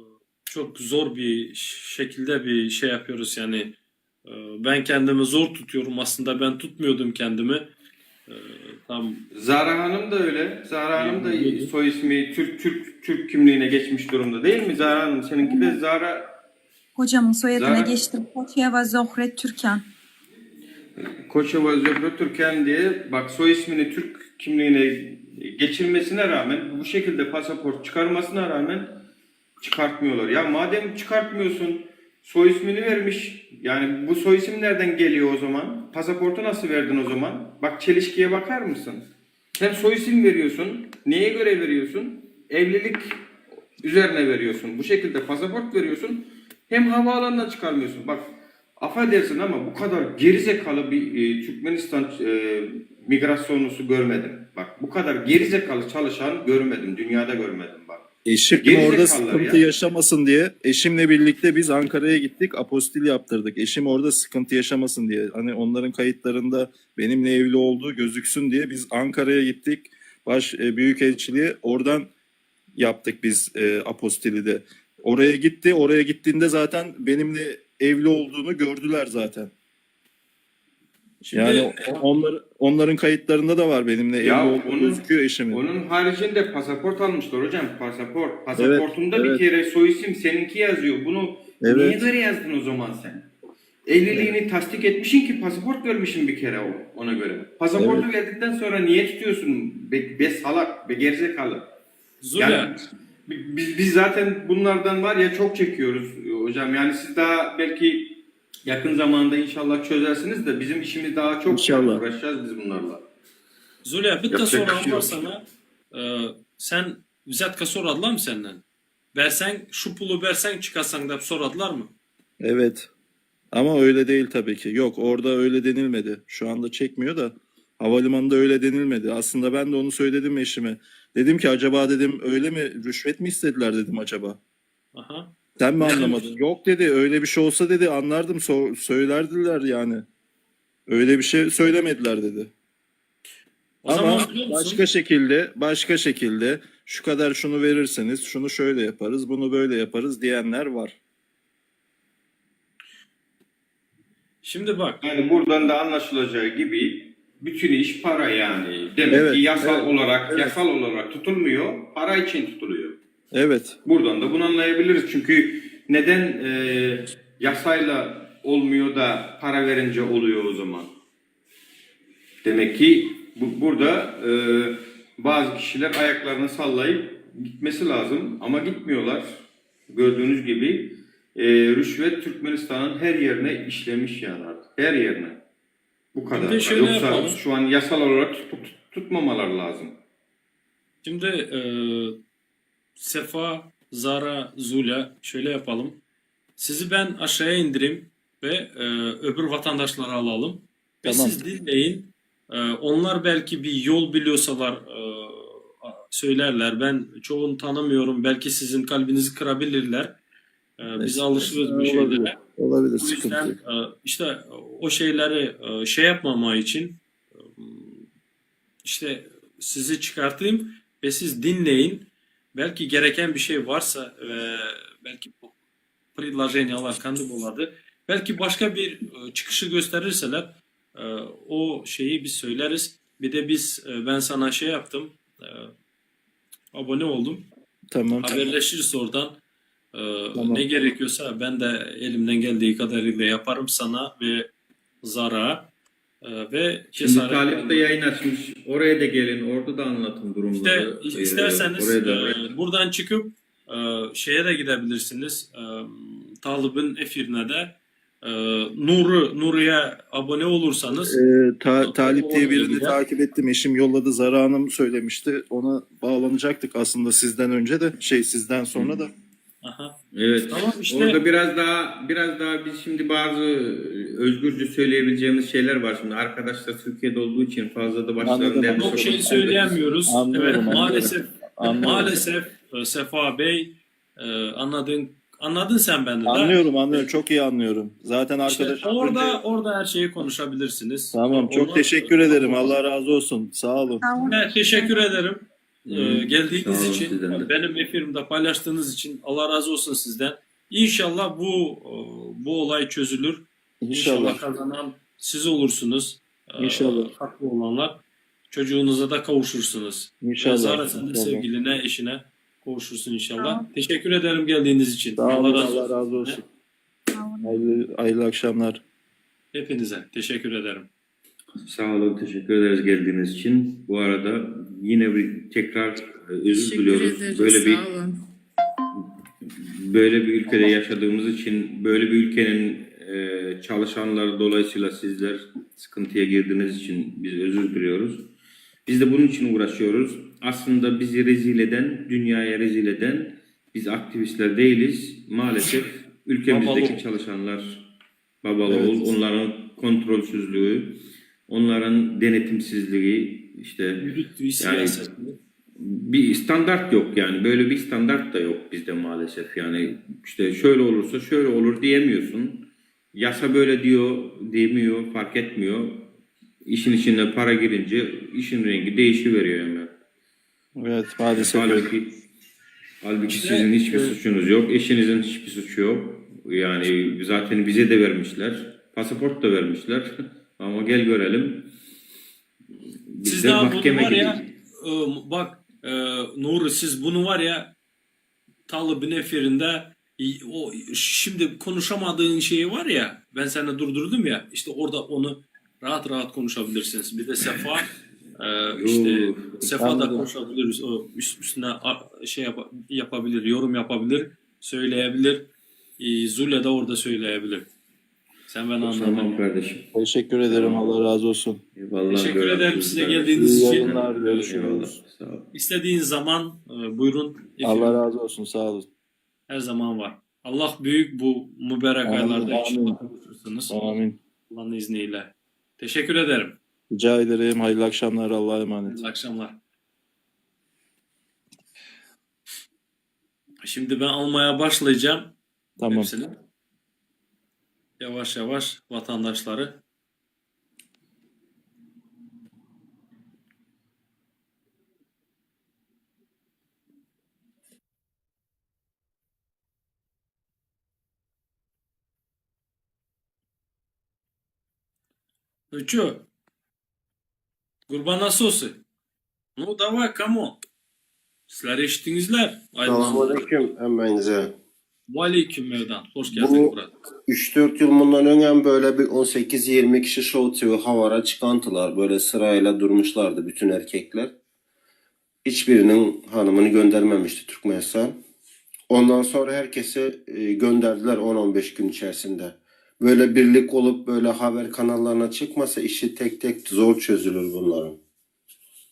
çok zor bir şekilde bir şey yapıyoruz yani. E, Ben kendimi zor tutuyorum aslında. Ben tutmuyordum kendimi. E, Tam Zara Hanım da öyle. Zara Hanım da soy ismi Türk Türk Türk kimliğine geçmiş durumda değil mi Zara Hanım? Seninki de Zara Hocamın soyadına Zara- geçtim. Koçeva Zohre Türkan. Koçova Zöhre Türken diye bak soy ismini Türk kimliğine geçirmesine rağmen bu şekilde pasaport çıkarmasına rağmen çıkartmıyorlar. Ya madem çıkartmıyorsun soy ismini vermiş. Yani bu soy isim nereden geliyor o zaman? Pasaportu nasıl verdin o zaman? Bak çelişkiye bakar mısın? Hem soy isim veriyorsun. Neye göre veriyorsun? Evlilik üzerine veriyorsun. Bu şekilde pasaport veriyorsun. Hem havaalanına çıkarmıyorsun. Bak affedersin ama bu kadar gerizekalı bir e, Türkmenistan e, migrasyonlusu görmedim. Bak bu kadar gerizekalı çalışan görmedim. Dünyada görmedim bak. Eşim Gerizekalılar orada sıkıntı ya. yaşamasın diye eşimle birlikte biz Ankara'ya gittik apostil yaptırdık. Eşim orada sıkıntı yaşamasın diye hani onların kayıtlarında benimle evli olduğu gözüksün diye biz Ankara'ya gittik. Baş e, Büyükelçiliğe oradan yaptık biz e, apostili de. Oraya gitti. Oraya gittiğinde zaten benimle evli olduğunu gördüler zaten. Şimdi Yani onlar onların kayıtlarında da var benimle Ya evli olduğu onun- gözüküyor eşimin. Onun haricinde pasaport almışlar hocam. Pasaport. Pasaportunda bir evet. kere soy isim seninki yazıyor. Bunu Evet. niye göre yazdın o zaman sen? Evliliğini tasdik etmişsin ki pasaport vermişsin bir kere o, ona göre. Pasaportu verdikten sonra niye tutuyorsun be, be salak, be gerizekalı? Zula Yani biz, biz zaten bunlardan var ya çok çekiyoruz hocam. Yani siz daha belki yakın zamanda inşallah çözersiniz de bizim işimiz daha çok İnşallah. uğraşacağız biz bunlarla. Zula bitta Yapacak bir soran şey var yok. sana. E, sen vzatka soradılar mı senden? Versen şu pulu versen çıkarsan da soradılar mı? Evet. Ama öyle değil tabii ki. Yok orada öyle denilmedi. Şu anda çekmiyor da havalimanında öyle denilmedi. Aslında ben de onu söyledim eşime. Dedim ki acaba dedim öyle mi rüşvet mi istediler dedim acaba. Aha. Sen mi anlamadın? Yok dedi öyle bir şey olsa dedi anlardım söylerdiler yani. Öyle bir şey söylemediler dedi. O Ama zaman biliyor musun? başka şekilde başka şekilde şu kadar şunu verirseniz şunu şöyle yaparız bunu böyle yaparız diyenler var. Şimdi bak Yani buradan da anlaşılacağı gibi bütün iş para yani. Demek Evet, ki yasal evet, olarak evet. yasal olarak tutulmuyor, para için tutuluyor. Evet. Buradan da bunu anlayabiliriz. Çünkü neden e, yasayla olmuyor da para verince oluyor o zaman? Demek ki bu, burada e, bazı kişiler ayaklarını sallayıp gitmesi lazım ama gitmiyorlar. Gördüğünüz gibi e, rüşvet Türkmenistan'ın her yerine işlemiş yani artık. Her yerine. Bu kadar. Şimdi şöyle Yoksa yapalım. şu an yasal olarak tutmamalar lazım. Şimdi e, Sefa, Zara, Zula şöyle yapalım. Sizi ben aşağıya indireyim ve e, öbür vatandaşları alalım. Ve Tamam. siz dinleyin. E, onlar belki bir yol biliyorsalar e, söylerler. Ben çoğunu tanımıyorum. Belki sizin kalbinizi kırabilirler. E, biz alışırız bu Olabilir. şeylere. Olabilir Bu sıkıntı yüzden yok. e, işte o şeyleri e, şey yapmama için e, işte sizi çıkartayım ve siz dinleyin. Belki gereken bir şey varsa e, belki bu предложениялар kandy bolady. Belki başka bir çıkışı gösterirseler o şeyi biz söyleriz. Bir de biz ben sana şey yaptım. Abone oldum. Tamam. Haberleşiriz oradan. Tamam. Ne gerekiyorsa ben de elimden geldiği kadarıyla yaparım sana ve Zara ve Şimdi cesaret Talip de yayın açmış. Oraya da gelin. Orada da anlatın durumları. İşte Ee, isterseniz oraya da. e, buradan çıkıp e, şeye de gidebilirsiniz. E, Talib'in efirine de e, Nuru Nuru'ya abone olursanız Talip diye birini Oraya takip ettim. Eşim yolladı. Zara Hanım söylemişti. Ona bağlanacaktık aslında sizden önce de şey sizden sonra da. Aha. Evet. Tamam işte Orada biraz daha biraz daha biz şimdi bazı özgürce söyleyebileceğimiz şeyler var şimdi. Arkadaşlar Türkiye'de olduğu için fazla da başlarını Anladım. derde çok şey sokmak söyleyemiyoruz. Anlıyorum, Evet anlıyorum. maalesef Anlıyorum. maalesef e, Sefa Bey e, anladığın. Anladın sen beni da. Anlıyorum anlıyorum çok iyi anlıyorum. Zaten İşte arkadaşım orada orada her şeyi konuşabilirsiniz. Tamam çok Onlar- teşekkür ederim. Allah razı olsun. Sağ olun. Evet, teşekkür ederim. Ee, geldiğiniz Sağ olun için, sizden de. benim efirimde paylaştığınız için Allah razı olsun sizden. İnşallah bu e, bu olay çözülür. İnşallah, İnşallah. kazanan siz olursunuz. Ee, İnşallah. Haklı olanlar. Çocuğunuza da kavuşursunuz. İnşallah. Ve Zara sen de İnşallah. sevgiline, eşine kavuşursun inşallah. Teşekkür ederim geldiğiniz için. Sağ olun. Allah razı Allah olsun. razı olsun. Hayırlı, hayırlı akşamlar. Hepinize teşekkür ederim. Sağ olun, teşekkür ederiz geldiğiniz için. Bu arada yine bir tekrar e, özür Teşekkür diliyoruz. ederiz. Böyle bir Sağ olun. böyle bir ülkede yaşadığımız için, böyle bir ülkenin e, çalışanları dolayısıyla sizler sıkıntıya girdiğiniz için biz özür diliyoruz. Biz de bunun için uğraşıyoruz. Aslında bizi rezil eden, dünyaya rezil eden biz aktivistler değiliz. Maalesef ülkemizdeki Babalı. çalışanlar babalı Evet. oğul, onların kontrolsüzlüğü, onların denetimsizliği işte Yürüttüğü Yani- siyasetini. bir standart yok yani. Böyle bir standart da yok bizde maalesef. Yani işte şöyle olursa şöyle olur diyemiyorsun. Yasa böyle diyor, demiyor, fark etmiyor. İşin içine para girince işin rengi değişiveriyor hemen. Evet maalesef öyle. Halbuki, halbuki İşte, sizin hiçbir e, suçunuz yok, eşinizin hiçbir suçu yok. Yani zaten vize de vermişler, pasaport da vermişler. Ama gel görelim. Biz Siz de daha bunu mahkeme var ya gibi. e, bak e, Nuri siz bunu var ya Talıb'ın efirinde e, o şimdi konuşamadığın şeyi var ya ben seni durdurdum ya işte orada onu rahat rahat konuşabilirsiniz. Bir de Sefa e, işte Yo. Sefa da Anladım. konuşabiliriz. O üst, üstüne a- şey yap- yapabilir, yorum yapabilir, söyleyebilir. E, Zule de orada söyleyebilir. Sen ben anladın. Tamam kardeşim. Teşekkür ederim. Allah razı olsun. Eyvallah. Teşekkür ederim görüşürüz size kardeşim. geldiğiniz İyi için. yayınlar. Görüşürüz. Eyvallah. Sağ ol. İstediğin zaman e, buyurun. Efendim. Allah razı olsun. Sağ olun. Her zaman var. Allah büyük bu mübarek Amin, aylarda amin. inşallah kavuşursunuz. Amin. Allah'ın izniyle. Teşekkür ederim. Rica ederim. Hayırlı akşamlar. Allah'a emanet. Hayırlı akşamlar. Şimdi ben almaya başlayacağım Tamam. hepsini. Yavaş yavaş vatandaşları. Ну чё, Gurbanasosy. Ну давай, come on. Sizler eşittiňizler. Selamünaleyküm hemmenize. Aleyküm Mevdan. Hoş geldin Bu Murat. 3-4 yıl bundan öngem böyle bir 18-20 kişi Show TV havara çıkantılar. Böyle sırayla durmuşlardı bütün erkekler. Hiçbirinin hanımını göndermemişti Türkmenistan. Ondan sonra herkese e, gönderdiler 10-15 gün içerisinde. Böyle birlik olup böyle haber kanallarına çıkmasa işi tek tek zor çözülür bunların.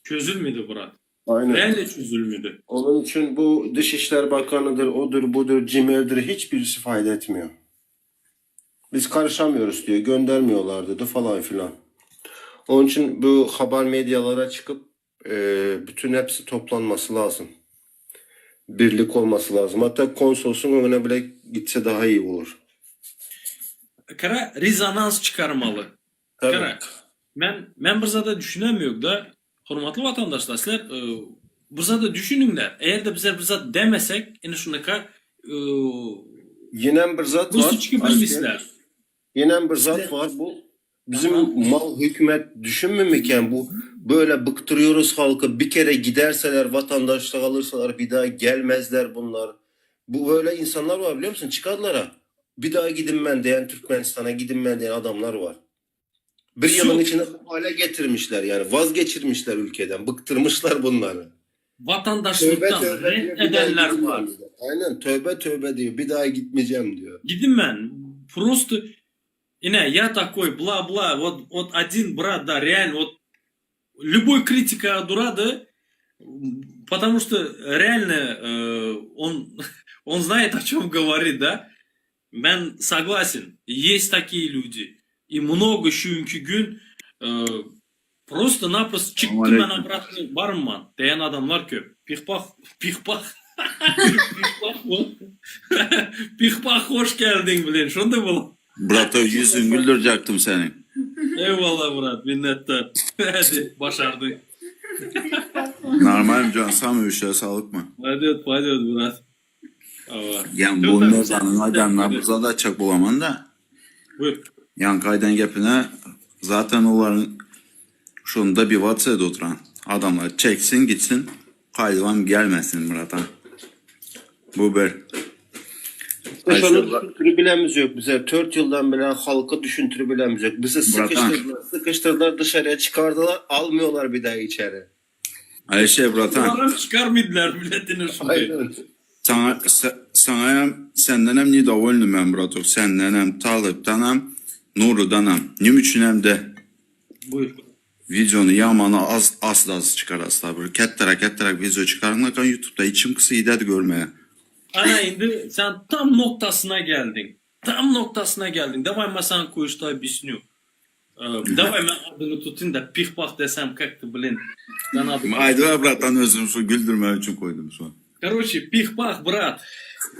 Çözülmedi Murat. Aynen. Neyle çözülmedi? Onun için bu Dışişler Bakanı'dır, odur budur, CİMER'dir hiçbirisi fayda etmiyor. Biz karışamıyoruz diyor, göndermiyorlar dedi falan filan. Onun için bu haber medyalara çıkıp e, bütün hepsi toplanması lazım. Birlik olması lazım. Hatta konsolosun önüne bile gitse daha iyi olur. Kara rezonans çıkarmalı. Tabii. Kara. Men men bir zada düşünemiyorum da hormatly vatandaşlar sizler e, bir zada düşünüňler. Eğer de bizler bir zat demesek ene şunaka e, Yine bir zat bu var. suçu bilmişler. Yine bir zat var. Bu bizim mal hükümet düşünmemek bu böyle bıktırıyoruz halkı. Bir kere giderseler vatandaşlık alırsalar bir daha gelmezler bunlar. Bu böyle insanlar var biliyor musun? Çıkardılar ha. Bir daha gidin ben diyen Türkmenistan'a gidin ben diyen adamlar var. Bir Şu- yılın içinde bu hale getirmişler yani vazgeçirmişler ülkeden. Bıktırmışlar bunları. Tövbe Vatandaşlıktan tövbe diyor, bir daha reddedenler gidin var. ben diyor. Aynen tövbe tövbe diyor. Bir daha gitmeyeceğim diyor. Gidin ben. Просто ine я такой бла бла вот вот один брат да реально вот любой критика durady потому что реально э, он он знает о чем говорит да мен согласен есть такие люди и много şu gün э, просто-напросто çykdy men Aleyküm. обратно barman diýen adamlar köp pihpah pihpah. Pih-pah hoş geldiň bilen şonda bol. Brata ýüzüňi güldürjekdim seniň. Eyvallah brat minnetdar. Hadi başardyň. Normalmi jan samy üşe salykmy? Paydet paydet brat. Hawa. Ýa bu Merzanyň aýdanyna bir zat aýtjak bolaman-da. Buyur. Ýaňky aýdan gepine zaten olaryň şony dobiwatsa edip oturan adamlar çeksin gitsin gaýdybam gelmesin bratan. Bu bir. Biz şony düşündirip bilemizok bize tört ýyldan bilen halka düşündirip bilemizok bizi Bratan. sykyşdyrdylar sykyşdyrdylar dışarıya çykardylar almıyorlar bir daha içeri. Ayşe bratan. Olara çykarmydylar milletini şuny. Aynen. Saňa saňa sendenem nedovoljny men bratok sendenem Talypdanam Nurudanam nim üçinem de Buyur. Videony ýamany az az az çykaraslar bir ketteräk ketteräk video çykaryňlakan ýutubda içim kysy idedi görmäge. Ana indi sen tam noktasyna geldiň. Tam noktasyna geldiň. Daway men saňa koýuşda obýasnýu. Daway men adyňy tutyn da pih-pah desem как ты blin. Sen adyňy. Aýdyber bratan özüm şu güldürmek üçin koýdum şu. Karoçe pih-pah brat.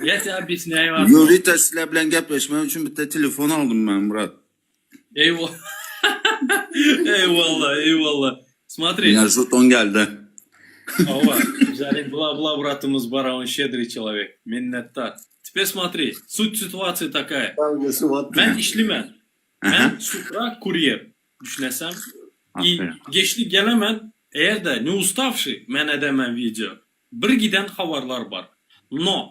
Ya тебе obýasnýaýu одно. Ýörite sizler bilen gepleşmek üçin bitte telefon aldym men brat. Eyvallah. Eyvallah, eyvallah. Смотри. Ine žeton geldi. Hawa, bizaryň bla-bla bratymyz bar, on şedriý çelowek. Minnetdar. Teper смотри, sut situasiýa takaya. Men işlimen. Men s utra kurýer, düşünesem. I geçli gelemen, eger-de ne ustavşy men edemen wideo. Bir giden habarlar bar. No,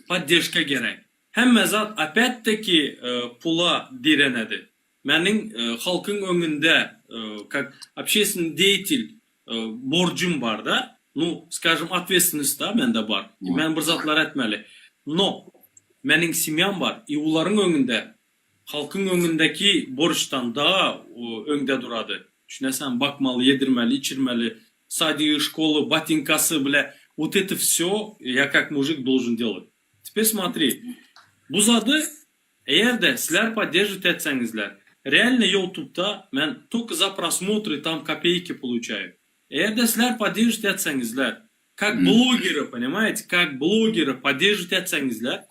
poddežka gerek. Hemme zat opýat-taki pula direnedi. Meniň halkyň öňünde kak общественный deýatel borjum bar-da, nu, skažem, otvetstvennost da mende bar. Men bir zatlar etmeli. No, meniň semýam bar i olaryň öňünde, halkyň öňündeki borçdan daa öňde durady. Düşünesäňmi, bakmaly, ýedirmeli, içirmeli, sadigi, şkoly, botinkasy bile, wot eto wsё ya kak mujik dolžen delat. Teper smotri, bu zady eger-de sizler podderjit etseňizler, realno youtubda men tolko za prosmotry tam kopeyki poluçaýu. Eger-de sizler podderjit etseňizler, kak blogery, ponimaýete, kak blogery podderjit etseňizler,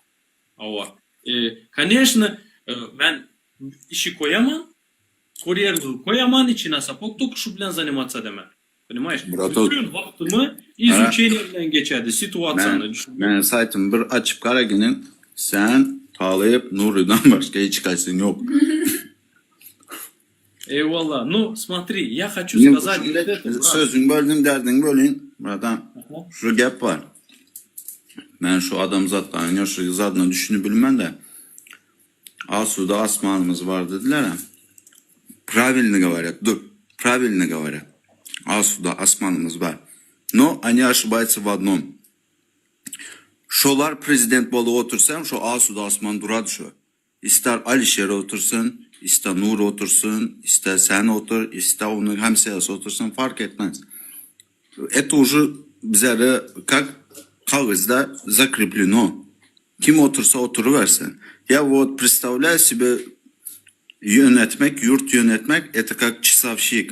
hawa, koneçno, men işi koýaman, kurýerligi koýaman içine sapok, tolko şu bilen zanimatsa edemen. Ponimaýeş? Bratok. Bütün wagtymy izuçeniýe bilen geçerdi, situasiýany düşünip. Meniň saýtymy bir açyp gara giniň, sen, Talyp, Nurydan başga hiç kaýsyň ýok. Eýwalla, nu, smotri, ýa haçu skazat Şimdi sözüňi böldüm, derdiňi böleýin, bratan. Şu gep bar. Men şu adamzatlaryň şu zadyna düşünip bilmen-de. Asuda asmanymyz bar dediler-ä. Pravilno govorят, dur, pravilno govorят. Asuda asmanymyz bar. No, oni oşibаются в odnom. Şolar prezident bolup otursam, şo asuda asman durady şo. Ister Alişer otursyn, ister Nur otursyn, ister sen otur, ister onuň hemseyası otursyn, fark etmez. Это уже bizlere kak kagyzda zakrepleno. Kim otursa oturybersin. Ya vot predstavlyayu sebe yönetmek, yurt yönetmek это kak çasowşik.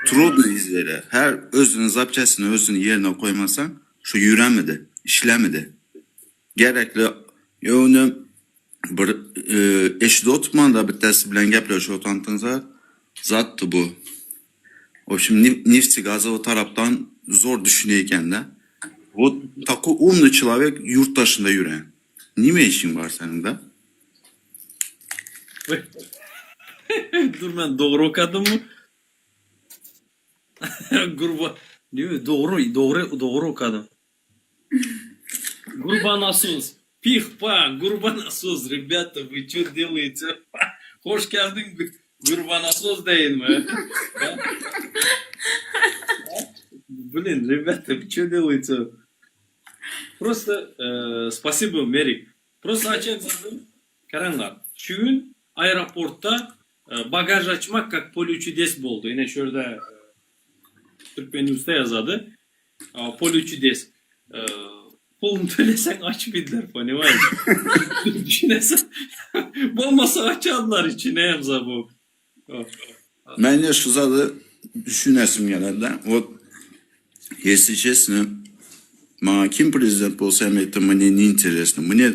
Trudno izleri. Her özüni zapçastini özüni ýerine goýmasaň şu ýüremidi, işlemidi. Gerekli ýöne bir eşidip oturman-da bittesi bilen gepleşip otantyňyza zatdy bu. Wobşem nefti-gaza o tarapdan zor düşünýär eken-de. Wot takoý umnyý çelowek ýurt daşynda ýüren. Nime işiň bar seniň da? Dur men dogry okadymmy? Gurban Nime dogry dogry dogry okadym. Gurbanasoz pih pa Gurbanasoz rebята вы че делаете hoş geldiň Gurbanasoz deýinmi Blin rebята вы че делаете Prosta spasibo Merik prosta açan zadym Karaňlar şu gün aeroportda bagaž açmak kak polе çudes boldy ine şu ýerde Türkmen newsde ýazady. Polе çudes. Puluny töleseň açyp idiler, ponimaýeş. Düşüneseň. Bolmasa açardylar içine hem zabok. Mende şu zady düşünesim gelende, wot, ýesli çesni. Maňa kim prezident bolsa hem это мне не интересно. Мне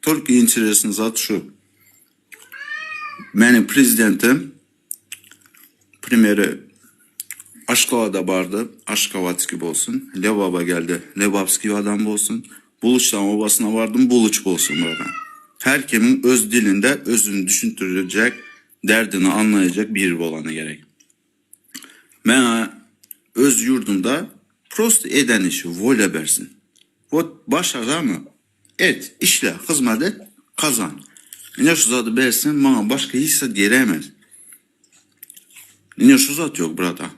только интересно zat şu. Meniň prezidentim primeri Aşgabada bardy, Aşgabatskiý bolsun, Lebaba geldi, Lebapskiý adam bolsun, Buluçdan obasyna bardym, Buluç bolsun bratan. Her kimiň öz dilinde özüni düşündirjek, derdini anlaýajak biri bolany gerek. Maňa öz ýurdumda prosto eden işi wolýa bersin. Wot başaramy? Et, işle, hyzmat et, gazan. Ine şu zady bersin, maňa başga hiç zat gerekmez. Ine şu zat ýok, brata.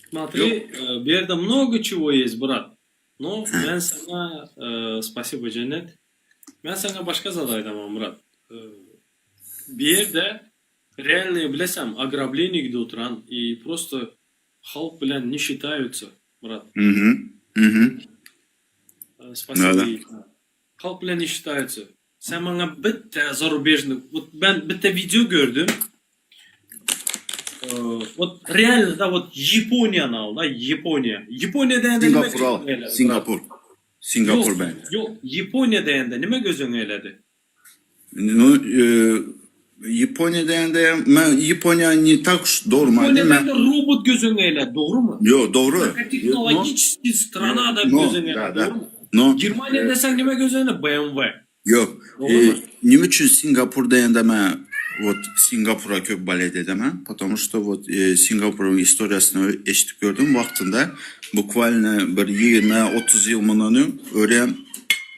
Смотри, bu ýerde mnogo çego есть, brat. No, men saňa spasibo Jennet. Men saňa başga zat aýdaman, brat. Bu ýerde Realnyý bilesem ogrableniýe gidip oturan i prosto halk bilen ne şitayutsa brat. Mhm. Mhm. Spasibo Halk bilen ne şitayutsa. Sen maňa bitte zarubežnyý wot men bitte wideo gördüm. Wot realno da wot Ýaponiýany al da Ýaponiýa. Ýaponiýa däýende nime Singapur al. Singapur. Singapur bende. Ýok, Ýaponiýa däýende nime göz öňüňe geledi? Nu, Ýaponiýa diýende men Ýaponiýa ne tak uş dogry men Ýaponiýa diýende robot göz öňüňe gelýär, dogrymy? Ýok, dogry. Tehnologiçeskiý strana da göz öňüňe gelýär, dogrymy? No. Germaniýa deseň nime göz öňüne? BMW. Ýok. Nime üçin Singapur diýende men wot Singapura köp balet edemen, потому что wot Singapuryň istoriýasyny eşidip gördüm wagtynda bukwalno bir 20, 30 ýyl mundan öň örän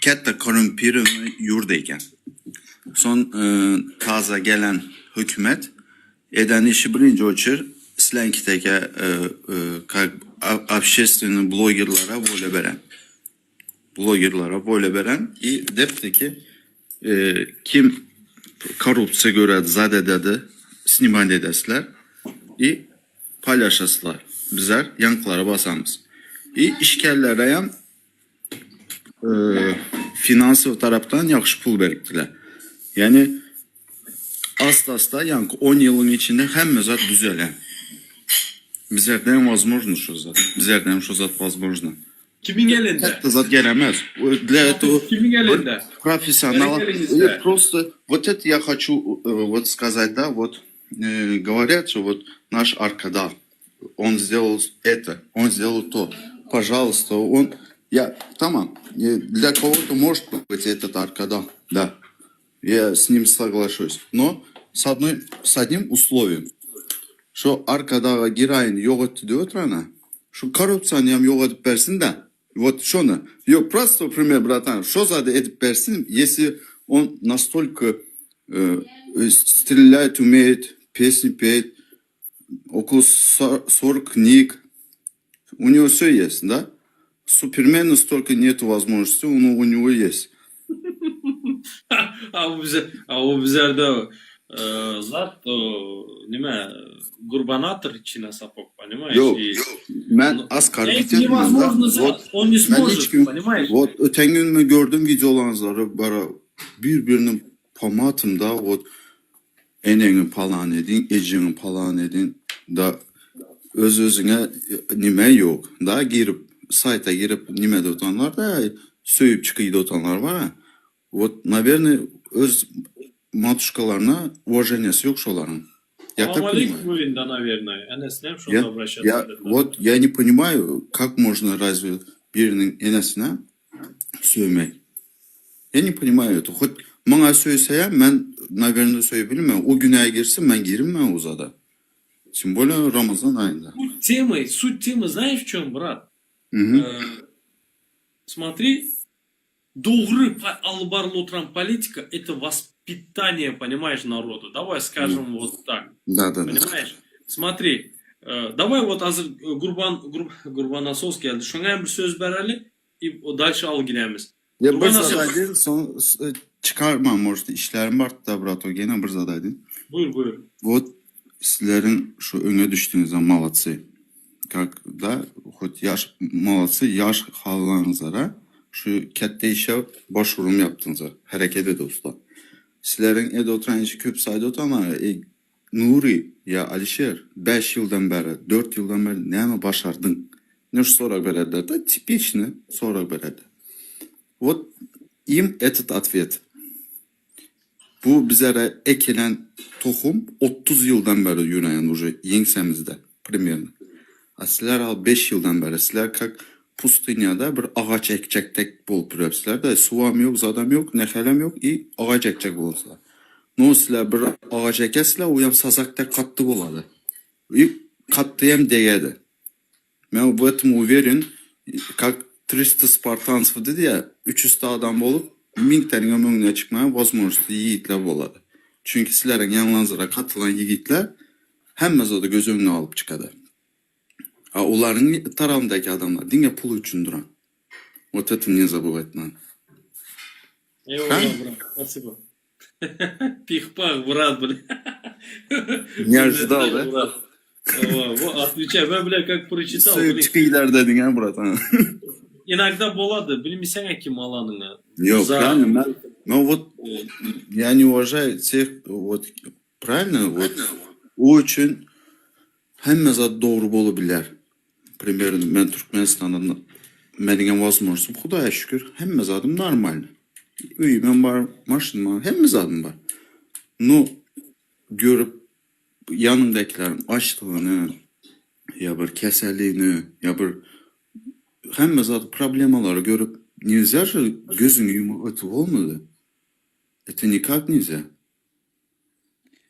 Kätde korrumpirownyý ýurt eken. Soň taza gelen hökümet eden işi birinji oçer islenkiteke kak obşestwennyý blogerlara wolýa beren. Blogerlara wolýa beren i depdi ki kim korrupsiýa göredi zat ededi snimat edesizler i paýlaşasizler bizler ýaňkylara basamyz. I işgärlereyem finansowy tarapdan ýagşy pul beripdiler. Ýagny asta-asta ýaňky on ýylyň içinde hemme zat düzelen. Bizlerde hem wozmožno şo zat. Bizlerde hem şo zat wozmožno. Kimiň elinde? Kätde zat gelemez. Для этого Kimiň elinde? Professional. Просто вот это я хочу вот сказать, да, вот говорят, что вот наш Arkadag Он сделал это, он сделал то. Пожалуйста, он... Я, tamam, для кого-то может быть этот Arkadag, да. Я с ним соглашусь. Но с, одной, с одним условием. Şo Arkadaga giraýyny ýok etdi diýip oturana. Şu korrupsiýany hem ýok edip bersin da. Вот şony. Ýok, просто пример, братан, şo zady edip bersin, если он настолько э, стрелять умеет, песни петь, около 40 книг. У него все есть, да? Супермена столько нету возможности, но у него есть. A bu bize, a bu bizlerde zat nime gurbanator içine sapok, понимаешь? Ýok, men оскорбить Невозможно zat, он не сможет, понимаешь? Вот öten gün men gördüm wideolaryňyzlary bara bir-biriniň pomatym da вот Eneňi palan ediň, ejeňi palan ediň da öz özüňe nime ýok da girip saýta girip nimede otanlar da söýüp çykyýda otanlar bar a wot nawernyý öz matuşkalaryna uwaženiýasy ýok şolaryň ýa tak Salam aleýkum nawernyý enesine hem şonda obraşat ýa wot ýa ne ponimaýu kak można razwe biriniň enesine söýmek Ýa ne ponimaýu eto hot maňa söýseýä men nawerno söýüp bilmen o günä girse men girinmen o zada tim bolýa ramazan aýynda. Sut temy sut temy znaýeş w çom brat smotri dogry alyp barylyp oturan politika eto waspitaniýe ponimaýeş naroda daway skažem wot tak Da da da. ponimaýeş smotri daway wot azir gurban gurbanasos geldi şoňa hem bir söz bereli i dalşe alyp gidemiz. Ya bir zat aýdyn soň çykarma может işlerim bar da brat o gene bir zat aýdyn. Buýur buýur. Wot sizleriň şu öňe düşdüňizä malatsy. Kak da hot ýaş malatsy ýaş hallaňyzara şu kätde işe baş urum ýapdyňyza hereket ede usta. Sizleriň ede oturan işi köp saýda otanlara eý Nury ýa Alişer 5 ýyldan bäri 4 ýyldan bäri näme başardyň? Ine şu sorag bererler da tipiçny sorag bererler. Вот им этот ответ. Bu bizlere ekilen tohum 30 ýyldan bäri ýöreýän уже ýeňsämizde примерно. A sizler al 5 ýyldan bäri sizler как pustynyada bir agaç ekjek dek bolup ýörüpsizler-de suwam ýok, zadam ýok, nehelem ýok i agaç ekjek bolupsyzlar. No sizler bir agaç ekesizler oýam sazak dek katty bolady. I katty hem degedi. Men в этом уверен, как 300 спартанцев diýdi ýa, 300 adam bolup, müňtäniňem öňüne çykmaga возможности ýigitler bolady. Çünki sizleriň ýaňlanzyra katylan ýigitler hemme zady göz öňüne alyp çykady. A olaryň tarabyndaky adamlar diňe pul üçin duran. Вот это не забывать надо. Eyvallah брат, спасибо. Пих-пах, брат, бля. Не ожидал, да? Брат. Во, отвечай, ben бля, как прочитал. Söýüp çykylar dediň ha, брат. Иногда bolady, bilmeseň kim alanyňy. Ýok, правильно, men, но вот я не уважаю тех, вот правильно, вот o üçin hemme zat dogry bolup biler. Примерно men Türkmenistanda meniňem возможностym Hudaýa şükür hemme zadym normalny. Öýümem bar, maşynym bar, hemme zadym bar. No görüp ýanymdakylaryň açlygyny ýa bir keselini ýa bir hemme zat problemalary görüp nelzя же gözüňi ýumup ötüp bolmady. Это никак нельзя.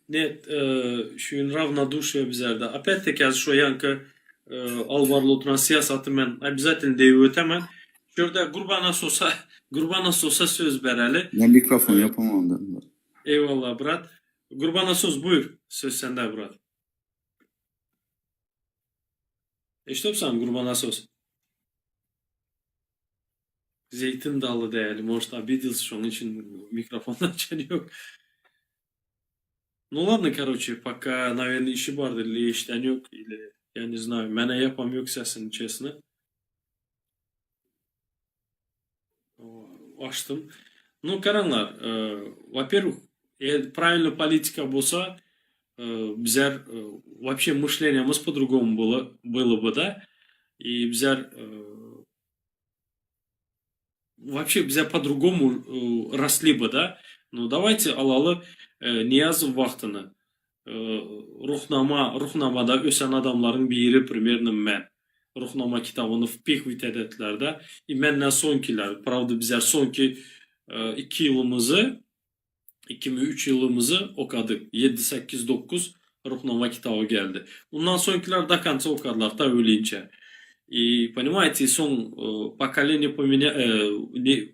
Нет, şu gün ravnoduşие bizlerde. Опять-таки az şu ýanky alyp barylyp oturan syýasaty men обязательно diýip ötemen. Şu ýerde Gurbana Sosa Gurbana Sosa söz bereli. Men mikrofon ýapamam dedim. Eyvallah brat. Gurbana Sos buyur. Söz sende brat. Eşidipsiň Gurbana Sos? Zeýtin daly däl, может обиделся, şonuň üçin mikrofon açan ýok. Ну ладно, короче, пока, наверное, işi bardyr, или eşiden ýok, или я не знаю. Menä ýapam ýok sesini, честно. Açdym. Ну, garaňlar, во-первых, eger правильный политика bolsa, bizler вообще мышлениemiz по-другому было, было бы, да? И bizler вообще bizler по-другому росли бы, да? Ну, давайте alaly Nyýazow wagtyny. Ruhnama, Ruhnamada ösen adamlaryň biri примерно men. Ruhnama kitabyny wpihwit edetdiler-de. I menden soňkiler, prawda bizler soňki iki ýylymyzy, ikimi üç ýylymyzy okadyk. Ýedi, sekiz, dokuz Ruhnama kitaby geldi. Undan soňkiler do konca okadylar, ta ölinçä. I понимаете, soň pokoleniýe pomenýa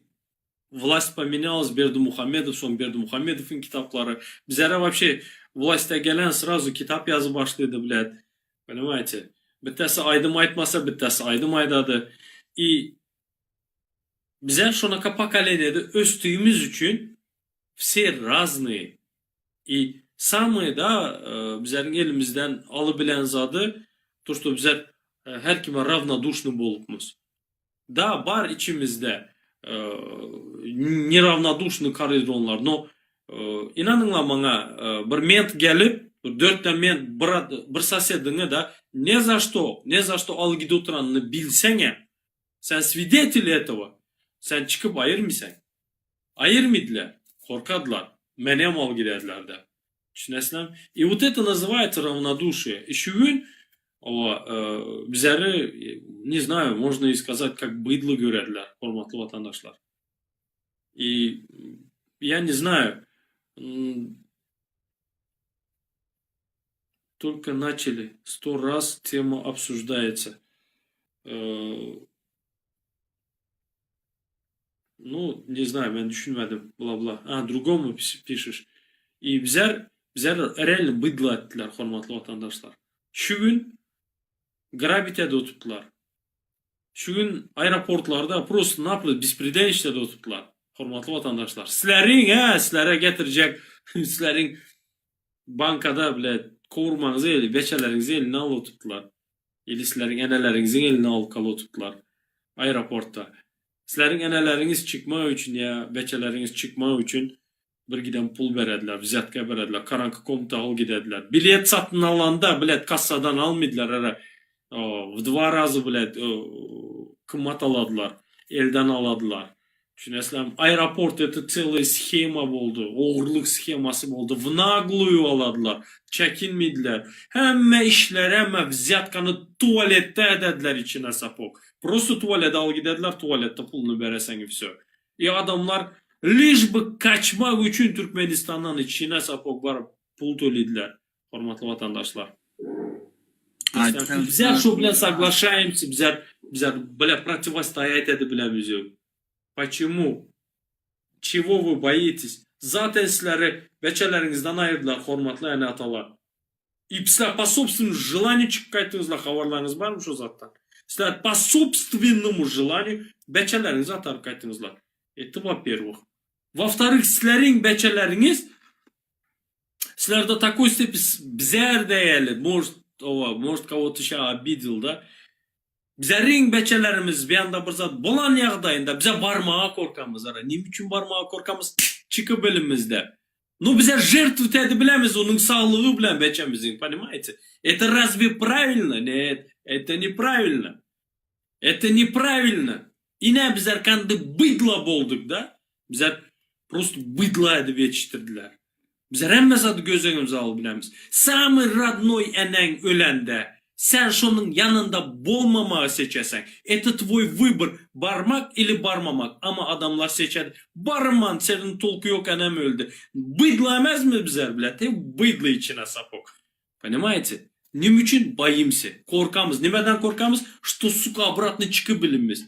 Власть pomenýalась, Berdimuhamedow, soň Berdimuhamedowyň kitaplary. Bizlere вообще властьta gelen srazu kitap ýazyp başlady, blýat. Понимаете? Bittesi aýdym aýtmasa, bittesi aýdym aýdady. I bizler şonaka pokoleniýada ösdügimiz üçin все разные. I samyý da bizleriň elimizden alybilen zady to, что bizler her kime ravnoduşny bolupmyz. Da bar içimizde neravnoduşny koridronlar no inanyňla maňa bir ment gelip bir dörtde ment bir bir sosediňi da ne za što ne za što alyp gidip oturanyny bilseňem sen swidetel этого sen çykyp aýyrmysaň aýyrmydylar korkadylar menem alyp gidediler-de Düşünesizlermi? И вот это называется равнодушие. И şu gün owa bizleri не знаю, можно и сказать, как быдло görediler, hormatly watandaşlar. И я не знаю, только начали, сто раз тема обсуждается. Ну, не знаю, men düşünmedim, bla-bla. A, drugomu pişiş. I bizler, bizler реально bыдло etdiler, hormatly watandaşlar. Şu gün grabit edip oturtdylar. Şu gün aeroportlarda prosto-naprosto bespredel edip oturtdylar, hormatly watandaşlar. Sizleriň, hä, sizlere getirjek, sizleriň bankada, blýat, kowurmaňyzy eli, beçeleriňizi eline alyp oturtdylar. Ili sizleriň eneleriňiziň eline alyp galyp oturtdylar. Aeroportda. Sizleriň eneleriňiz çykmak üçin ýa beçeleriňiz çykmak üçin bir giden pul berediler, wzýatka berediler, karanky komnata alyp gidediler. Bilet satyn alanda, bilet kassadan almydylar, ara w dva raza bilet gymmat aladylar, elden aladylar. Düşünesizlermi? Aeroport это целая sxema boldy. Ogurlyk sxemasy boldy. W naglую aladylar. Çekinmediler. Hemme işleri, hemme wzýatkany tualetde edediler içine sapok. Prosto tualete alyp gidediler, tualetde puluny bereseň i wsё. I adamlar liş by kaçmak üçin Türkmenistandan içine sapok baryp pul tölediler. Hormatly watandaşlar. Bizler şo bilen soglaşaýemsy, bizler bizler bile protiwostoýat edip bilemiz ýok. Poçemu? Çego вы boites? Zaten sizleri beçeleriňizden aýyrdylar, hormatly ene-atalar. I sizler po sobstvennomu želaniýu çykyp gaýtdyňyzlar, habarlaryňyz barmy şo zatdan? Sizler po sobstvennomu želaniýu beçeleriňizi ataryp gaýtdyňyzlar. Это во-первых. Во-вторых, sizleriň beçeleriňiz sizler do takoý stepi bizär däýeli, может, owa, может kowo-to şa obidel da. Bizäriň beçelerimiz bir ýanda bir zat bolan ýagdaýynda bize barmaga korkamyz ara. Neme üçin barmaga korkamyz? Çykyp elimizde. No bize žertwt edip bilemiz onuň saglygy bilen beçemiziň, ponimaýte? Это razwe pravilno? Net, это nepravilno. Это nepravilno. Ine bizler kandy bydla bolduk da. Bizler prosto bydla edip ýetişdirdiler. Bizler hemme zady göz öňümize alyp bilemiz. Samyý rodnoý eneň ölende, sen şonuň ýanynda bolmamagy seçeseň. Это twoý wybor, barmak ili barmamak. Amma adamlar seçedi. Barman, seniň tolky ýok enem öldi. Bydla emesmi bizler bile? Te bydla içine sapok. Ponimaýte? Neme üçin boýimsya? Korkamyz. Nemeden korkamyz? Što suka obratno çykyp bilinmez.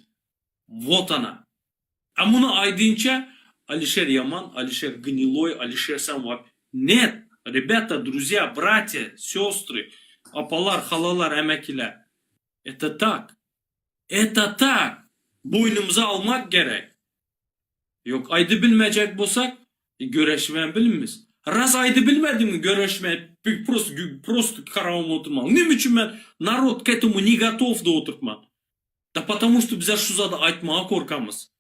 Vot ana. A muny aýdynça Alişer ýaman, Alişer gniloý, Alişer sen wap. Net, rebята, druzýa, bratýa, sestry, apalar, halalar, ämekiler. Это tak. Это tak! Boýnumyza almak gerek. Ýok, aýdybilmejek bolsak, göreşibem bilmiz. Ras aýdybilmediňmi göreşme, prosto prosto karawum oturmaly. Neme üçin men narod k etому ne gotow diýip oturtman? Da потому что bizler şu zady aýtmaga korkamyz.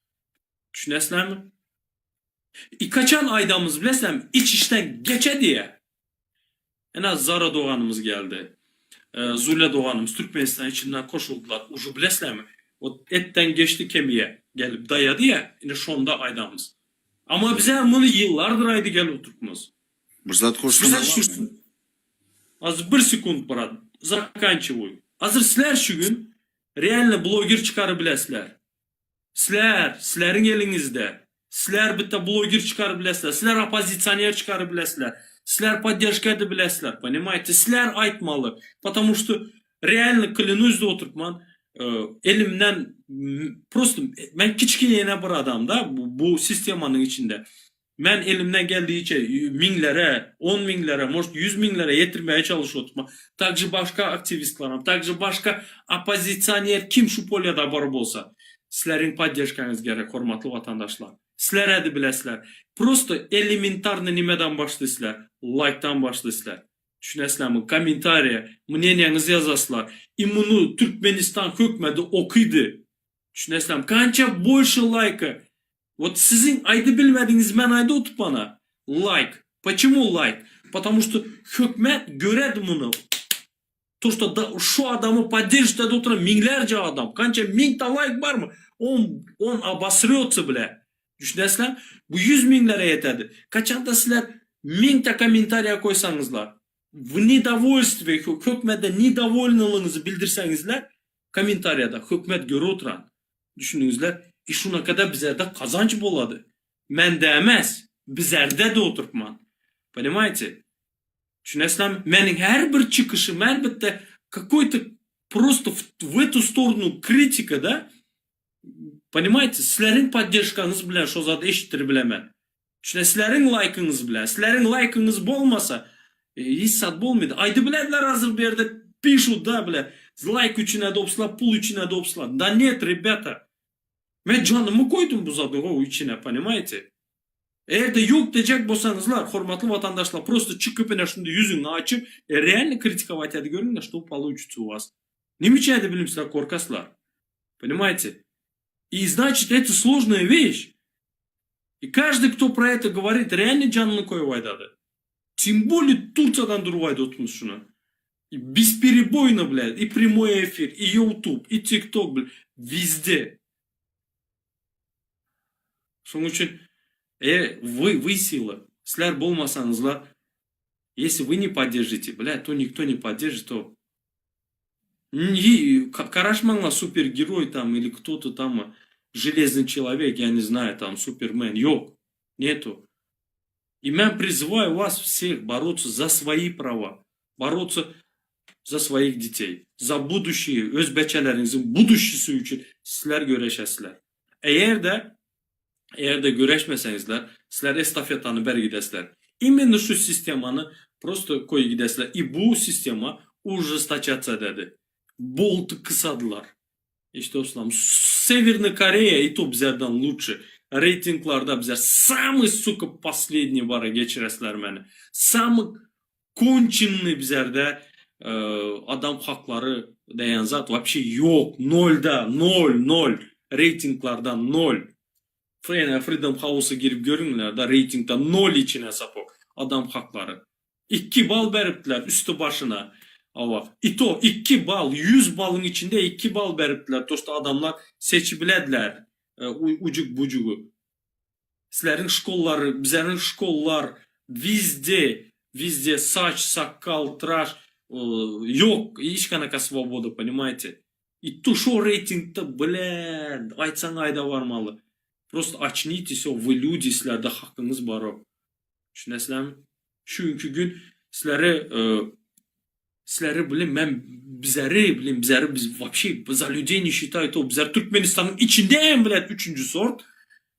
Düşünesizlermi? I kaçan aýdamyz bilesizlermi? Iç içden geçe diýe. Ene Zara doganymyz geldi. Zule doganymyz Türkmenistan içinden koşuldylar. Uje bilesizlermi? Ot etden geçdi kemiýe gelip daýady ýa, ine şonda aýdamyz. Amma bizler muny ýyllardyr aýdy gelip oturpmyz. Bir zat goşsam bolarmy? Az bir sekund brat, zakançiwoý. Hazir sizler şu gün realno bloger çykaryp bilesizler. Sizler, sizleriň eliňizde. Sizler bitta bloger çykaryp bilesizler. Sizler oppozisioner çykaryp bilesizler. Sizler podderžka edip bilesizler. Ponimaýte? Sizler aýtmaly. Потому что realno klýanuсь da oturypman elimden prosto men kiçgine bir adam da bu sistemanyň içinde. Men elimden geldigiçe müňlere, on müňlere, может ýüz müňlere ýetirmäge çalyşyp oturman. Takže başga aktiwistlaram, takže başga oppozisioner kim şu polýada bar bolsa. Sizleriň poddežkaňyz gerek hormatly watandaşlar. Sizler ädi bilesizler. Prosto elementarny nimeden başlaýsizler? Laýkdan başlaýsizler. Düşünesizlermi? Kommentariýa, mneniýaňyzy ýazasizler. I muny Türkmenistan hökmedi okydy. Düşünesizlermi? Kança bolşe laýka Vot siziň aýdybilmediňiz men aýdy otup bana laýk poçemu laýk potomu što hökmet göredi muny to što da şu adamy podderjit edip oturan miňlerce adam kança miňta laýk barmy on on obosrется bile düşünesizlermi bu ýüz miňlere ýetedi kaçanda sizler miňta kommentariýa koýsaňyzlar w nedowolstwe hökmede nedowolnylygyňyzy bildirseňizler kommentariýada hökmet görüp oturan Düşündiňizler? I şunakada bizerde kazanç bolady. Mende emes, bizerde-de oturtman. Ponimaýte? Düşünesizlermi? Meniň her bir çykyşym, her bitte kakoý-to prosto w etu storonu kritika da, ponimaýte, sizleriň podderžkaňyz bilen şo zady eşitdirip bilemen. Düşüne, sizleriň laýkyňyz bilen. Sizleriň laýkyňyz bolmasa, hiç zat bolmaýdy. Aýdybilediler hazir bu ýerde pişut da bile, laýk üçin edopsla, pul üçin edopsla. Da net, rebята. Men janymy goýdum bu zadyň o içine, ponimaýte. Eger-de ýok dejek bolsaňyzlar, hormatly watandaşlar, prosto çykyp ine şunda ýüzüňi açyp, realno kritikować edip görüňler, što получится u vas. Neme üçin edebilimsizler, korkaslar. Ponimaýte. I znaçit eto složnaýa weş. I každyý kto pro eto govorit realno janyny koýup aýdady. Tim bolýe Tursiýadan durup aýdyp otyrmyz şuny. I bespereboýno blýad i prýamoý efir i ýoutub i tiktok bl wizde. Şonuň üçin e вы вы сила. Sizler bolmasaňyzlar если вы не поддержите, блядь, то никто не поддержит, то Garaşmaňlar supergeroý tam ili кто-то tam железный человек, я не знаю, там супермен. Ýok. Нету. И men призываю вас всех бороться за свои права, бороться за своих детей, за будущее, öz beçeleriňiziň будущий si üçin sizler göreşesizler. Eger-de eger-de göreşmeseňizler, sizler estafetany bergidesizler. Именно şu sistemany prosto koýup gidesizler. И bu sistema ужесточаться ededi. Bolty kysadylar. Eşidip Severный Koreya и то bizlerden лучше. Reytinglarda bizler самый, сука, последний bara geçiresizler meni. Самый конченый bizlerde adam haklary diýen zat вообще ýok. Nolda, nol, nol. Reytinglarda nol. Freedom House-a girip görüňler da reytingde nol içine сапог. Adam haklary. 2 bal beripdiler üsti başyna. Hawa. И то 2 bal, 100 balyň içinde 2 bal beripdiler. То, что adamlar seçip bilediler. Ujuk bujugy. Sizleriň şkollary, bizleriň şkollar везде, везде saç, sakgal, tıraş ýok, hiç kanaka свобода, понимаете? И то şo reytingde, бля, aýtsaň aýda barmaly. Просто очнитесь, вы люди, sizlerde hakyňyz bar. Düşünesizlermi? Şu günkü gün sizleri sizleri bilen men bizleri bilen bizleri biz вообще за людей не считают. O bizler Türkmenistanyň içinde hem блядь, üçünji sort.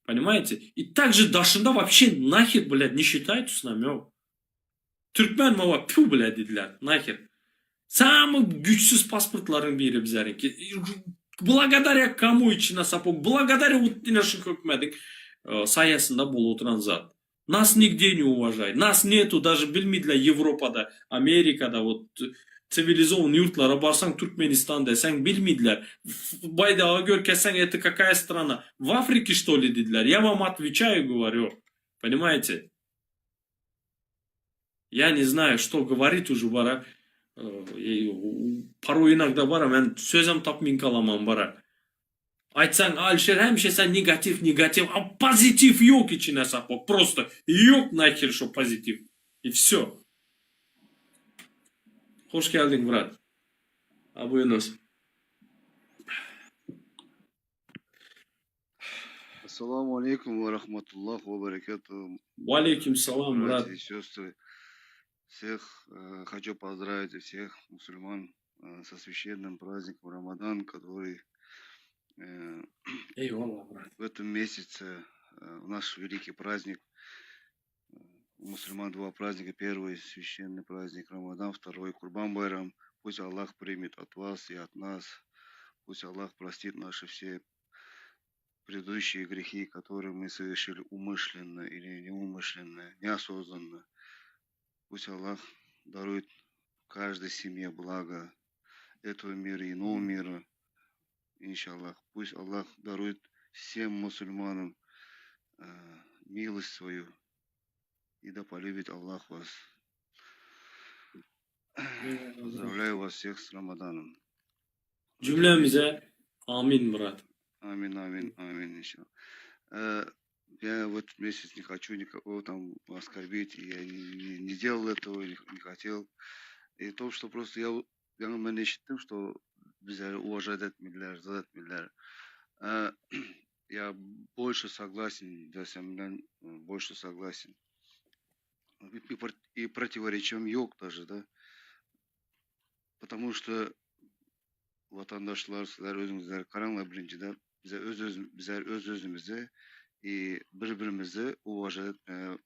Понимаете? И также daşynda вообще нахер, блядь, не считают с нами. O. Türkmen baba, pü, блядь, diýdiler. Нахер. Самый güýçsüz pasportlaryň biri bizleriňki. Благодаря кому içine сапог? Благодаря вот ine şu hökümetiň saýasynda bolup oturan zat. Нас нигде не уважают. Нас нету даже bilmediler Ýewropada, Amerikada вот цивилизованный ýurtlara barsaň Türkmenistan deseň bilmediler. Baýdagy görkezseň это какая страна? В Африке что ли diýdiler. Я вам отвечаю, говорю. Понимаете? Я не знаю, что говорить уже bara. Порой иногда bara men sözem tapmyn galaman bara. Aýtsaň Alişer hemişe sen негатив, негатив, а позитив ýok içine сапог. Просто ýok нахер şo позитив. И все. Hoş geldiň брат. Abu Yunus. Assalamu aleykum ve rahmetullah ve berekatuhu. Ve salam, брат. Братья и сестры, всех хочу поздравить всех мусульман со священным праздником Рамадан, который Eyvallah, брат. в этом месяце наш великий праздник. У мусульман два праздника. Первый священный праздник Рамадан, второй Курбан Байрам. Пусть Аллах примет от вас и от нас. Пусть Аллах простит наши все предыдущие грехи, которые мы совершили умышленно или неумышленно, неосознанно. Пусть Аллах дарует каждой семье благо этого мира и иного мира. Иншаллах. Пусть Аллах дарует всем мусульманам милость свою. И да полюбит Аллах вас. Поздравляю вас всех с Рамаданом. Jümlemize amin, брат. Амин, амин, амин, иншаллах. Я в этот месяц не хочу никого там оскорбить, я не делал этого, не хотел. И то, что просто я men eşitdim, что bizleri уважать etmediler, zat etmediler. Я больше согласен, да, sen bilen больше согласен. И противоречием ýok даже, да. Потому что watandaşlar sizler özüňizler garaňlar birinjiden bize öz öz bizler öz özümizi и bir birimizi уважать etmeye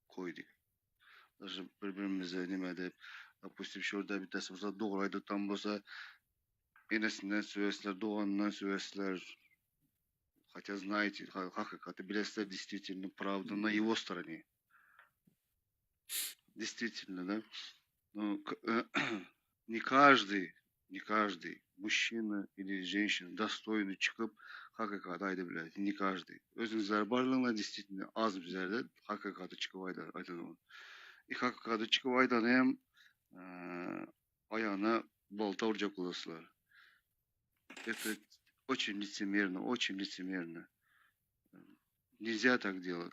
koýduk. Даже bir birimize nime diýip, допустим, şu ýerde bitesi bolsa dogry aýdypdan bolsa enesinden söýesizler, doganyndan söýesizler. Хотя знаете, hakykaty bilesizler, действительно, правда на его стороне. Действительно, да? Но не каждый, не каждый мужчина или женщина достойный çykyp hakykaty aýdyp bilýär. Не каждый. Özüňizler barlygyna действительно az bizlerde hakykaty çykyp aýdan. И hakykaty çykyp aýdan hem aýagyna balta urjak bolasызlar. Это очень лицемерно, очень лицемерно. Нельзя так делать.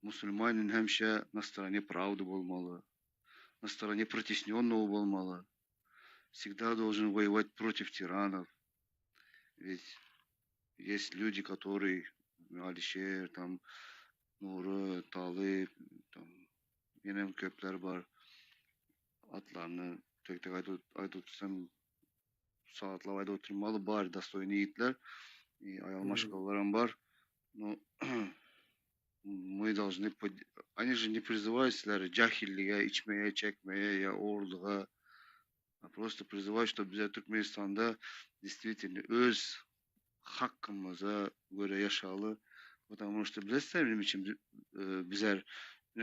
Musulmanin hemişe na стороне правды bolmaly. На стороне притесненного bolmaly. Всегда должен воевать против тиранов. Ведь есть люди, которые Alişer, там, Nury, Talyp, там, ýene köpler bar. Atlaryny tek-tek aýdyp aýdyp otursam sagatlap aýdyp oturmaly bar достойный ýigitler. И aýal maşgalalaram bar. Но мы должны под... Они же не призывают sizleri jahillige, içmeye, çekmeye ya ogurlyga. А просто призывают, чтобы bizler Türkmenistanda действительно öz hakkymyza görä ýaşaly. Потому что bilesizler näme üçin e, bizler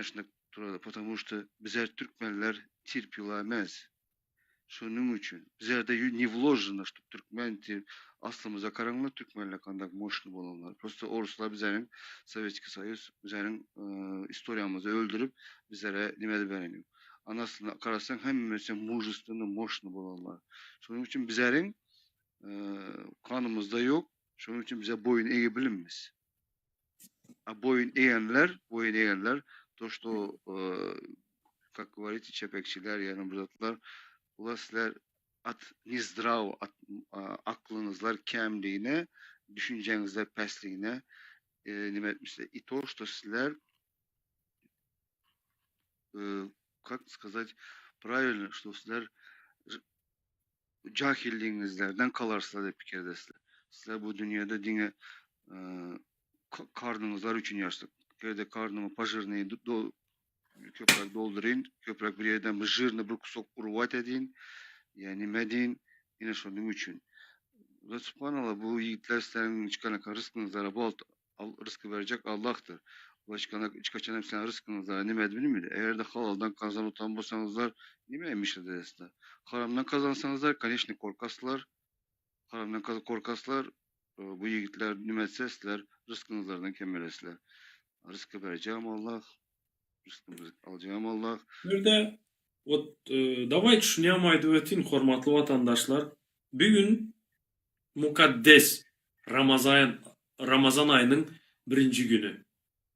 şunda durady? Потому что bizler türkmenler terpila emes. Şonuň üçin bizlerde не вложено, что türkmen aslymyza garaňlar türkmenler kandak мощный bolanlar. Просто oruslar bizleriň Советский Союз bizleriň e, istoriýamyzy öldürip bizlere nime bereniň. Anasyna garasaň hemmesi мужественный, мощный bolanlar. Şonuň üçin bizleriň e, kanymyzda ýok. Şonuň üçin bize boýun ege bilinmez. А boýun egenler, boýun egenler то, что, э, как говорите, çepekçiler, ýagny bu zatlar, bular sizler от нездраво, от a, aklyňyzlar kemligine, düşünjeňizler pesligine e, nime etmişler. И то, что sizler э, как сказать правильно, что sizler jahilligiňizlerden kalarsylar diýip pikir edesizler. Sizler bu dünýede diňe e, karnyňyzlar üçin ýaşdyk. Ýerde karnymy пожирный do, köpräk dolduryn, köpräk bir ýerden bir жирный bir кусок urwat edin, ýa nime deýin, ýene şonuň üçin. Ve subhanallah bu ýigitler sizleriň hiç rızkıňyzlara bol rızkı berjek Allah'tır. Başka hiç kaçan sen rızkıňyzlara nime bilmedi. Eger de halaldan kazan utan bolsaňyzlar nime emiş edesizler. Haramdan kazansaňyzlar, конечно, korkaslar. Haramdan korkaslar, bu ýigitler nime etse sizler rızkıňyzlardan kemelesizler. Rızkı berjegem Allah, rızkymyzy aljagam Allah. Bir-de вот e, давай şuny aýdyp ötin hormatly watandaşlar. Bu gün mukaddes Ramazan Ramazan aýynyň birinji güni.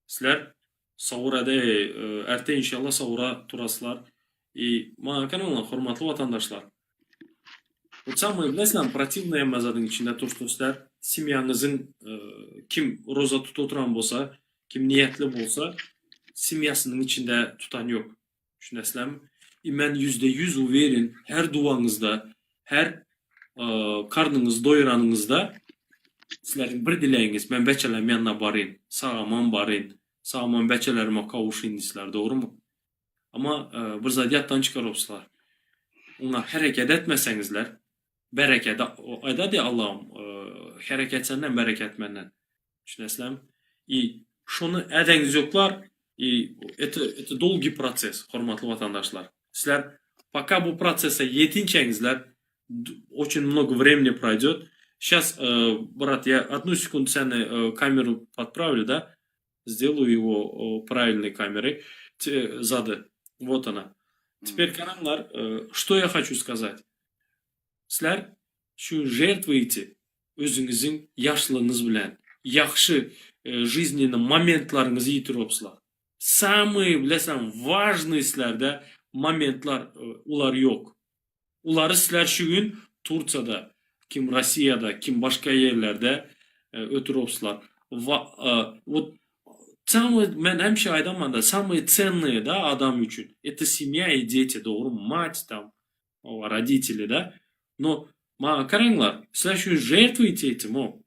Sizler sahur e, erte inşallah sahura turaslar. И maňa garaňlar hormatly watandaşlar. Вот самое bilesizler противное mazadyň içinde то, что sizler semýaňyzyň e, kim roza tutup oturan bolsa, kim niýetli bolsa, semýasynyň içinde tutan ýok. Düşünesizlermi? И men %100 уверен, her duaňyzda, her e, karnyňyzy doýuranyňyzda sizleriň bir dilegiňiz men beçelem ýanyna baryn, sag-aman baryn, sag-aman beçelerime kawuşyn diýsizler, dogrymy? Ama e, bir zat ýatdan çykarypsylar. Oňa hereket etmeseňizler, bereket aýdady Allahym, e, hereket senden, bereket menden. Düşünesizlermi? И şony ädeňiz ýoklar, и это это долгий процесс, hormatly watandaşlar. Sizler пока bu prosese ýetinçäňizler очень много времени пройдет. Сейчас, э, брат, я одну секунду сені э, камеру подправлю, да? Сделаю его э, правильной камерой. Те, зады. Вот она. Теперь, garaňlar, э, что я хочу сказать. Sizler şu жертвуете özüňiziň ýaşlygyňyz bilen ýagşy e, жизненный momentlaryňyzy ýitiripsizler. Самые, bileseň, важный sizlerde momentlar e, ular ýok. Ulary sizler şu gün Tursiýada, kim Rossiýada, kim başga ýerlerde e, ötüripsizler. Va, e, вот самые, men hemişe aýdaman da, самые ценные, да, adam üçin, это семья и дети, dogry, мать там, о, родители, да. Но maňa garaňlar, sizler şu жертвуете этим, o.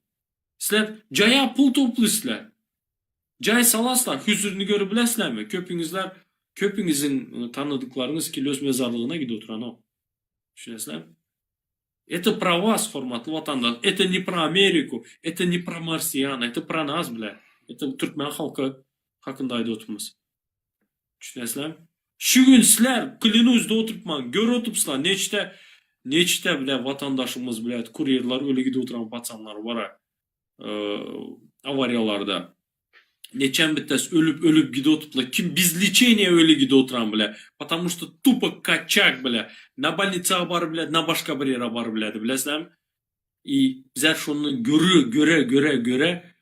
Sizler jaýa pul toplaýsizler. Jaý salaslar, hüzuryny görüp bilesizlermi? Köpüňizler, köpüňiziň e, tanydyklaryňyz Kilyos mezarlygyna gidip oturan o. Düşünesizler? Это про вас, hormatly watandaş. Это не про Америку, это не про марсиан, это про нас, бля. Это türkmen halky hakynda aýdyp otyrmyz. Düşünesizlermi? Şu gün sizler клянусь oturtman, görüp oturupsizler, neçte neçte bile watandaşymyz bile kurýerler öli gidip oturan paçanlar bar. E, awariýalarda. Neçen bittesi ölüp ölüp gidip oturuplar. Kim без лечения öli gidip oturan bile. Потому что тупо kaçak bile. Na больница baryp biledi, na başga bir ýere baryp biledi, bilesizlermi? И bizler şony göre göre göre göre.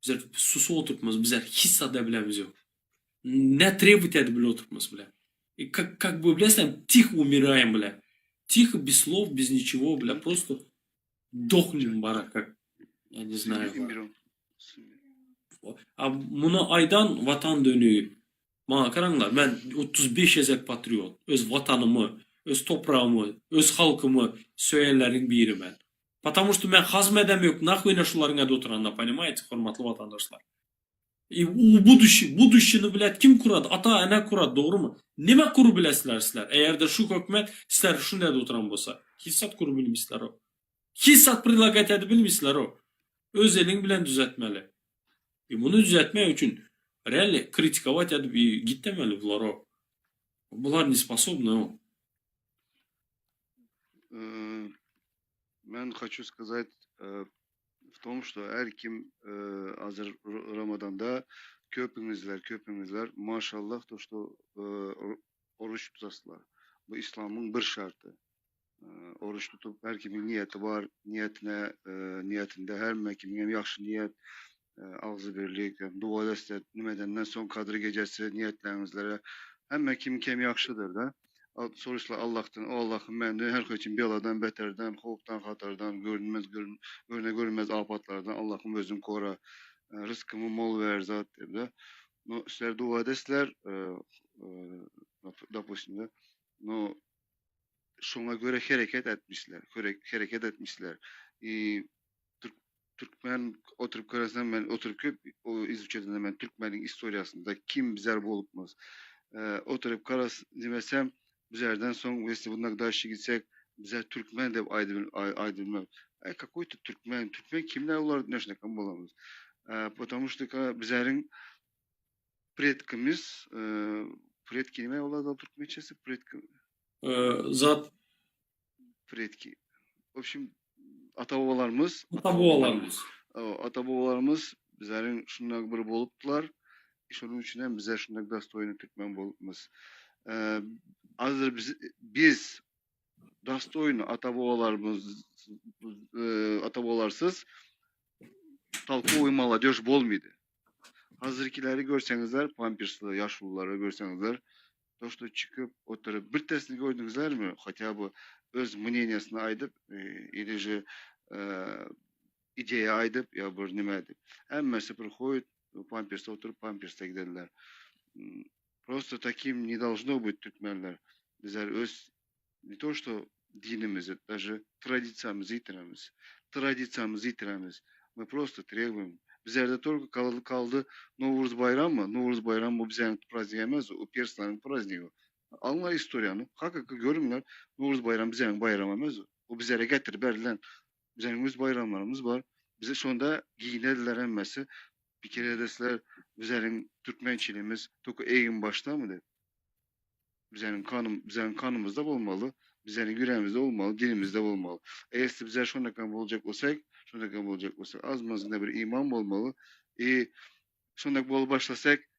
Bizler susup oturypmyz, bizler hiç zat bilemiz ýok. Ne требовать edip bile oturypmyz bile. И как, как бы, bilesiň, тихо умираем, бля. Тихо, без слов, без ничего, бля, просто дохнем, бара, как, я не знаю. A muny aýdan watan dönügi. Maňa garaňlar, men 35 gezek patriot. Öz watanymy, öz topragymy, öz halkymy söýenleriň biri men. Потому что men hazm edem ýok, нахуй ine şularyň ýa oturanda, понимаете, hormatly watandaşlar. И u будущий, будущий ni блядь, kim kurady? Ata, ene kurady, dogrymy? Nime kurup bilesizler sizler? Eger-de şu hökümet sizler şunday oturan bolsa, hiç zat kurup bilmeýsizler o. Hiç zat предлагать edip bilmeýsizler o. Öz eliň bilen düzetmeli. И muny düzetmek üçin реально критиковать edip и gitmeli bular o. Bular не способны o. Men хочу сказать в том, что her kim hazır Ramazanda köpüňizler, köpüňizler maşallah то, что oruç tutasılar. Bu İslam'ın bir şartı. Oruç tutup her kimin niyeti var, niyetine, niyetinde her kimin hem yaxşı niyet, ağzı birlik, dua edesizler, nimedenden soň Kadir gecesi niyetlerinizlere hemme kim kem yaxşıdır da. Sonuçta Allah'tan, o Allah'ın meni her için beladan, beterden, hovdan, hatardan, görünmez, görün, görüne görünmez afatlardan Allah'ım özün kora, rızkımı mol ver zat de. No, sizler dua edesizler, допустим, да, но şoňa göre hereket etmişler, hereket etmişler. И Türkmen oturup göresen men oturup köp o изучать men Türkmenin istoriyasında kim bizler bolupmyz. Oturup karas demesem bizlerden soň если bundan дальше gitsek bizler Türkmen dep aýdylmaz. Ay какой-то Türkmen, Türkmen kimler olar näşe bolamyz. Потому что bizlerin предкimiz, предки nime bolady türkmençesi? Предки Zat предки. В общем, ata babalarymyz, ata babalarymyz. Ata babalarymyz bizlerin şundan bir bolupdylar. Şonuň üçin hem bizler şundan достойный türkmen bolupmyz. Hazır biz, biz достойный ata babalarymyz ata babalarsyz толковый молодежь bolmady. Hazırkileri görseňizler, pampersli yaşlılary görseňizler, то, что çykyp oturup bir tesini gördüňizlermi? Хотя бы öz мнениесini aýdyp или же ideýa aýdyp ýa bir nime edip. Hemmesi приходит pampersde oturup pampersde giderler. Просто таким не должно быть türkmenler. Bizler öz не то что dinimizi, даже tradisiýamyzy ýitiremiz. Tradisiýamyzy ýitiremiz. Мы просто требуем. Bizlerde только kaldy, kaldy Nowruz baýramy? Nowruz baýramy bu bizlerin праздник emes, o perslaryň празднigi. Alňa istoriýany, hakyky görüňler, Nowruz baýramy bizlerin baýramy emes. O bizlere getirip berdiler. Bizlerin öz baýramlarymyz bar. Bize şonda giýinediler hemmesi. Bir kere deseler bizlerin türkmençiligimiz только egin başda mı dep. Bizlerin kanım, bizlerin kanımızda bolmaly, bizlerin yüreğimizde olmalı, dilimizde olmalı. Eğer bizler şonda bolacak olsak, şonda bolacak olsak, az mazında bir iman bolmaly. И şonda bolup başlasak,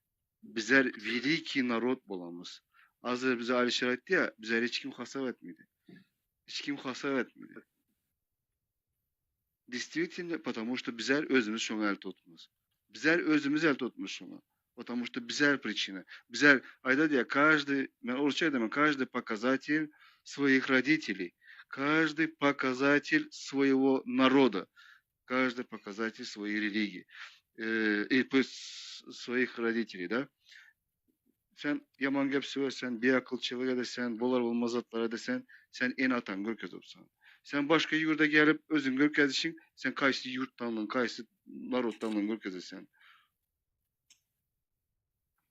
bizler великий народ bolamyz. Hazır bize Alişer aýtdy ya, bizler hiç kim hasap etmedi. Hiç kim hasap etmedi. Действительно, потому что bizler özümüz şoňa el tutmuz. Bizler özümüz el tutmuş şoňa. Потому что bizler причина. Bizler, aýda diýä, каждый, men orusça aýdaman, каждый показатель своих родителей, каждый показатель своего народа, каждый показатель своей религии, и своих родителей, да? Sen ýaman gep söylesen, bir akıl edesen, bolar bolmaz zatlar edesen, sen ene ataň görkezipsen. Sen başga ýurda gelip özüň görkezişiň, sen kaýsy ýurtdanlygyň, kaýsy naroddanlygyň görkezesen.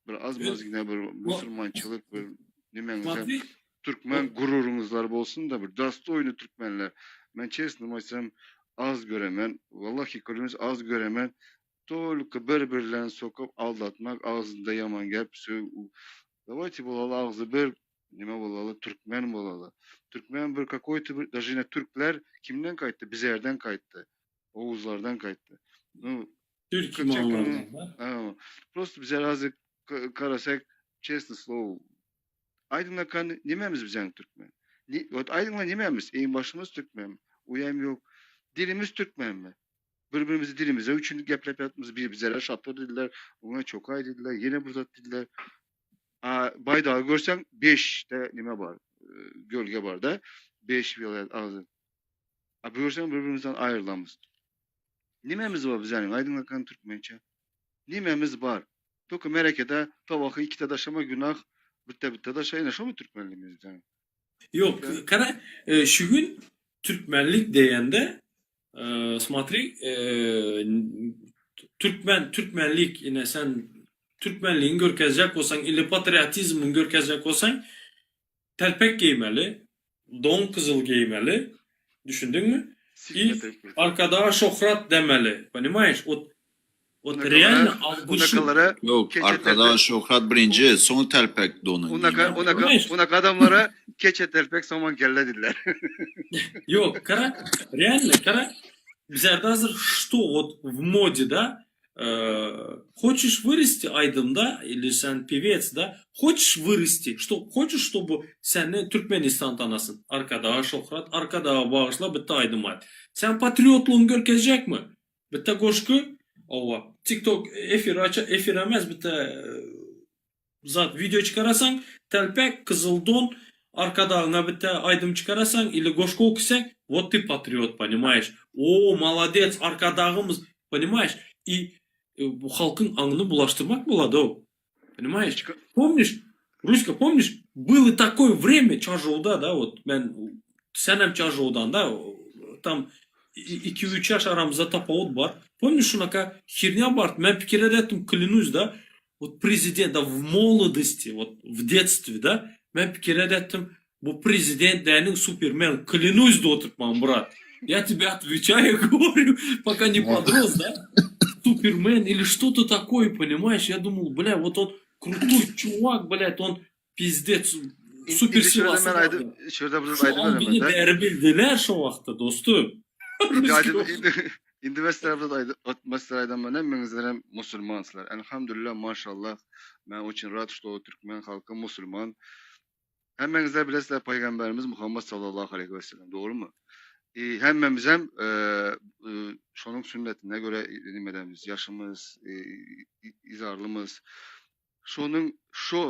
Bir az maz ýene bir musulmançylyk bir nimeňize türkmen gururyňyzlar bolsun da bir достойный türkmenler. Men честно aýtsam az göremen, wallahi görüňiz az göremen. Только bir-birlerini sokup aldatmak, ağzında yaman gep sö- Давайте bolaly agzy bir nime bolaly, türkmen bolaly. Türkmen bir какой-то bir, даже yine Türkler kimden gaýtdy? Bizlerden gaýtdy. Oğuzlardan gaýtdy. Ну, Türk 40 imanlardan. Ha, Просто bizler azı karasak, честно слово, aýdyňla kan nimemiz bizden türkmen? Ni, вот aýdyňla nimemiz? Eň başymyz türkmen. Uýam ýok. Dilimiz türkmen mi? Bir-birimizi dilimize üçin gepläp ýatmyz. Bir bizlere şapur diýdiler, oňa çokaý diýdiler, ýene bir zat diýdiler. A baýdagy görseň 5-de nime bar, gölge bar da. 5 welaýat agzy. A bir görseň bir-birimizden aýrylamyz. Nimemiz bar bizäniň aýdyň akan türkmençe. Nimemiz bar? Toka merekede tabaky ikide daşama günah, bitte bitte daşa ine şomy türkmenligimiz bizäniň? Ýok, kara, şu gün türkmenlik diýende, smotri, türkmen, türkmenlik, ine sen türkmenligiňi görkezjek bolsaň ili patriotizmiňi görkezjek bolsaň, telpek geýmeli, don gyzyl geýmeli, düşündiňmi? I arkadaga şöhrat demeli, ponimaýeş, ot Ot realno algy şu. Yok arkada Şöhrat birinji soň telpek donu Unaka unaka unaka adamlara keçe telpek soman kelle dediler. Yok kara реально kara bizlerde hazır что вот в моде да хочешь вырасти aýdymda или sen певец да хочешь вырасти что хочешь чтобы seni Türkmenistan tanasyn arkadaga şöhrat arkadaga bagyşla bitti aýdym aýt sen patriotlygyňy görkezjekmi Bitte goşgy owa tiktok efir aça efir emez bitte zat video çykarasaň telpek gyzyl don arkadagyňa bitte aýdym çykarasaň ili goşgy okysaň wot ty patriot ponimaýeş oo molodec arkadagymyz ponimaýeş i bu halkyň aňyny bulaşdyrmak bolady ponimaýeş pomniş Ruska pomniş bylo takoý vremya Çarjowda da wot men senem Çarjowdan da tam iki üç ýaş aramyzda tapawut bar pomniş şunaka hernya bardy men pikir edetdim klýnuсь da wot prezident da w molodosti wot w detstwe da men pikir edetdim bu prezident däniň supermen klýnuсь da oturtman brat ya тебе отвечаю говорю пока не подрос да супермен или что-то такое понимаешь я думал бля вот он Krutoý çuvak blät on pizdec super silasy bardy. Şu an beni bäri bildiler şo wagtda dostum. Indi men sizlere aýdaman hemmeňizlerem musulmanslar. Elhamdülillah maşallah men oçin rad şto türkmen halky musulman. Hemmeňizler bilesizler Pygamberimiz Muhammed sallallahu aleyhi ve sellem dogrymy? E, hemmemizem e, e, şonuň sünnetine göre nimedemiz, ýaşymyz, e, izarlymyz. Şonuň şo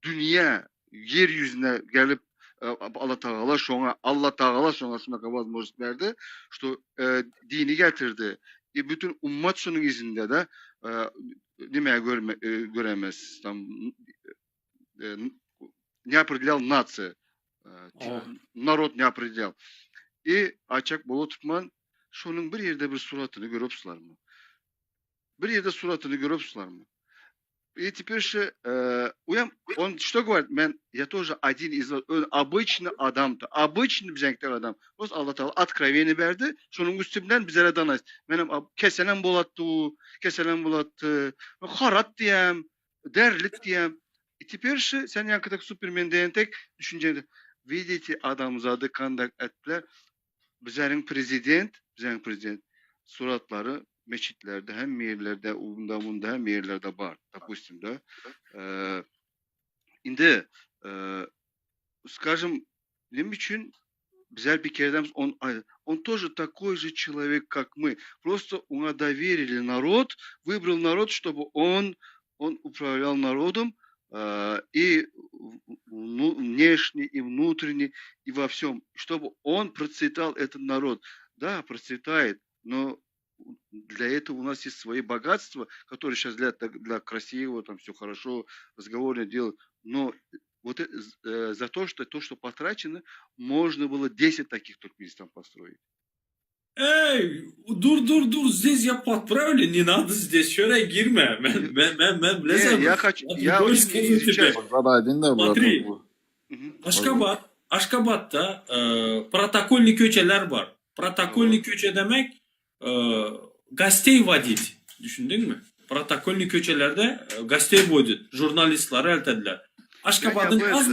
dünýä ýer ýüzüne gelip e, Allah Tagala şoňa Allah Tagala şoňa şunaka возможность berdi, что e, dini getirdi. E, bütün ummat şonuň izinde de e, nime görme, e, göremez. Tam e, не определял нация. Э, народ не определял. И Açak Bolotman şonuň bir ýerde bir suratyny görüpsizlermi? Bir ýerde suratyny görüpsizlermi? И теперь же, э, он что говорит? Men, я тоже один из, обычный adam-da, обычный bizeňkler adam. Просто Allah Teala откровение berdi. Şonuň üstünden bizlere danayt. Menem kesenem bolatdy, kesenem bolatdy. Harat diýem, Derlik diýem. E teper şi sen ýaňkydak supermen diýen tek düşünjede vidite adamzady kandak etdiler. Bizäniň prezident, bizäniň prezident suratlary meçitlerde hemme ýerlerde unda munda hemme ýerlerde bar. Dopustim da. Indi скажем neme üçin bizler bir kereden он он тоже такой же человек как мы просто oňa доверили народ выбрал народ чтобы он он управлял народом и ну, внешне, и внутренне, и во всем, чтобы он процветал этот народ. Да, процветает, но для этого у нас есть свои богатства, которые сейчас для, для красивого, там все хорошо, разговорно делают. Но вот э, за то, что то, что потрачено, можно было 10 таких Туркменистан построить. Ey dur dur dur здесь я подправлю не надо здесь şöyle girme men men men men bilesem я хочу я скажу тебе смотри Aşgabat Aşgabatda e, protokolny köçeler bar protokolny köçe demek e, gostей водить düşündiňmi protokolny köçelerde e, gostей водит jurnalistlary eltediler Aşgabadyň az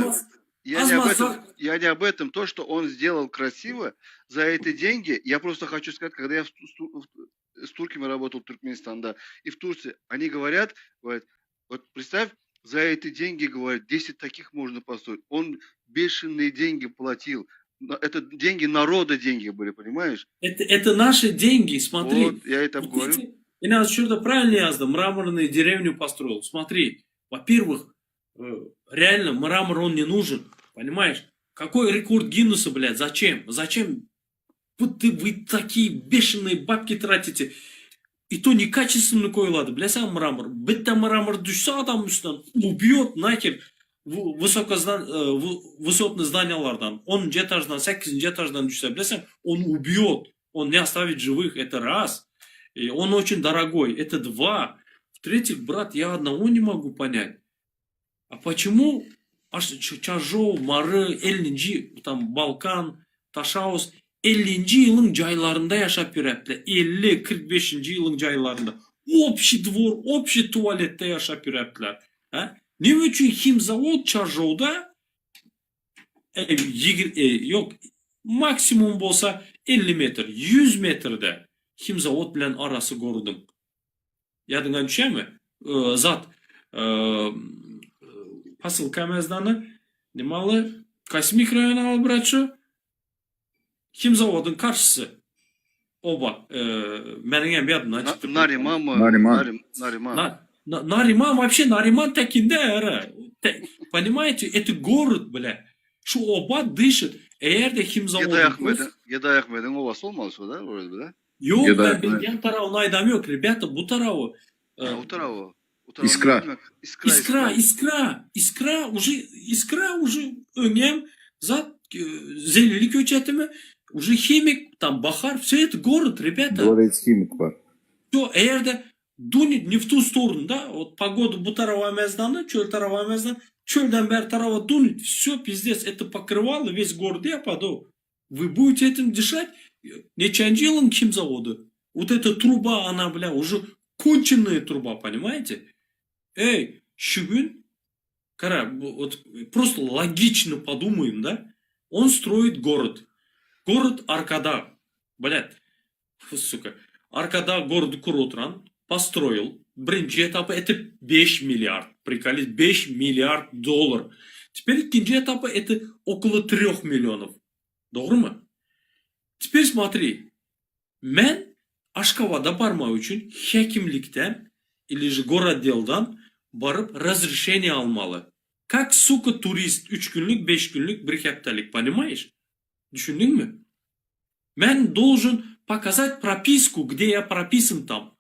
Я не, об этом, я не об этом. То, что он сделал красиво, за эти деньги, я просто хочу сказать, когда я в, в, с турками работал в Туркменистане, и в Турции, они говорят, говорят, вот представь, за эти деньги, говорят, 10 таких можно построить. Он бешеные деньги платил. Это деньги народа деньги были, понимаешь? Это, это наши деньги, смотри. Вот, я это Вот говорю. эти- Я что-то правильно язды, мраморную деревню построил. Смотри, во-первых, э, реально мрамор он не нужен, понимаешь? Какой рекорд Гиннесса, блядь, зачем? Зачем? Вот ты, вы такие бешеные бабки тратите. И то некачественно goýulady, bilýäň мрамор. Bitte мрамор düşse adam üstünden убьет нахер высокоздан, э, высотный зданиялардан. 10 этаждан, 8 этаждан düşse, bilýäň, он убьет. Он не оставит живых, это раз. И он очень дорогой, это два. В-третьих, брат, я одного не могу понять. А почему аж Чаржоу, Мары, 50-nji, там Балкан, Ташауз 50-nji ýylyň jaýlarynda ýaşap ýörýärler. 50, 45-nji ýylyň jaýlarynda. Общий двор, общий tualetde ýaşap ýörýärler. Ha? Näme üçin химзавод Çarjowda e, e, ýok maksimum bolsa 50 metr, 100 metrde химзавод bilen arasy gorudyň. Ýadyňa düşýärmi? E, zat e, посылка mezdany nemaly Kosmik raýony al bratçy Химзавоdyň garşysy. Oba, e, meniň hem ýadymdan çykdy. Nariman mı? Nariman. Narim, Nariman. На, на, Нариман вообще Нариман tekinde era. Te, понимаете, это город, бля. Şu oba dышит. Eger-de химзавоdyň Gedaý Ahmediň, Gedaý Ahmediň obasy bolmaly şu da, orada da. Ýok, Gedaý men Ahmed. bilýän tarawyny aýdam ýok. Ребята, bu tarawy e, Ha, o tarawy. O tarawy Iskra. bilmek. Iskra, Iskra, Iskra, Iskra уже Iskra уже öňem zat e, Zelili köçetimi уже химик, там Bahar, все это город, ребята. Дворец химик bar. Все, eger-de дунет не в ту сторону, да, вот погода bu tarawa mezdany, çöl tarawa mezdan, çölden bäri tarawa дунет, все, пиздец, это покрывало весь город, я паду. Вы будете этим дышать? Neçenji ýylyň химзаводы? Вот эта труба, она, бля, уже конченная труба, понимаете? Эй, şu gün, gara, вот просто логично подумаем, да? Он строит город. Город Аркадаг. Блядь, фу, сука. Arkadag город gurup oturan построил. Birinji etapy это 5 миллиард. Приколись, 5 миллиард доллар. Теперь ikinji etapy это около 3 миллионов. Dogrumy? Теперь смотри. Men Aşgabada barmak üçin häkimlikden или же горотделdan baryp разрешение almaly. Как, сука, турист 3 günlük, 5 günlük, 1 hepdelik, понимаешь? Düşündiňmi? Men должен показать прописку, где я прописан там.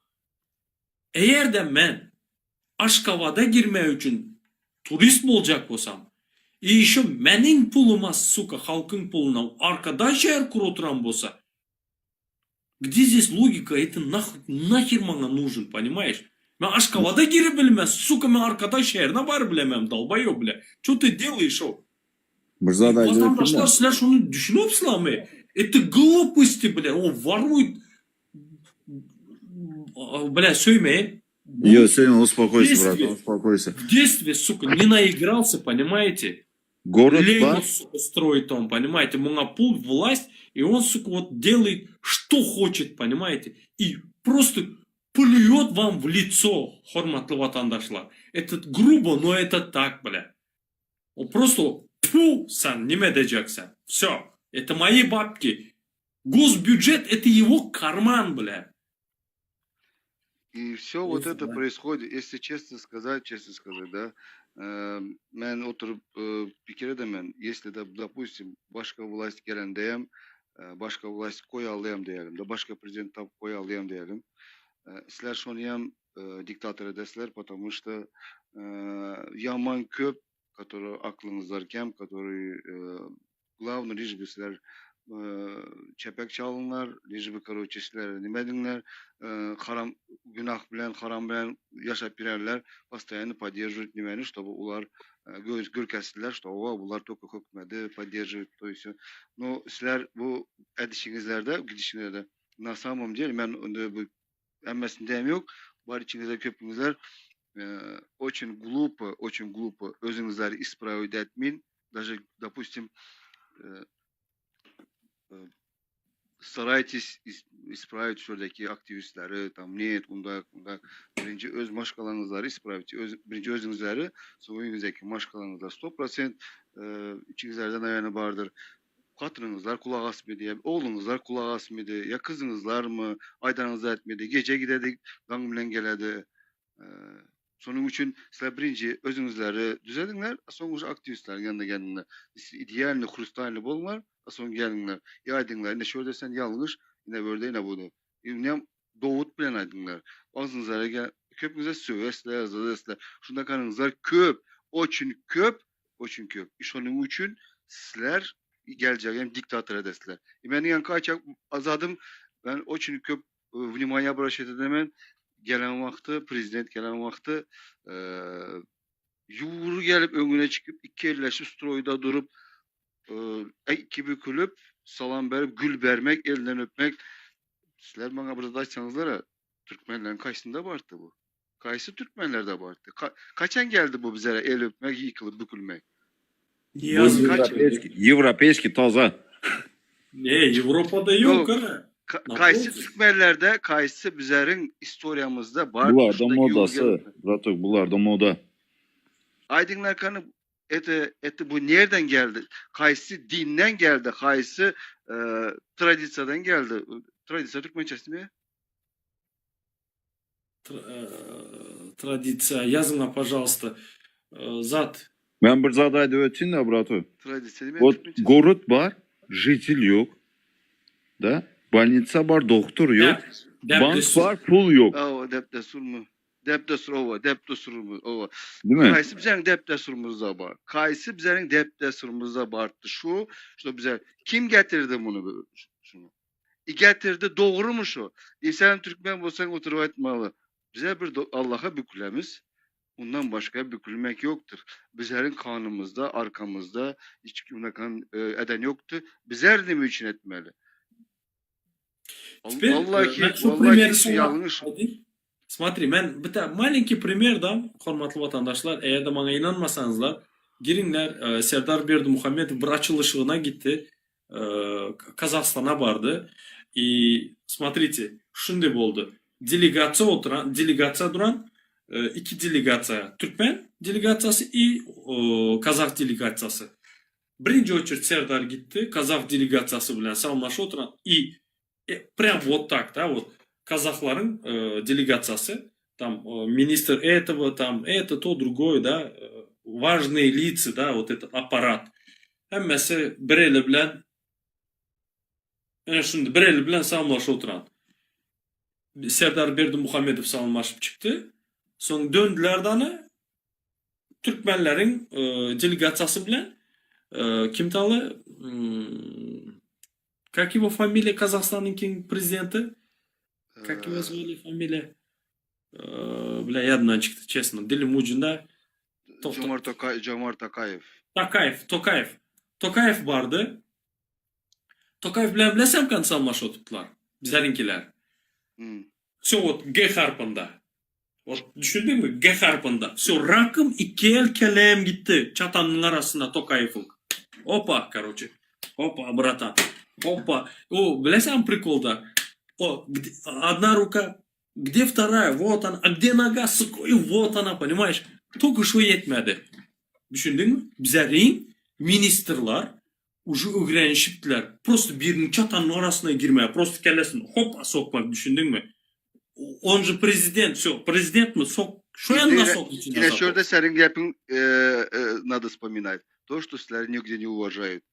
Eger-de men Aşgabada girmek üçin turist boljak bolsam, и еще meniň puluma, сука, halkyň puluna Arkadag şäher gurup oturan bolsa, где здесь логика? Это нах, нахер maňa нужен, понимаешь? Men Aşgabada girip bilmez, сука, men Arkadag şäherine baryp bilemem, долбоеб, бля. Что ты делаешь, о? Mırza da Watandaşlar sizler şuny düşünipsiňizmi? Это глупости, бля. Он ворует. Бля, söýmeýin. Yo, sen успокойся, брат, Действие. успокойся. В детстве, сука, не наигрался, понимаете? Город Лего, bar. сука, строит он, понимаете? Монопол, власть, и он, сука, вот делает, что хочет, понимаете? И просто плюет вам в лицо, hormatly watandaşlar. Это грубо, но это так, бля. Он просто, фу, sen, neme edjeksen. Все, это мои бабки. Госбюджет, это его карман, бля. И все вот Если, это да. происходит, если честно сказать, честно сказать, да, э, men oturyp э, pikir edemen, если, да, допустим, başga власть gelende э, başga власть goýalyň diýelim, da başga prezident tapyp goýalyň diýelim. Э, Sizler şony э, diktator edesiler, потому что э, ýaman köp, который aklyňyzlar kem, который э, главное лишь бы sizler э, çepek çalyňlar, лишь бы, короче, sizler nime ediňler, э, haram günah bilen haram bilen ýaşap bererler постоянно поддерживать nimeni чтобы olar э, göz görkezdiler что о bular только hökümeti поддерживает то есть но sizler bu edişiňizlerde gidişiňizde на самом деле men onda bu hemmesinde hem ýok bar içiňizde köpüňizler э, очень глупо очень глупо özüňizleri исправить etmeýin даже допустим э, э, старайтесь исправить şuradaki aktivistleri там нет unda unda birinji öz maşgalaňyzlary исправить öz birinji özüňizleri soň öýüňizdäki maşgalaňyzlar 100% içiňizlerde наверное bardyr. Hatynyňyzlar kulak asmady, ýa ogluňyzlar kulak asmady, ýa kyzyňyzlarmy aýdanyňyzy etmedi, gije gidedi, daň bilen geledi. Şonuň üçin sizler birinji özüňizleri düzediňler, soň uje aktiwistleriň ýanyna geldiňler. Idealny, hrustalny boluňlar, soň geliňler. I aýdyňlar, ine şu ýerde sen ýalňyş, ine bu ýerde ine bu. Ine Dowut bilen aýdyňlar. Agzyňyzlara gel, köpüňize söwesler, zazesler. Şunda ganyňyzlar köp, oçün köp, oçün köp. I şonuň üçin sizler geljegi hem diktator edesizler. I meniň ýaňky aýtjak zadym, ben oçün köp wнимание obraşat edemen. Gelen wagty, prezident gelen wagty ýugry gelip öňüne çykyp, iki elleşip stroýda durup, iki bükülip, salam berip, gül bermek, elden öpmek. Sizler maňa bir zat aýtsaňyzlara, türkmenleriň kaýsynda bardy bu? Kaýsy türkmenlerde bardy? Kaçan geldi bu bizlere el öpmek, ýykylyp bükülmek? Niýaz Ýewropeýski toza. Ne, Ýewropada ýok ara. Kaýsy türkmenlerde, kaýsy bizleriň istoriýamyzda bardy? Bularda modasy, bratok, bularda moda. Aýdyňlar kany, Ete, ete bu nerden geldi? Haýsy dinden geldi? Haýsy e, tradisiýadan geldi? Tradisiýa türkmençesi mi? E, tradisiýa ýazyňa pažalsta. E, zat. Men bir zat aýdyp ötýin-de, brato. Tradisiýa diýmek Вот türkmençesi. gorod bar, žitel ýok. Da? Bolnitsa bar, doktor ýok. Däp, Bank däp-dessur. bar, pul ýok. Awa, däp-dessurmy? Däp-dessur owa, däp-dessurymyz owa. Değil mi? Kaýsy bizäniň däp-dessurymyzda bar? Kaýsy bizäniň däp-dessurymyzda bardy? Şu, şu bize kim getirdi muny şuny? E getirdi dogrumy şu? E sen türkmen bolsaň oturyp aýtmaly. Bize bir Allaha bükülemiz. Ondan başga bükülmek ýokdur. Bizleriň kanymyzda, arkamyzda hiç kim kan e, eden ýokdy. Bizler nime üçin etmeli? Теперь, Vallahi, ben şu vallahi primeri şu sana ýalňyş. aýdayım. Смотри, men bitte malenький пример dam, hormatly watandaşlar, eger-de maňa ynanmasaňyzlar, giriňler, e, Serdar Berdimuhamedow bir açylyşygyna gitdi, e, Kazahstana bardy. И смотрите, şunday boldy. Delegasiýa oturan, delegasiýa duran, e, iki delegasiýa, türkmen delegasiýasy i kazah delegasiýasy. Birinji oçert Serdar gitdi, kazah delegasiýasy bilen salamlaşyp oturan i prям вот tak da вот kazahlaryň delegasiýasy tam ministr этого tam это to drugoý da важные lica da вот этот apparat hemmesi bir eli bilen ene şunda bir eli bilen salamlaşyp oturan. Serdar Berdimuhamedow salamlaşyp çykdy. Soň döndüler dany Türkmenleriň delegasiýasy bilen kim taly как его фамилия Kazahstanyňkyň prezidenti? Как его звали фамилия? Бля, ýadymdan çykdy, честно. Dilim ujunda. Jomart Tokaýew, Jomart Tokaýew. Tokaýew, Tokaýew. Tokaýew bardy. Tokaýew bilen bilesem kan salmaşyp oturdylar. Bizleriňkiler. Всё вот G harpynda. Ot düşündiňmi? G harpynda. Vsyo rakym iki el kelem gitdi çatanyň arasynda Tokaýewiň. Opa karoçe. Opa bratan. Opa. O bilesäňmi prikolda? O odna ruka gde wtoraýa wot ona a gde noga suka i wot ona ponimaýeş. Tolko şo ýetmedi. Düşündiňmi? Bizeriň ministrlar uje ögrenişipdiler. Prosto biriniň çatanyň arasyna girmäge prosto kellesini hopa sokmak düşündiňmi? On же prezident vsyo prezidentmi sok şo ýanyna sok içine Ine şurada seniň gepiň nado wspominать. То, что sizleri nigde не уважают.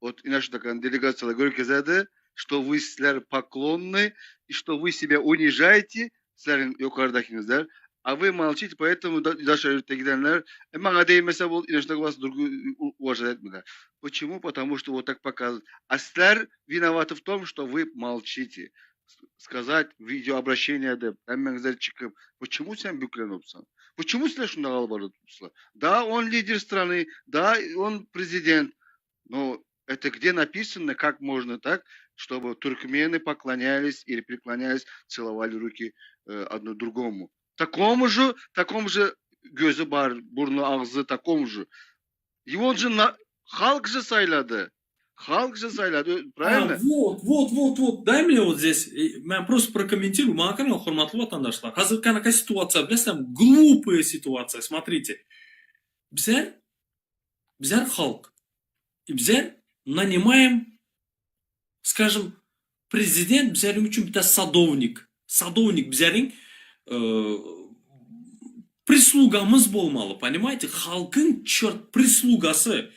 Вот ine şu takan delegasiýalar görkezedi, что вы sizler poklonny и что вы себя унижаете, sizleriň ýokardakyňyzlar, a вы молчите, поэтому daşary ýurtda gidenler, e maňa degmese bol, ine şunda вас другую уважать etmediler. Почему? Потому что вот так показывают. А sizler виноваты в том, что вы молчите. Сказать видеообращение edip, hemmeňizler çykyp, почему sen büklenipsiň? Почему sizler şunda galyp barypsyňlar? Да, он лидер страны, да, он президент, но это где написано, как можно так, чтобы туркмены поклонялись или преклонялись, целовали руки э, одно другому. Такому же, такому же gözi bar, burnu, agzy, такому же. И он же на, halk же saýlady. Halk же saýlady, правильно? А, вот, вот, вот, вот. Дай мне вот здесь, men просто прокомментирую. Maňa garaň, hormatly watandaşlar. Hazir kanaka situasiýa bilesizmi? Глупая ситуация. Смотрите. Bizler, bizler halk. Bizler. Нанимаем, скажем, prezident bizleriň üçin bitte sadownik. Sadownik bizleriň e, прислугамыз bolmaly, понимаете? Halkyň чёрт прислугасы.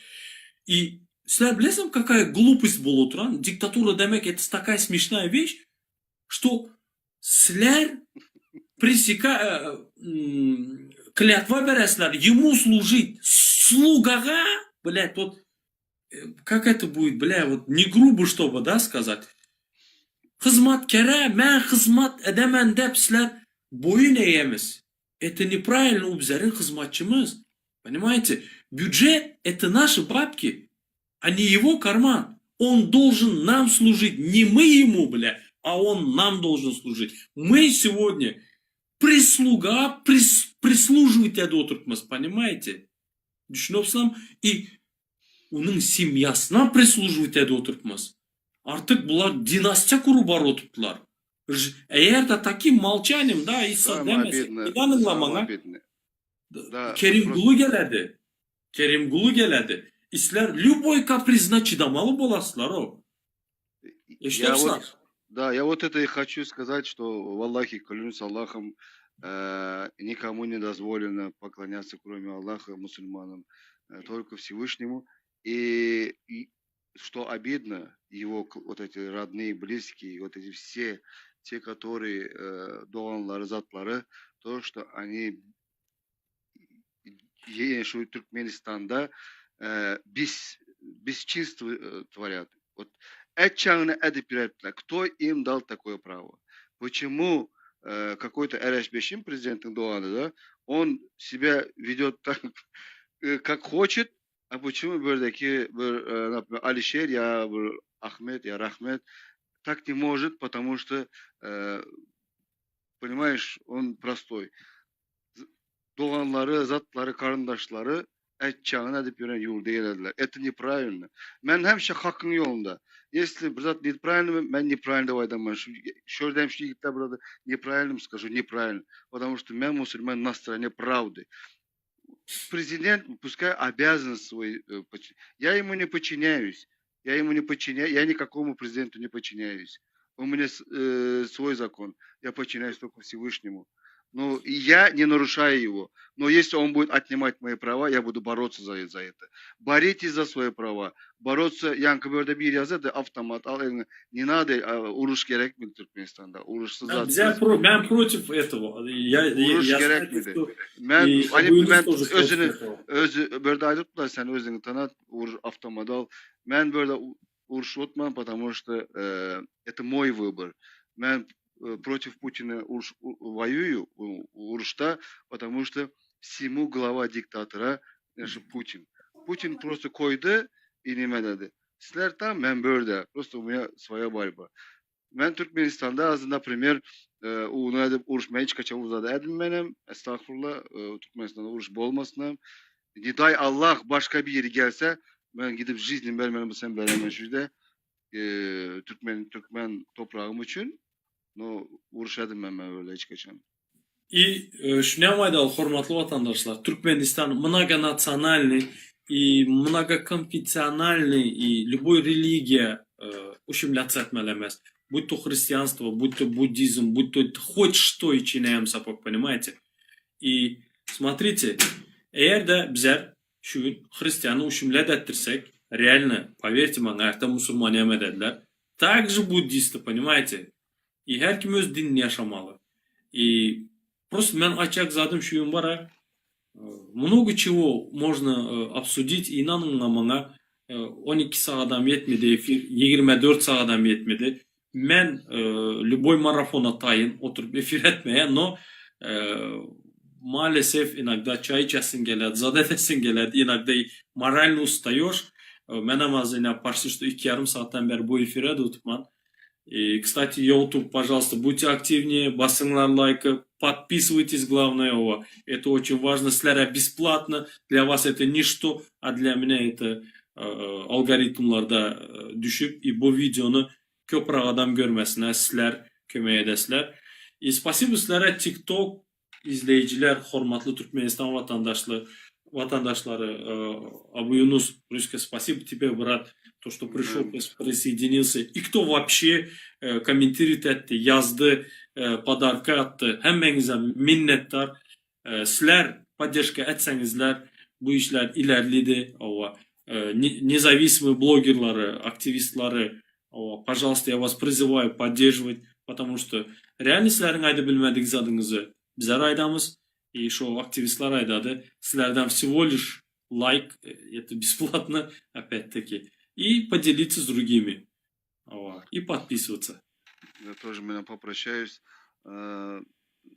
И sizler bilesiňmi, какая глупость bolup oturan? Diktatura demek это такая смешная вещь, что sizler присяга, э, м, клятва beresiler, ему служить, слугаga, блядь, вот э, как это будет, бля, вот не грубо, чтобы, да, сказать. Hyzmatkäre, men hyzmat edemen dep sizler boýun egemiz. Это неправильно, u bizleriň hyzmatçymyz. Понимаете? Бюджет – это наши бабки, а не его карман. Он должен нам служить, не мы ему, бля, а он нам должен служить. Мы сегодня прислуга, прис, прислуживать edip oturupmyz, понимаете? Düşünipsiňizmi? И onuň семьясына прислуживать edip oturupmyz. Artyk bular династия gurup baryp oturupdylar. Eger-de таким молчанием, да, и Самое обидное, самое обидное. Да, Kerimguly geledi. Kerimguly geledi. Sizler любой капризына çydamaly bolasyzlar o. Я вот, да, я вот это и хочу сказать, что валлахи, клянусь Аллахом, э, никому не дозволено поклоняться, кроме Аллаха, мусульманам, э, только Всевышнему. И, и что обидно, его вот эти родные, близкие, вот эти все, те, которые э, doganlary, zatlary, то, что они şu Türkmenistanda э, бес, бесчинство э, творят. Вот etjegini edip ýörüpler. Кто им дал такое право? Почему э, какой-то РСБ президент dogany, да, он себя ведет так, э, как хочет, а почему bir bir, э, например, Алишер, я bir Ахмед, я Рахмет, так не может, потому что, э, понимаешь, он простой. Doganlary, zatlary, garyndaşlary etjegini edip ýören ýurda geldiler. Это неправильно. Men hemişe hakyň ýolunda. Если bir zat неправильно, men неправильно dep aýdaman. Şu şurada şu ýigitler burada неправильно скажу, неправильно. Потому что men musulman на стороне правды. Президент пускай обязан свой... Э, я ему не подчиняюсь. Я ему не подчиняюсь. Я никакому президенту не подчиняюсь. У меня э, свой закон. Я подчиняюсь только Всевышнему. Ну, я не нарушаю его. Но если он будет отнимать мои права, я буду бороться за, за это. Боритесь за свои права. Бороться, ýaňky bir ýerde bir ýazdy, автомат al eliňe. Не надо, uruş gerekmi Türkmenistanda? Uruşsyz Я, про, men против этого. Я, Uruş я, gerekmidi. Men, hani men özüni, özü, bir ýerde aýdypdylar, sen özüňi tanat, uruş автомат al. Men böyle uruş otman, потому что э, это мой выбор. Men э, против Путина уруш, воюю, uruşda, потому что всему глава диктатора Путин. Путин просто koydu и näme diýdi. Sizler tam men bärde. Просто у меня своя борьба. Men Türkmenistanda az, например, ony edip uruş men hiç haçan uzady edmenem. Estağfurullah, Türkmenistanda uruş bolmasyn. Не дай Allah başga biri gelse men gidip жизнь bermeli sen beremen şu ýerde Türkmen Türkmen topragym üçin no uruş edinmem men öyle hiç haçan. И e, şuny aýdaly hormatly watandaşlar, Türkmenistan многонациональный и многоконфессиональный и любой религия э, ущемляться etmeli emes. Будь то христианство, будь то буддизм, будь то хоть что içine sapok, понимаете? И смотрите, eger-de bizler şu gün hristiany ущемлять etdirsek, реально, поверьте maňa, erte musulman ýemediler. Также буддисты, понимаете? И her kim öz dinini ýaşamaly. И просто men aýtjak zadym şu gün bar много чего можно э, обсудить ynanyň maňa 12 sagadam ýetmedi efir 24 sagadam ýetmedi men э, любой marafona taýyn oturyp efir etmäge но э, maalesef иногда çaý içesiň gelýär zat edesiň gelýär иногда морально устаешь menem az ine почти что 2,5 sagatdan bäri bu efire tutman и, кстати, YouTube, пожалуйста, будьте активнее, basyňlar лайка, подписывайтесь, главное, его. Это очень важно. Sizlere бесплатно, для вас это ничто, а для меня это э, algoritmlarda э, düşüp, и bu videony köpräk adam görmesine sizler kömek edesizler. И спасибо sizlere TikTok izleýjiler, hormatly Türkmenistan watandaşlar. Watandaşlary Abu Yunus, Ruska, спасибо тебе, брат, то, что пришел, присоединился. И кто вообще комментировать etdi, ýazdy, подарка atdy. Hemmäňize minnetdar. Sizler поддержка etseňizler bu işler ilerlidi. Hawa. Независимый blogerlary, aktiwistlary, hawa, пожалуйста, я вас призываю поддерживать, потому что реально sizleriň aýdyp bilmedik zadyňyzy bizler aýdamyz и şo aktiwistler aýdady. Sizlerden всего лишь лайк, это бесплатно, опять-таки, и поделиться с другими. Hawa, и подписываться. Я тоже мен попрощаюсь.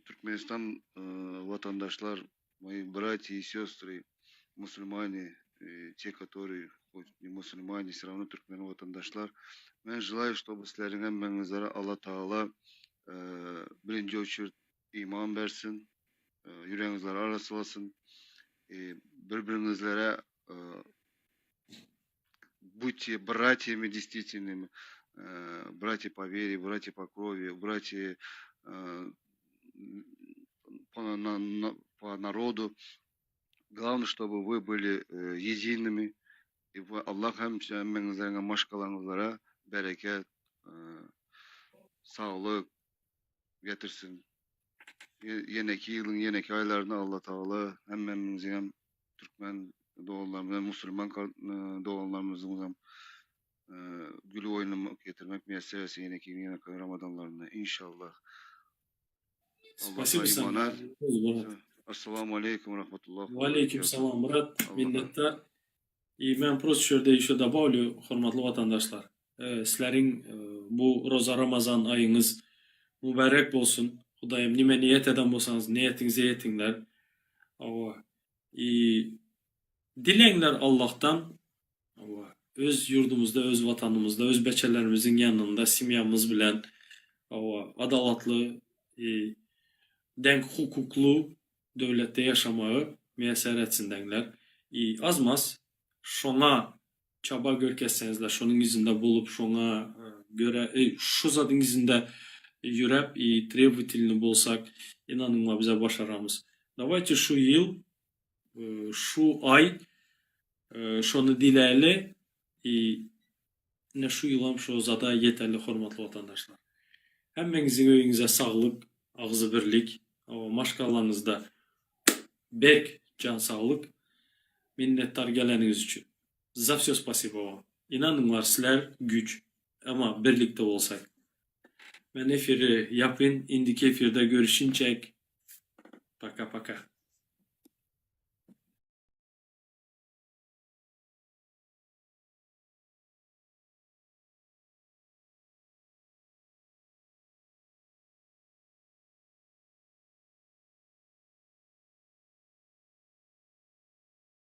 Türkmenistan watandaşlar, мои братья и сестры, мусульмане, и те, которые хоть не мусульмане, все равно türkmen watandaşlar. Men желаю, чтобы sizleriň hemmäňizlere Alla Tagala birinji очередь iman bersin, ýüregiňizler arassalasyn, bir-biriňizlere будьте братьями действительными, братья по вере, братья по крови, братья по народу. Главное, чтобы вы были едиными. И Allah hemmäňizleriňe maşgalaňyzlara bereket, saglyk getirsin. Ýeneki ýylyň ýeneki aýlarynda Alla Tagala hemmämiziň hem türkmen doganlarymyz, musulman doganlarymyzyň hem gülüp oýnamak getirmek miýesser etsin ýeneki ýylyň ýeneki Ramazanlarynda inşallah. Спасибо sana. Assalamu aleýkum rahmetullah. Aleýkum salam, брат. Minnetdar. И men просто şu ýerde еще добавлю, hormatly watandaşlar. Sizleriň bu Roza Ramazan aýyňyz mübärek bolsun. Hudaýym nime niýet eden bolsaňyz, niýetiňize ýetiňler. Hawa. И dileňler Allahdan. Hawa. Öz ýurdumyzda, öz watanymyzda, öz beçelerimiziň ýanynda, семья myz bilen hawa, adalatly, deň hukukly döwletde ýaşamagy miýesser etsin deňler. И azmaz şoňa çaba görkezseňizler, şonuň yzynda bolup, şoňa görä, şu zadyň yzynda ýöräp и требовательный bolsak, ynanyňlar bize başaramyz. Давайте şu ýyl, şu aý şony diläli и ine şu ýylam şo zada ýeteli hormatly watandaşlar. Hemmäňiziň öýüňize saglyk, agzybirlik, maşgalaňyzda berk jan saglyk. Minnetdar geleniňiz üçin. За все спасибо вам. Ynanyňlar sizler güýç. Emma birlikde bolsak. Men efiri ýapyn. Indiki efirde görüşinçek. Пока-пока.